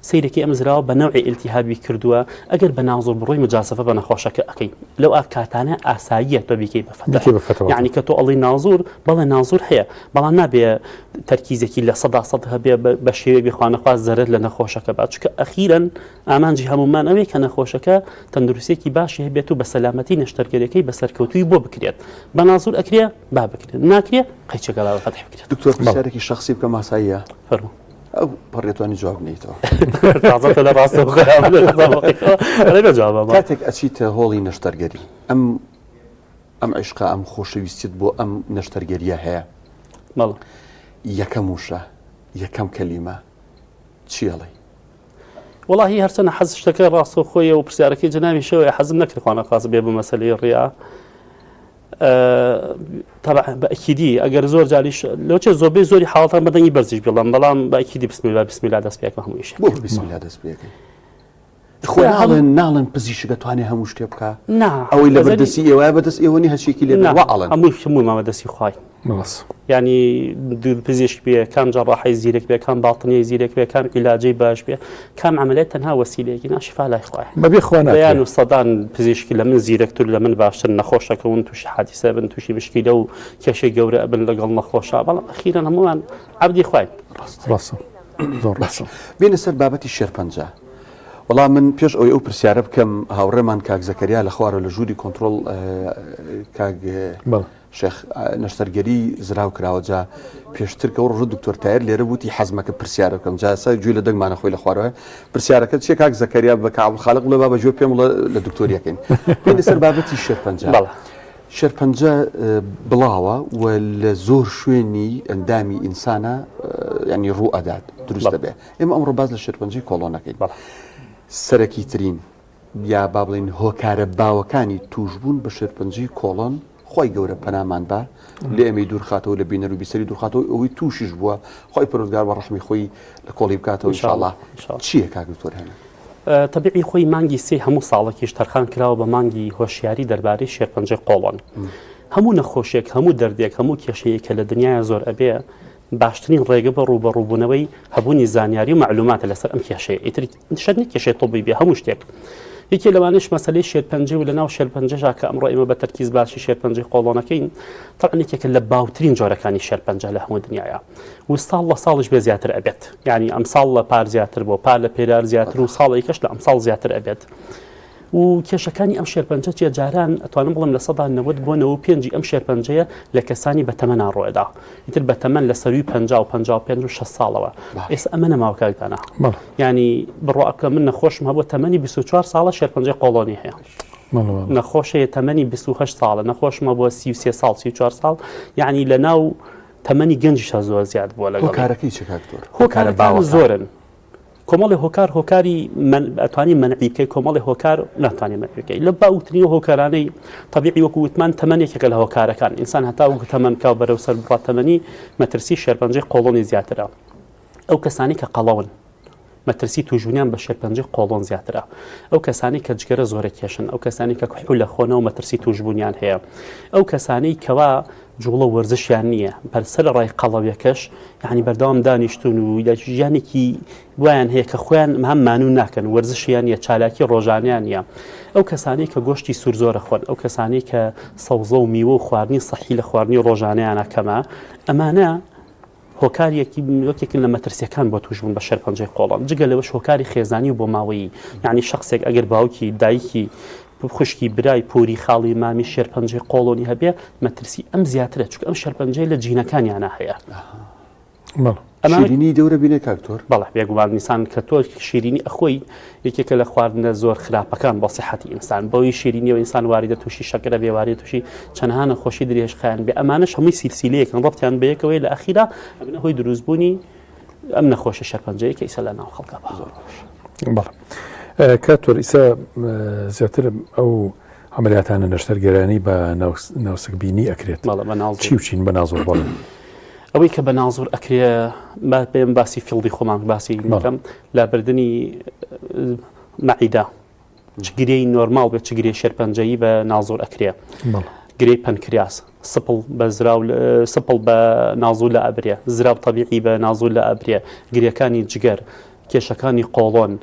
سەیرەکی ئەم زراوە بە نەوعی ئیلتیهابی کردووە ئەگەر بە نازۆر بڕۆی مجازفە بە نەخۆشەکە ئەەکەی لەو ئاکاتانە ئاساییە تۆ بیکەی بە فەتەوە یعنی کە تۆ ئەڵی نازۆر بەڵێ نازۆر هەیە بەڵام نابێ تەرکیزێکی 100% هەبێ بە شێوەیەک بخوانەخواز زەرەر لە نەخۆشەکە با چونکە ئەخیرەن ئامانجی هەمومان ئەوەیە کە نەخۆشەکە تەندروستێکی باشی هەبێت و بە سەلامەتی نەشتەرگەریەکەی بە سەرکەوتووی بۆ بکرێت بە نازور ئەکرێ با بکرێت ناکرێ قەیچەکە با بە فەتح بکرێت. دکتۆر پرسیارێکی شەخسی بکەم ئاساییە؟ فەرموو. ئەو پەڕێتوانی جواب نەیتەوە. تازە تۆ لە ڕاستەوە جواب. کاتێک ئەچیتە هۆڵی نەشتەرگەری ئەم ئەم عیشقە ئەم خۆشەویستیت بۆ ئەم نەشتەرگەریە هەیە بەڵێ یەکەم وشە یەکەم کەلیمە چی ئەڵێی؟ وەڵاهی هەرچەنە حەز شتەکە ڕاستەوخۆیە و پرسیارەکەی جەنابی شەوەیە حەزم نەکرد خوانەخواست بێ بە مەسەلەی ڕیا طبعا بە ئەکیدی ئەگەر زۆر جاریش لەوچێ زۆربەی زۆری حاڵەتان بە دەنگی بەرزیش بڵم بەڵام بە ئەکیدی بسم الله بسم الله دەست پێکم هەموو ئیشێک بۆ بسم الله دەست پێکەی خۆ ناڵێن ناڵێن پزیشک دەتوانێ هەموو شتێ بکا نا ئەوەی لە بەردەستی ئێوە بەدەست ئێوە نی هەرچیەکی لێ وا ئەڵێن هەموو هەموو بەدەستی خوای بەس ینی پزیشک بێ کام جەڕاحی زیرەک بێ کام باڵتنیی زیرەک بێ کام عیلاجەی باش بێ کام عملیات تەنها وەسیلەیەکی نا شفا لای خوایە بەبێ خوا ناکرێ دەیان و سەدان پزیشک لە من زیرەکتر لە من باشتر نەخۆشەکەون تووشی حادیسە بن تووشی مشکیلە و کێشەی گەورە ئەبن لەگەڵ نەخۆشا بەڵام ئەخیرەن هەمووان عەبدی خواین. ڕاستە زۆر ڕاستە. بێینە سەر بابەتی شێرپەنجە. وەڵا من پێش ئەوەی ئەو پرسیارە بکەم هاوڕێمان کاک زەکەریا لە خوارەوە لە ژووری کۆنترۆڵ کاک شێخ نەشتەرگەری زراو کراوە جا پێشتر کە ڕۆژە دکتۆر تایر لێرە وتی حەزمەکە پرسیارە بکەم جا سا گوێ لە دەنگمانە خۆی لە خوارەوە پرسیارەکە چیە کاک زەکەریا بە کاک خالق بڵێ با بە گوێ پێم بڵێ لە دکتۆریەکەین بێنە سەر بابەتی شێرپەنجە شێرپەنجە بڵاوە و لە زۆر شوێنی ئەندامی ئینسانە ینی ڕوو ئەدات دروست دەبێ ئێمە ئەمڕۆ باس لە شێرپەنجەی کۆڵۆنەکەین سەرەکی ترین یا با بڵێین هۆکارە باوەکانی تووشبوون بە شێرپەنجەی کۆڵۆن، خوای گەورە پەنامان با لە ئێمەی دوورخاتەوە لە بینەر و بیسەری دوورخاتەوە ئەوەی تووشیش بووە خوای پەروەردگار بە ڕەحمی خۆی لە کۆڵی بکاتەوە ان شاء الله چییە کاک دکتۆر هێمن؟ تەبیعی خۆی مانگی سێ هەموو ساڵێکیش تەرخان کراوە بە مانگی هۆشیاری دەربارەی شێرپەنجەی قۆڵۆن. هەموو نەخۆشیەک هەموو دەردێک هەموو کێشەیەک کە لە دنیایا زۆر ئەبێ باشترین ڕێگە بۆ ڕووبەڕووبوونەوەی هەبوونی زانیاری و مەعلوماتە لەسەر ئەم کێشەیە ئیتر شەرت نییە کێشەی طبی بێ هەموو شتێک یەکێ لەوانەش مەسەلەی شێرپەنجە و لەناو شێرپەنجەشا کە ئەمڕۆ ئێمە بە تەرکیز باسی شێرپەنجەی قۆڵۆنەکەین طبعا یەکێکە لە باوترین جۆرەکانی شێرپەنجە لە هەموو دنیاە و ساڵ لە ساڵش بێ زیاتر ئەبێت یعنی ئەمساڵ لە پار زیاتر بۆ پار لە پێرار زیاتر و ساڵێکەش لە ئەمساڵ زیاتر ئەبێت. و کێشەکانی ئەم شێرپەنجە چیە جاران ئەتوانم بڵێم 90% بۆ 95 ئەم شێرپەنجەیە لە کەسانی بەتەمەنا ڕۆێدا ئیتر بەتەمەن لە سەروی 50 و 55 و 60 ساڵەوە ئێستا ئەمە نەماوە کاک دانا ینی بڕوا بکە من نەخۆشم هەبوو تەمەنی 24 ساڵە شێرپەنجەی قۆڵۆنی هەیە نەخۆشەیە تەمەنی 28 ساڵە نەخۆشمە بۆ 33 ساڵ 34 ساڵ یعنی لە ناو تەمەنی گەنجیشا زۆر زیاد بووە لەگەڵ هۆکارەکەی چ کاک دکتۆر هۆکارە زۆرن کۆمەڵی هۆکار هۆکاری ئەتوانی مەنعی بکەی کۆمەڵی هۆکار ناتوانانی مەنعی بکەی لە باوترین هۆکارانەی طبیعی وەکو وتمان تەمەن یەکێکە لە هۆکارەکان ئینسان هەتا وەکو تەمەن بکا بەرەو سەر بڕات تەمەنی مەترسی شێرپەنجەی قۆڵۆنی زیاترە ئەو کەسانی کە قەڵەون. مەترسی توشبوونیان بە شێرپەنجەی قۆڵۆن زیاترە. ئەو کەسانەی کە جگەرە زۆرە کێشن، ئەو کەسانەی کە کحول ئەخۆنەوە مەترسی توشبوونیان هەیە. ئەو کەسانەی کەوا جوڵە و وەرزشیان نییە، بەر سەرەڕای قەڵەویەکەش یعنی بەردەوام دانیشتون و لە ژیانێکی وایان هەیە کە خۆیان هەم مانوو ناکەن، وەرزشیان نییە، چالاکی ڕۆژانەیان نییە. ئەو کەسانەی کە گۆشتی سوور زۆرە خۆن، ئەو کەسانەی کە سەوزە و میوە و خواردنی سەحی لە خواردنی ڕۆژانەیانە کەمە، ئەمانە هۆکاریەکی یەکێکن لە مەترسیەکان بۆ توشبوون بە شێرپەنجەی قۆڵۆن جگە لەوەش هۆکاری خێزانی و بۆماوەیی یعنی شخصێک ئەگەر باوکی دایکی خوشکی برای پوری خاڵی مامی شێرپەنجەی قۆڵۆنی هەبێ مەترسی ئەم زیاترە چونکە ئەم شێرپەنجەی لە جینەکانیانە هەیە. شیرینی دەورە بینێ کاک تۆر؟ بەڵێ بێگومان نیسان کە تۆ شیرینی ئەخۆی یەکێکە لە خواردنە زۆر خراپەکان بۆ سیحەتی ئینسان بەوەی شیرینیەوە ئینسان واریدە تووشی شەکرە بێ واریدە تووشی چەندها نەخۆشی درێژخایەن بێ ئەمانەش هەمووی سیلسیلەیەکن ڕەبتیان بەیەکەوەی لە ئەخیرا ئەبنە هۆی دروستبوونی ئەم نەخۆشی شێرپەنجەیە کە ئیسە لە ناو خەڵکە باوە. زۆر باش. بەڵێ کاک تۆر ئیسە زیاتر ئەو عەمەلیاتانە نەشتەرگەرانی بە ناوسکبینی ئەکرێت بەڵێ بە نازۆر. چی و چین بە نازۆر بەڵێ. ئەوەی کە بە نازۆر ئەکرێ با پێم باسی field ی خۆمان باسی بکەم لابردنی مەعیدە چ گرێی نۆرماڵ بێت چ گرێ شێرپەنجەیی بە نازۆر ئەکرێ گرێی پەنکریاس سپڵ بە زراو سپڵ بە نازوو لە ئەبرێ زراو تەبیعی بە نازوو لە ئەبرێ گرێکانی جگەر کێشەکانی قۆڵۆن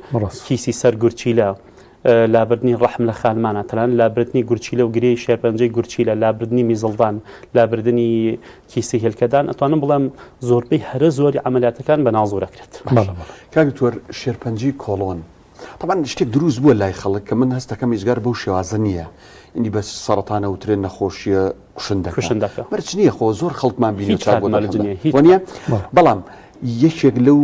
کیسی سەر گورچیلە لابردنی ڕەحم لە خانمانە، تەنانەت لابردنی گورچیلە و گرێی شێرپەنجەی گورچیلە، لابردنی میزڵدان، لابردنی کیسی هێلکەدان، ئەتوانم بڵێم زۆربەی هەرە زۆری عەمەلیاتەکان بە نازوور ئەکرێت. بەڵێ بەڵێ. کاک دکتۆر شێرپەنجەی کۆڵۆن تەبعەن شتێک دروست بووە لای خەڵک کە من هەستەکەم ئیجگار بەو شێوازە نییە ئینی بە سەڕەتانە وترێن نەخۆشیە کوشندەکە کوشندەکە مەرج نییە خۆ زۆر خەڵکمان بینی هیچ کات مەرج نییە هیچ وانە بەڵام یەکێک لەو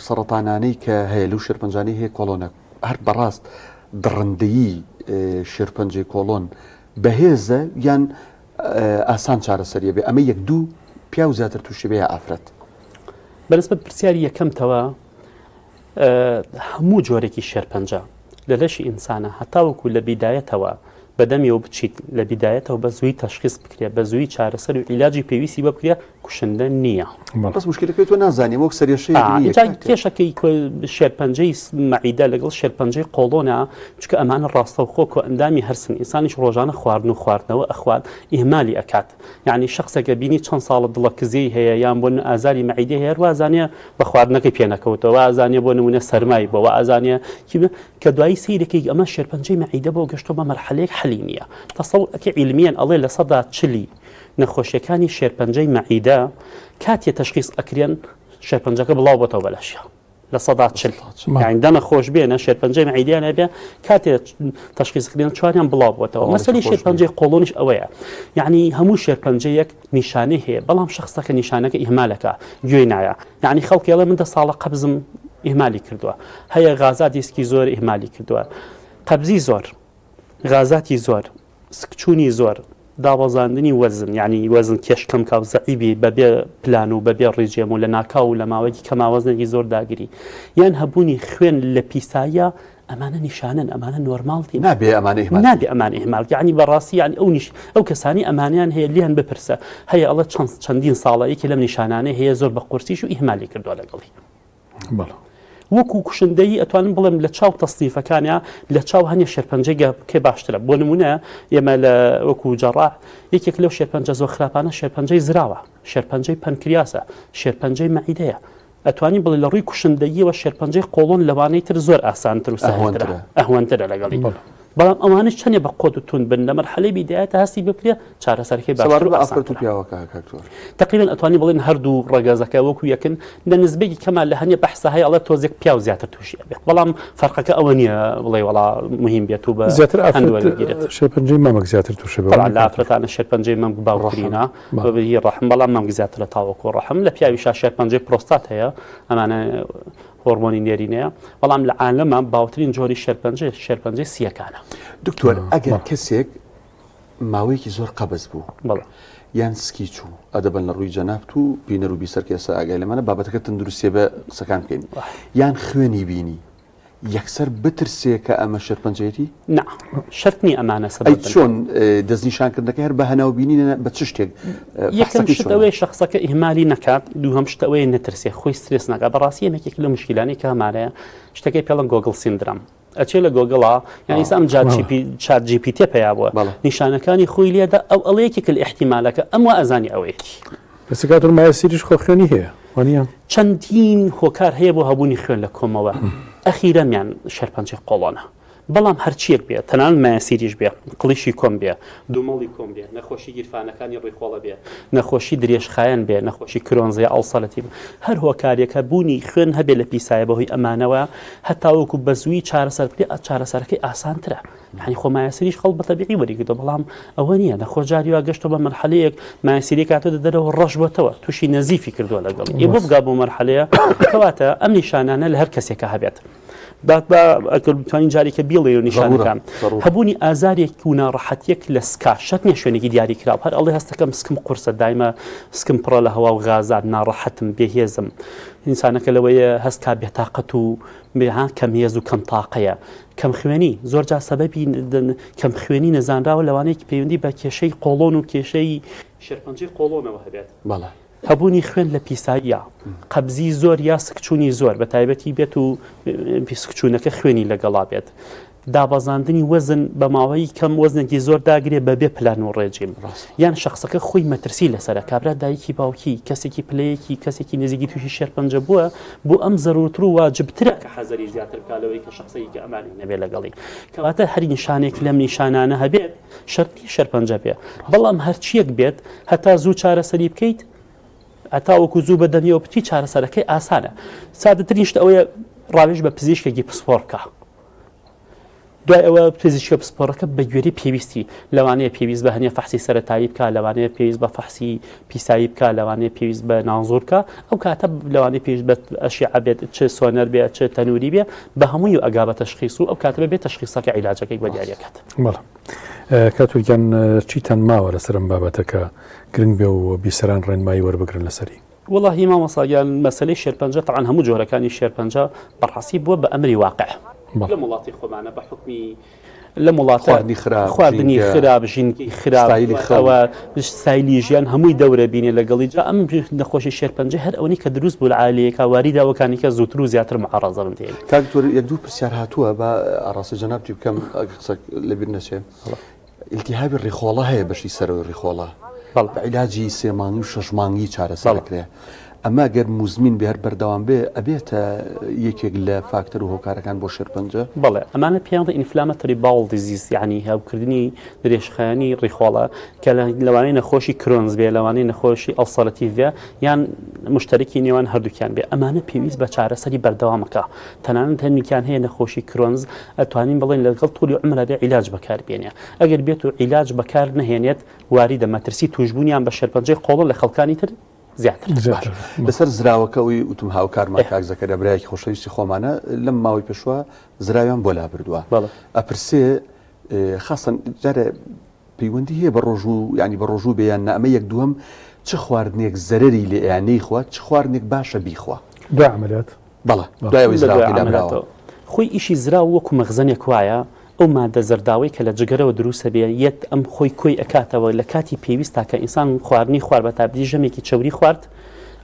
سەڕەتانانەی کە هەیە لەو شێرپەنجانەی هەیە کۆڵۆنە هەر بەڕاست دڕندەیی شێرپەنجەی کۆڵۆن بەهێزە یان ئاسان چارەسەریە بێ ئەمە یەک دوو پیاو زیاتر تووشی بێ یا ئافرەت؟ بەنسبەت پرسیاری یەکەمتەوە هەموو جۆرێکی شێرپەنجە لە لەشی ئینسانە هەتاوەکو لە بیدایەتەوە بەدەمیەوە بچیت لە بیدایەتەوە بە زووی تەشخیص بکرێت بە زووی چارەسەر و عیلاجی پێویستی بە بکرێت کوشندە نییە. بەس موشکیلەکەی تۆ نازانی وەک سەرێشەیەک نییە ئینجا کێشەکەی شێرپەنجەی مەعیدە لەگەڵ شێرپەنجەی قۆڵۆنە چونکە ئەمانە ڕاستەوخۆ کۆئەندامی هەرسن ئینسانیش ڕۆژانە خواردن و خواردنەوە ئەخوات ئیهمالی ئەکات یعنی شخصێکە بینی چەند ساڵە دڵە کزیی هەیە یان بۆ ئازاری مەعیدەی هەیە وازانە بە خواردنەکەی پێ نەکەوتەوە وازانە بۆ نمونە سەرمای بۆ وازانە کە دوایی سەیرەکەی ئەمە شێرپەنجەی مەعیدە بۆ گەشتۆ بە مەرحەلەیەک حەلی نییە تەسەور ئەکەی عیلمیەن ئەڵێ 40% نەخۆشیەکانی شێرپەنجەی مەعیدە کاتێ تەشخیص ئەکرێن شێرپەنجەکە بڵاو بۆتەوە بە لەشیا 40% یانی دە نەخۆش بێنە شێرپەنجەی مەعیدیان هەبێ کاتێ تەشخیص کرێن چواریان بڵاو بۆتەوە مەسەلی شێرپەنجەی قۆڵۆنیش ئەوەیە یعنی هەموو شێرپەنجەیەک نیشانەی هەیە بەڵام شخصەکە نیشانەکە ئیهمالەکە گوێی نایە یعنی خەڵکی ئەڵێ من دە ساڵە قەبزم ئیهمالی کردووە هەیە غازاتی سکی زۆر ئیهمالی کردووە قەبزی زۆر غازاتی زۆر سکچوونی زۆر، دابەزاندنی وەزن یانی وەزن کێش کەم کا و زەعیبی بەبێ پلان و بەبێ ڕیجێم و لەناکاو و لە ماوەیەکی کەما وەزنێکی زۆر داگری یان هەبوونی خوێن لە پیساییە ئەمانە نیشانەن ئەمانە نۆرماڵ نین. نابێ ئەمانە ئیهمال نابێ ئەمانە ئیهمال بکەی یانی بەڕاستی یانی ئەو نیش ئەو کەسانی ئەمانەیان هەیە لێیان بپرسە هەیە ئەڵێ چەند چەندین ساڵە یەکێ لەم نیشانانەی هەیە زۆر بە قورسیش و ئیهمالی کردووە لەگەڵی. بەڵێ. وەکو کوشندەیی ئەتوانم بڵێم لە چاو تەسنیفەکانیا لە چاو هەنێ شێرپەنجەی گە کێ باشترە بۆ نمونە ئێمە لە وەکو جەڕاح یەکێک لەو شێرپەنجە زۆر خراپانە شێرپەنجەی زراوە شێرپەنجەی پەنکریاسە شێرپەنجەی مەعیدەیە ئەتوانی بڵێ لە ڕووی کوشندەییەوە شێرپەنجەی قۆڵۆن لەوانەی تر زۆر ئاسانتر و سەهلترە ئەهوەنترە لەگەڵی بەڵام ئەوانەش چەندێ بە قۆت و توند بن لە مەرحەلەی بیدایەتە هەستی بکرێ چارەسەرەکەی باشتر و ئافرەت و پیاوەکە کاک تۆر تقریبا ئەتوانی بڵێن هەردوو ڕەگەزەکە وەکو یەکن لە نسبەیەکی کەما لە هەنێ بەحسە هەیە ئەڵێ تۆزێک پیاو زیاتر تووشی ئەبێت بەڵام فەرقەکە ئەوە نییە بڵێ وەڵا مهم بێت و بە زیاتر ئافرەت شێرپەنجەی مەمک زیاتر تووشی بێت لە ئافرەتانە شێرپەنجەی مەمک باوترینە هی ڕەحم بەڵام مەمک زیاترە تاوەکو ڕەحم لە پیاویشا شێرپەنجەی پرۆستات هەیە ئەمانە هۆرمۆنی نێرینەیە بەڵام لە عالەمە باوترین جۆری شێرپەنجە شێرپەنجەی سییەکانە. دکتۆر ئەگەر کەسێک ماوەیەکی زۆر قەبز بوو بەڵێ یان سکی چوو ئەدەبەن لە ڕووی جەنابت و بینەر و بیسەر کە ئێستا ئاگای لەمانە بابەتەکە تەندروستیە بە قسەکان بکەین یان خوێنی بینی. یەکسەر بترسێ کە ئەمە شێرپەنجەیەتی؟ نا شەرت نییە ئەمانە سەبەب ئەی بن. چۆن دەستنیشانکردنەکەی هەر بە هەناو بینینە بە چ شتێک یەکەم فەحسەکەی شت چۆنە؟ ئەوەیە شەخسەکە ئیهمالی نەکات، دووهەم شت ئەوەیە نەترسێ، خۆی سترێس نەکات. بەڕاستی ئێمە یەکێک لەو مشکیلانەی کە هەمانەیە شتەکەی پێڵن گۆگڵ سیندرام. ئەچێ لە گۆگڵا یان ئیستا ئەم جات جی پی چات جی پی تێ پەیا بووە نیشانەکانی خۆی لێدا ئەو ئەڵێ یەکێک لە ئیحتیمالەکە ئەم وا ئەزانی ئەوەیەتی. ئێستا کاتۆر مایەسیریش خۆ خوێنی هەیە وانییە؟ چەندین هۆکار هەیە بۆ هەبوونی خوێن لە کۆمەوە ئەخیرەمیان شێرپەنجەی قۆڵۆنە بەڵام هەرچیەک بێ تەنانەت مایەسیریش بێ قڵیشی کۆم بێ دومەڵی کۆم بێ نەخۆشی گیرفانەکانی ڕیخۆڵە بێ نەخۆشی درێژخایەن بێ نەخۆشی کرۆنز یا ئەڵسەرەتیڤ هەر هۆکارێک هەبوونی خوێن هەبێ لە پیسایە بەهۆی ئەمانەوە هەتاوەکو بە زووی چارەسەر بکرێت چارەسەرەکەی ئاسانترە یعنی خۆ مایەسیریش خەڵک بە تەبیعی وەریگرتووە بەڵام ئەوە نییە نەخۆش جاری وا گەشتەوە بە مەرحەلەیەک مایەسیری کاتۆتە دەرەوە ڕەش بۆتەوە تووشی نەزیفی کردووە لەگەڵ ئێ بۆ بگا بۆ مەرحەلەیە کەواتە ئەم نیشانانە لە هەر کەسێکە هەبێت با با ئەگەر بتوانین جارێکە بیڵێ و نیشانەکان هەبوونی ئازارێک و ناڕەحەتیەک لە سکا شەرت نییە شوێنێکی دیاری کراو هەر ئەڵێ هەستەکەم سکم قورسە دایمە سکم پڕە لە هەوا و غازات ناڕەحەتم بێهێزم ئینسانەکە لەوەیە هەست کا بێتاقەت و بێها کەم هێز و کەم تاقەیە کەم خوێنی زۆر جا سەبەبی کەم خوێنی نەزانراوە لەوانەیە پەیوەندی بە کێشەی قۆڵۆن و کێشەی شێرپەنجەی قۆڵۆنەوە هەبێت بەڵێ هەبوونی خوێن لە پیساییە قەبزی زۆر یا سکچوونی زۆر بە تایبەتی بێت و سکچوونەکە خوێنی لەگەڵا بێت دابەزاندنی وەزن بە ماوەی کەم وەزنێکی زۆر داگرێ بەبێ پلان و ڕێجیم یان شخصەکە خۆی مەترسی لەسەرە کابرا دایکی باوکی کەسێکی پلەیەکی کەسێکی نزیکی تووشی شێرپەنجە بووە بۆ ئەم زەرورتر و واجبترە کە حەزەری زیاتر بکا لەوەی کە شخصێکی کە ئەمانی نەبێ لەگەڵی کەواتە هەر نیشانێک لەم نیشانانە هەبێت شەرت نییە شێرپەنجە بێ بەڵام هەرچیەک بێت هەتا زوو چارەسەری بکەیت هەتاوەکو زوو بە دەمیەوە بچی چارەسەرەکەی ئاسانە سادەترین شت ئەوەیە ڕاوێژ بە پزیشکێکی پسپۆڕ بکە دوای ئەوە پزیشکە پسپۆڕەکە بە گوێرەی پێویستی لەوانەیە پێویست بە هەنێ فەحسی سەتایی بکە لەوانەیە پێویست بە فەحسی پیسایی بکە لەوانەیە پێویست بە نانزۆر بکە ئەو کاتە لەوانەیە پێویست بە ئەشیعە بێت چ سۆنەر بێت چ تەنوری بێ بە هەمووی ئەگا بە تەشخیص و ئەو کاتە بێت تەشخیصەکە عیلاجەکەی بۆ دیاریەکات. بەڵێ کاک تورکیان چیتان ماوە لەسەر ئەم بابەتە کە گرنگ بێ و بیسەران ڕێنمایی وەربگرن لەسەری؟ وەڵاهی مامۆستا گیان مەسەلەی شێرپەنجە تەعەن هەموو جۆرەکانی شێرپەنجە بەڕاستی بووە بە ئەمری واقع لەم وڵاتی خۆمانە بە حوکمی لەم وڵاتە خواردنی خراپ خواردنی خراپ ژینگەی خراپ ستایلی خەو ستایلی ژیان هەمووی دەورە بینێ لەگەڵی جا ئەم نەخۆشی شێرپەنجە هەر ئەوەنی کە دروست بوو لە عایلەیەکا واریدە ئەوەکانی کە زووتر و زیاتر معەڕەزە بن پێی. کاک دکتۆر یەک دوو پرسیار هاتووە با ئاڕاستەی جەنابتی بکەم ئەگەر قسە لەبیر نەچێ. ئیلتیهابی ڕیخۆڵە هەیە بەشی سەرەوەی ڕیخۆڵە بەڵێ. بە عیلاجی سێ مانگی و شەش مانگی چارەسەر بەڵێ. ئەکرێ ئەمە گەر موزمین بێ هەر بەردەوام بێ ئەبێتە یەکێک لە فاکتەر و هۆکارەکان بۆ شێرپەنجە؟ بەڵێ ئەمانە پێیان دەڵێن inflammatory bowel disease یانی هەوکردنی درێژخایەنی ڕیخۆڵە کە لەوانەیە نەخۆشی Crohn's بێ لەوانەیە نەخۆشی ulcerative بێ یان مشتەرەکی نێوان هەردووکیان بێ ئەمانە پێویست بە چارەسەری بەردەوامەکە تەنانەت هەندێکیان هەیە نەخۆشی Crohn's ئەتوانین بڵێن لەگەڵ تولی عومرا بێ عیلاج بەکار بێنێ ئەگەر بێت و عیلاج بەکار نەهێنێت واریدە مەترسی توشبوونیان بە شێرپەنجەی قۆڵۆن لە خەڵکانی تر زیاتر. باش لەسەر زراوەکە ئەوی وتم هاوکارمان کاک زەکەریا برایەکی خۆشەویستی خۆمانە لەم ماوەی پێشوە زراویان بۆ لابردووە ئەپرسێ خاصەن جارێ پەیوەندی هەیە بە ڕۆژوو یانی بە ڕۆژوو بێ یان نا ئەمە یەک دووەم چ خواردنێک زەرەری لێ یان نەیخوا چ خواردنێک باشە بیخوا دوای عەمەلیات بەڵێ دوای ئەوەی زراوەکەی لابراوە. خۆی ئیشی زراو وەکو مەخزەنێک وایە ئەو مادە زەرداوەی کە لە جگەرەوە دروست ئەبێ یەت ئەم خۆی کۆی ئەکاتەوە لە کاتی پێویستا کە ئینسان خواردنی خوارد بە تایبەتی ژەمێکی چەوری خوارد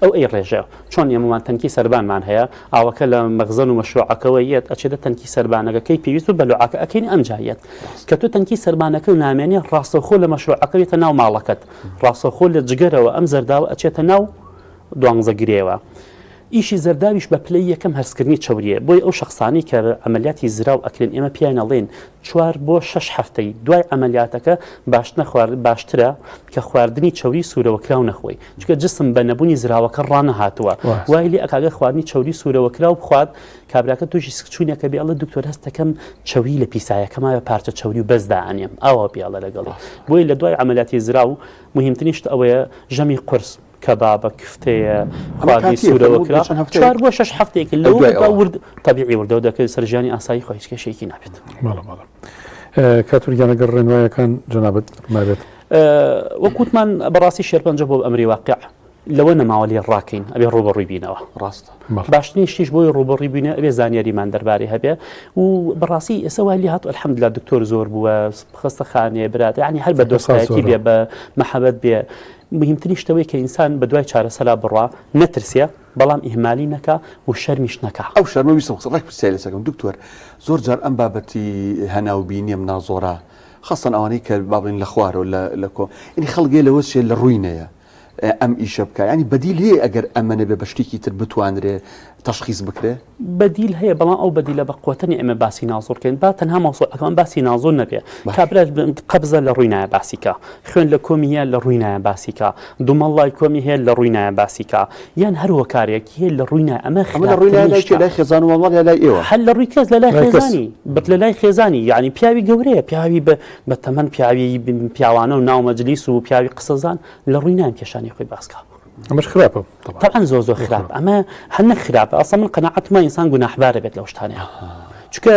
ئەو ئەیڕێژێ چۆن ئێمەمان تەنکی سەربانمان هەیە ئاوەکە لە مەخزەن و مەشروعەکەوە یەت ئەچێتە تەنکی سەربانەکە کەی پێویست بوو بە لوعاکە ئەکەین ئەمجا یەت کە تۆ تەنکی سەربانەکە نامێنێ ڕاستەوخۆ لە مەشروعەکە یەتە ناو ماڵەکەت ڕاستەوخۆ لە جگەرەوە ئەم زەرداوە ئەچێتە ناو دوانزە گرێوە ئیشی زەرداویش بە پلەی یەکەم هەرسکردنی چەورییە، بۆیە ئەو شەخسانەی کە عەمەلیاتی زراو ئەکرێن ئێمە پێیان ئەڵێین چوار بۆ شەش هەفتەی دوای عەمەلیاتەکە باشترە کە خواردنی چەوری سوورەوەکراو نەخۆی، چونکە جسم بە نەبوونی زراوەکە ڕانەهاتووە وای لێ ئەکا گەر خواردنی چەوری سوورەوەکراو بخوات کابراکە تووشی سکچوونێکە بێ ئەڵێ دکتۆر هەست دەکەم چەوری لە پیسایەکەما بە پارچە چەوری و بەس دائەنێم ئاوا بێ ئەڵێ لەگەڵی بۆیە لە دوای عەمەلیاتی زراو موهیمترین شت ئەوەیە ژەمی قورس کەبابە کفتەیە خواردنی سوورەوە کرا چوار بۆ شەش هەفتەیەک لەو ورد تەبیعی وردەوە دەکەوێت سەر ژیانی ئاسایی خۆی هیچ کێشەیەکی نابێت. بەڵێ بەڵێ کاتور گیان ئەگەر ڕێنوایەکان جەنابت مابێت. وەک وتمان بەڕاستی شێرپەنجە بۆ ئەمری واقع. لەوە نەماوە لێ ڕاکەین ئەبێ ڕوبەڕووی بینەوە. ڕاستە. باشترین شتیش بۆی ڕوبەڕووی بینە ئەبێ زانیاریمان دەربارەی هەبێ و بەڕاستی ئێستا وای لێ هاتوو الحمدلله دکتۆر زۆر بووە خەستەخانەیە برات یعنی هەر بە دۆستایەتی بێ بە مەحەبەت بێ مهمترین شتەوەی کە ئینسان بە دوای چارەسەرا بڕوا نەترسێ بەڵام ئیهمالی نەکا و شەرمیش نەکا. ئەو شەرمە ویستم قسە ڕێک پرسیاری لەسەر کەم دکتۆر زۆر جار ئەم بابەتی هەناوبینیە مناڵ زۆرە خەستەن ئەوانەی کە با بڵێین لە خوارەوە لە لە کۆ یعنی خەڵک لەوە چێ لە ڕووی نەیە ئەم ئیشە بکا یعنی بەدیل هەیە ئەگەر ئەمە نەبێ بە شتێکی تر بتوانرێ تەشخیص بکرێ؟ بەدیل هەیە بەڵام ئەو بەدیلە بە قوتە نیە ئێمە باسی نازۆر کەین با تەنها مەوزوعەکەمان باسی نازۆر نەبێ کابرا قەبزە لە ڕووی نایە باسی کا خوێن لە کۆمی هەیە لە ڕووی نایە باسی کا دومەڵ لای کۆمی هەیە لە ڕووی نایە باسی کا یان هەر هۆکارێک هەیە لە ڕووی نایە ئەمە ئەمە لە ڕووی نایە لای کێ لای خێزان و ماڵ یا لای ئێوە؟ هەر لە ڕووی کەس لە لای خێزانی بەت لە لای خێزانی یعنی پیاوی گەورەیە پیاوی بە بە تەمەن پیاوی پیاوانە و ناو مەجلیس و پیاوی قسەزان لە ڕووی نایە کێشانی خۆی باس کا. ئەمەش خراپە طبعا زۆر زۆر خراپ ئەمە هەر نەک خراپە ئەسڵا من قەناعەتمە ئینسان گوناحبارە بێت لەو شتانەیە چونکە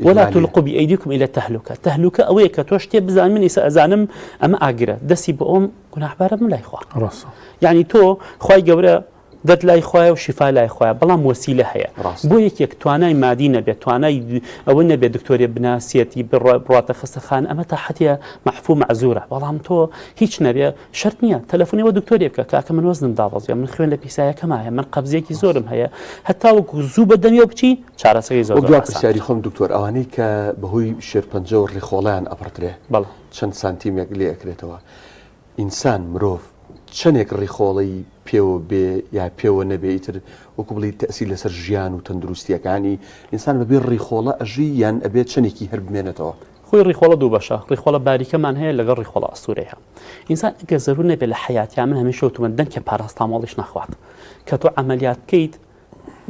ولا تلقوا بأيديكم إلى التهلكة تهلكە ئەوەیە کە تۆ شتێ بزان من ئیسا ئەزانم ئەمە ئاگرە دەستی بۆ ئەوم گوناحبارە بم لای خوا ڕاستە یعنی تۆ خوای گەورە دەرد لای خوایە و شیفا لای خوایە بەڵام وەسیلە هەیە بۆ یەکێک توانای مادی نەبێت توانای ئەوە نەبێت دکتۆرێ بناسیەتی بڕاتە خەستەخانە ئەمە تا حەتیە مەعفو مەعزورە بەڵام تۆ هیچ نەبێ شەرت نییە تەلەفۆنی بۆ دکتۆرێ بکە کاکە من وەزنم دابەزیوە من خوێن لە پیسایەکەما هەیە من قەبزیەکی زۆرم هەیە هەتا وەکو زوو بە دەمیەوە بچی چارەسەری زۆر وەک دوا پرسیاری خۆم دکتۆر ئەوانەی کە بەهۆی شێرپەنجە و ڕیخۆڵەیان ئەپڕدرێ بەڵێ چەند سانتیمێک لێ ئەکرێتەوە ئینسان مرۆڤ چەنێک ڕیخۆڵەی پێوە بێ یا پێوە نەبێ ئیتر وەکو بڵێی تەئسیر لەسەر ژیان و تەندروستیەکانی ئینسان بەبێ ڕیخۆڵە ئەژی یان ئەبێ چەنێکی هەر بمێنێتەوە؟ خۆی ڕیخۆڵە دوو بەشە ڕیخۆڵە باریکەمان هەیە لەگەڵ ڕیخۆڵە ئەستورەیە ئینسان ئەگەر زەرور نەبێت لە حەیاتیا من هەمیشە وتومە دەنکێ پاراستامۆڵیش نەخوات کە تۆ عەمەلیات بکەیت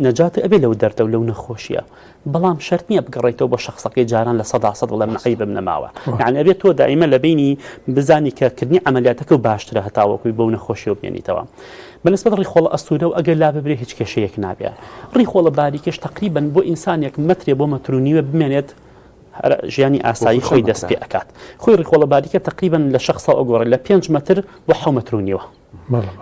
نەجات ئەبێ لەو دەردە و لەو نەخۆشیە بەڵام شەرت نییە بگەڕێیتەوە بۆ شخصەکەی جاران 100% بڵێ من عەیبم نەماوە یعنی ئەبێت تۆ دائیمە لە بینی بزانی کە کردنی عەمەلیاتەکە و باشترە هەتاوەکوی بەو نەخۆشیەوە بمێنیتەوە بەنسبەت ڕیخۆڵە ئەستورە و ئەگەر لا ببرێ هیچ کێشەیەک نابێ ڕیخۆڵە باریکەش تقریبا بۆ ئینسانێک مەترێ بۆ مەتر و نیوە بمێنێت هەر ژیانی ئاسایی خۆی دەست پێ ئەکات خۆی ڕیخۆڵە باریکە تقریبا لە شخصەوە ئەگۆڕێت لە 5 مەتر بۆ 6 مەتر و نیوە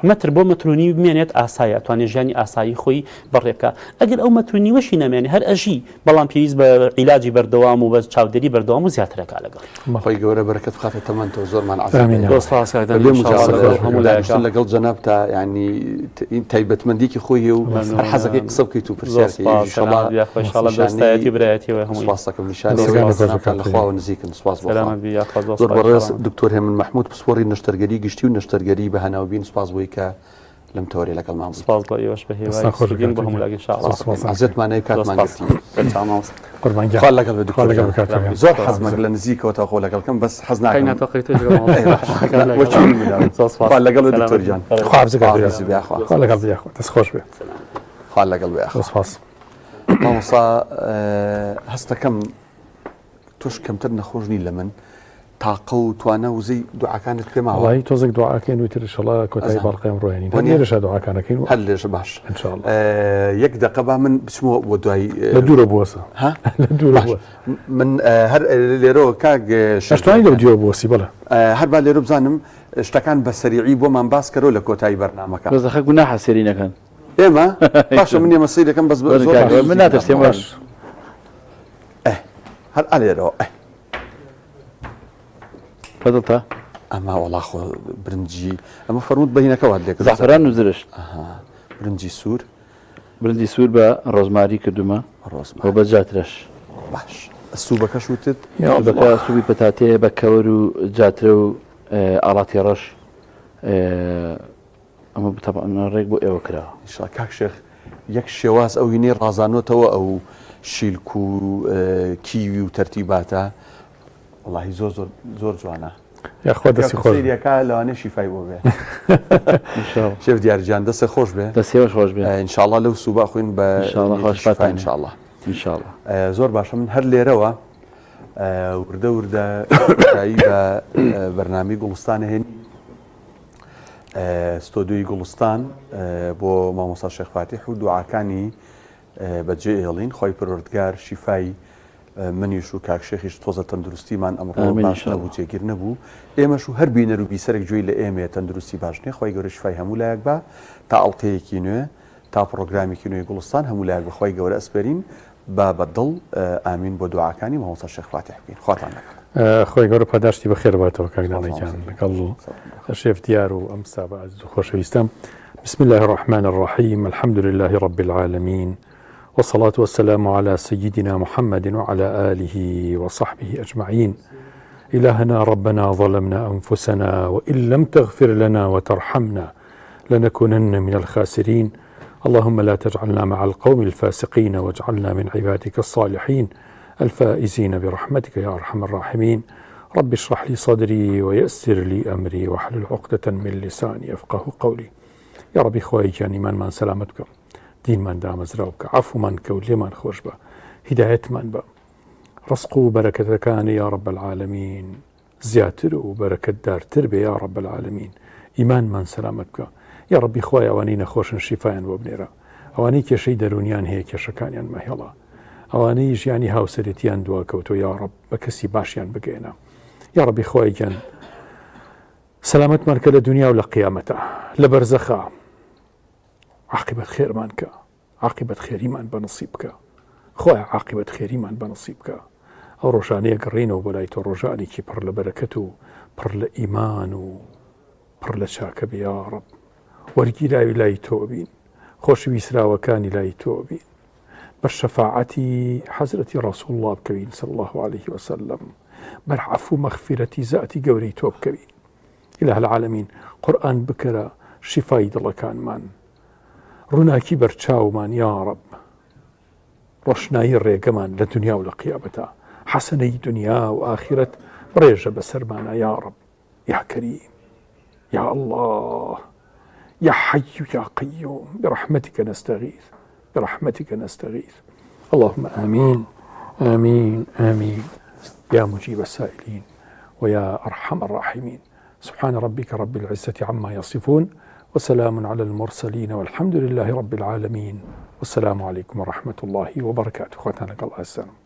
مەتر بۆ مەتر و نیو بمێنێت ئاسایە ئەتوانێت ژیانی ئاسایی خۆی بەڕێ بکا ئەگەر ئەو مەتر و نیوەشی نەمێنێ هەر ئەژی بەڵام پێویست بە عیلاجی بەردەوام و بە چاودێری بەردەوام و زیاتر ئەکا لەگەڵی. خوای گەورە بەرەکەت بخاتە تەمەنتەوە زۆرمان عەزیز ئامین. زۆر سپاس کاک دانی بەبێ ان شاء الله مجاملە لەگەڵ هەموو لایەکا. دانیشتن لەگەڵ جەنابتا یانی تایبەتمەندیەکی خۆی هەیە و هەر حەزەکەی قسە بکەیت و زۆر پرسیار بکەیت سپاس ان شاء الله سەلامەت بی یاخوا ان شاء الله نیشانەی دۆستایەتی و برایەتی وە هەمووی. سپاس دەکەم نیشانەی دەستەکانت ئەوەیە خۆش بێ جەنابتان کاک لە تەیب. خواوە نزیکن سپاس بۆ خوا. سەلامەت بی یاخوا زۆر زۆر سپاس بەڕێز ان شاء الله. دکتۆر هێمن مەحمود پسپۆڕی نەشتەرگەری گشتی و نەشتەرگەری بە هەناوبین سوپاس بۆی کە لەم تەوەرەی لەگەڵمان بوویت. سپاس بۆ ئێوەش بە هیوای دەستان خۆش بێ سوودین کاک بۆ هەموو تەیب. لایەک ان شاء الله. زۆر سپاس عەزێتمان نەبێ زۆر کاتمان سپاس. گرتی. سەرچاو مامۆستا. قوربان گیان. خوا لەگەڵ بێ خوا دکتۆر لەگەڵ گیان. بێ کاک تەیب. زۆر حەزمەک لە نزیکەوە تا خۆ لەگەڵ کەم بەس حەز ناکەم. قەی ناتۆقی تۆش لەگەڵ مامۆستا. ئەی باش. وەکی منە. زۆر سپاس. خوا لەگەڵ بێ سەلامەت دکتۆر بی. گیان. خوا حافظت کاک خوا تەیب. حافظ بێ یاخوا. خوا لەگەڵ بێ یاخوا. دەست خۆش بێ. خوا لەگەڵ بێ یاخوا. زۆر سپاس. مامۆستا هەستەکەم تۆش کەمتر نەخۆش نی لە من تاقە و توانا وزەی دوعاکانت پێ ماوە؟ وەڵایی تۆزێک دوعا ئەکەین و ئیتر ئیشەڵا کۆتایی ئەزانم. باڵقەی ئەمڕۆ هێنین. هەر وەنیە؟ لێرەشا دوعاکان ئەکەین و هەر لێرەشە باش. ان شاء اللە. یەک دەقە با من بچمەوە بۆ دوای لە دوورەوە بوەسە. ها؟ لە دوورەوە باش بوەسە. من هەر لێرەوە کاک ئەشتوانی لەو دیوە بوەسی بەڵێ. هەر با لێرە بزانم شتەکان بە سەریعی بۆمان باس کەرەوە لە کۆتایی بەرنامەکە. بەس دەخە گوناحە سێری نەکەن. ئێمە؟ باشە من ئێمە سەیرەکەم بەس زۆر من ناترسێم باش. هەر ئەلێرەوە ئه. بەدڵتە؟ ئەمە وەڵا خۆ برنجی ئەمە فەرمووت بەهینەکە وات لێکرد زەعفەران و زرشت. ئەها برنجی سوور. برنجی سوور بە ڕۆزماری کردومە ڕۆزماری و بە جاترەش. باش سوبەکەش وتت؟ سوبەکە سوبی پەتاتەیە بە کەوەر و جاترە و ئاڵاتی ڕەش. ئەمە تەبعەن ڕێک بۆ ئێوە کراوە. ان شاء کاک شێخ یەک شێواز ئەو هینەی ڕازانۆتەوە ئەو شیلک و کیوی و تەرتیباتە وەڵاهی زۆر زۆر زۆر جوانە. یاخوا دەستی خۆش بێ. سەیریەکە لەوانەیە شیفای بۆ بێ. ان شاء الله. شێف دیار گیان دەستت خۆش بێ. دەستی ئێوەش خۆش بێ. ان شاء الله لەو سوبا خوین بە ان شاء الله نیەتی خوا شیفا شفاتان ان شاء الله. ان شاء الله. زۆر باشە من هەر لێرەوە وردە وردە کۆتایی بە بەرنامەی گوڵستان هێنی. ستۆدیۆی گوڵستان بۆ مامۆستا شێخ فاتیح و دوعاکانی بەجێ ئێڵین خوای پەروەردگار شیفای منیش و کاک شێخیش تۆزە تەندروستیمان ئەمڕۆ باش نەبوو جێگیر نەبوو ئێمەش و هەر بینەر و بیسەرێک گوێی لە ئێمەیە تەندروستی باش نیە خوای گەورە شفای هەموو لایەک با تا ئەڵقەیەکی نوێ تا پڕۆگرامێکی نوێی گوڵستان هەموو لایەک بە خوای گەورە ئەسپێرین با بە دڵ ئامین بۆ دوعاکانی مامۆستا شێخ فاتیح بکەین خواتان لەگەڵ. خوای گەورە پاداشتی بەخێر باتەوە کاک دانا گیان لەگەڵ شێف دیار و ئەم ستافە ئازیز و خۆشەویستەم بسم الله الرحمن الرحیم الحمد لله رب العالمین والصلاة والسلام على سيدنا محمد وعلى آله وصحبه أجمعين إلهنا ربنا ظلمنا أنفسنا وإن لم تغفر لنا وترحمنا لنكونن من الخاسرين اللهم لا تجعلنا مع القوم الفاسقين واجعلنا من عبادك الصالحين الفائزين برحمتك يا أرحم الراحمين رب اشرح لي صدري ويسر لي أمري واحلل عقدة من لساني يفقه قولي یا ڕەبی خوایە گیان ئیمانمان سەلامەت بکە دینمان دامەزراو بکە عەفومان کە و لێمان خۆش بە هیدایەتمان بە ڕزق و بەرەکەتەکانی یا رب العالمین زیاتر و بەرەکەتدارتر بێ یا رب العالمین ئیمانمان سەلامەت بکە یا ڕەبی خوایە ئەوانەی نەخۆشن شیفایان بۆ بنێرە ئەوانەی کێشەی دەروونیان هەیە کێشەکانیان مەهێڵە ئەوانەی ژیانی هاوسەرێتیان دواکەوتۆ یا ڕەب بە کەسی باشیان بگەێنە یا ڕەبی خوایە گیان سەلامەتمان کە لە دنیا و لە قیامەتا لە بەرزەخا عاقبەت خێرمان کە عاقبەت خێریمان بە نصیب بکە خۆی عاقبەت خێریمان بە نصیب بکە ئەو ڕۆژانەیە گەڕینەوە بۆ لای تۆ ڕۆژانێکی پڕ لە بەرەکەت و پڕ لە ئیمان و پڕ لە چاکە بێ یا ڕەب وەرگیراوی لای تۆ بین خۆشویسراوەکانی لای تۆ بین بەر شەفاعەتی حەزرەتی ڕەسوڵ اللە بکەوین صلی اللە علیه وسلم بەر عەفو و مەغفیرەتی زاتی گەورەی تۆ بکەوین اله العالمین قورئان بکەرە شیفای دڵەکانمان ڕووناکی بەرچاومان یا ڕەب ڕۆشنایی ڕێگەمان لە دنیا و لە قیامەتا حەسەنەی دنیا و ئاخرەت بڕێژە بەسەرمانە یا ڕەب یا کەریم یا اللە یا حی یا قیوم برحمتک نستغیث برحمتک نستغیث اللهم آمین آمین آمین یا مجیب السائلین ويا أرحم الراحمين سبحان ربك رب العزة عما يصفون وسلام على المرسلين والحمد لله رب العالمين والسلام عليكم ورحمة الله وبركاته خوتان لەگەڵ ئازیزانم.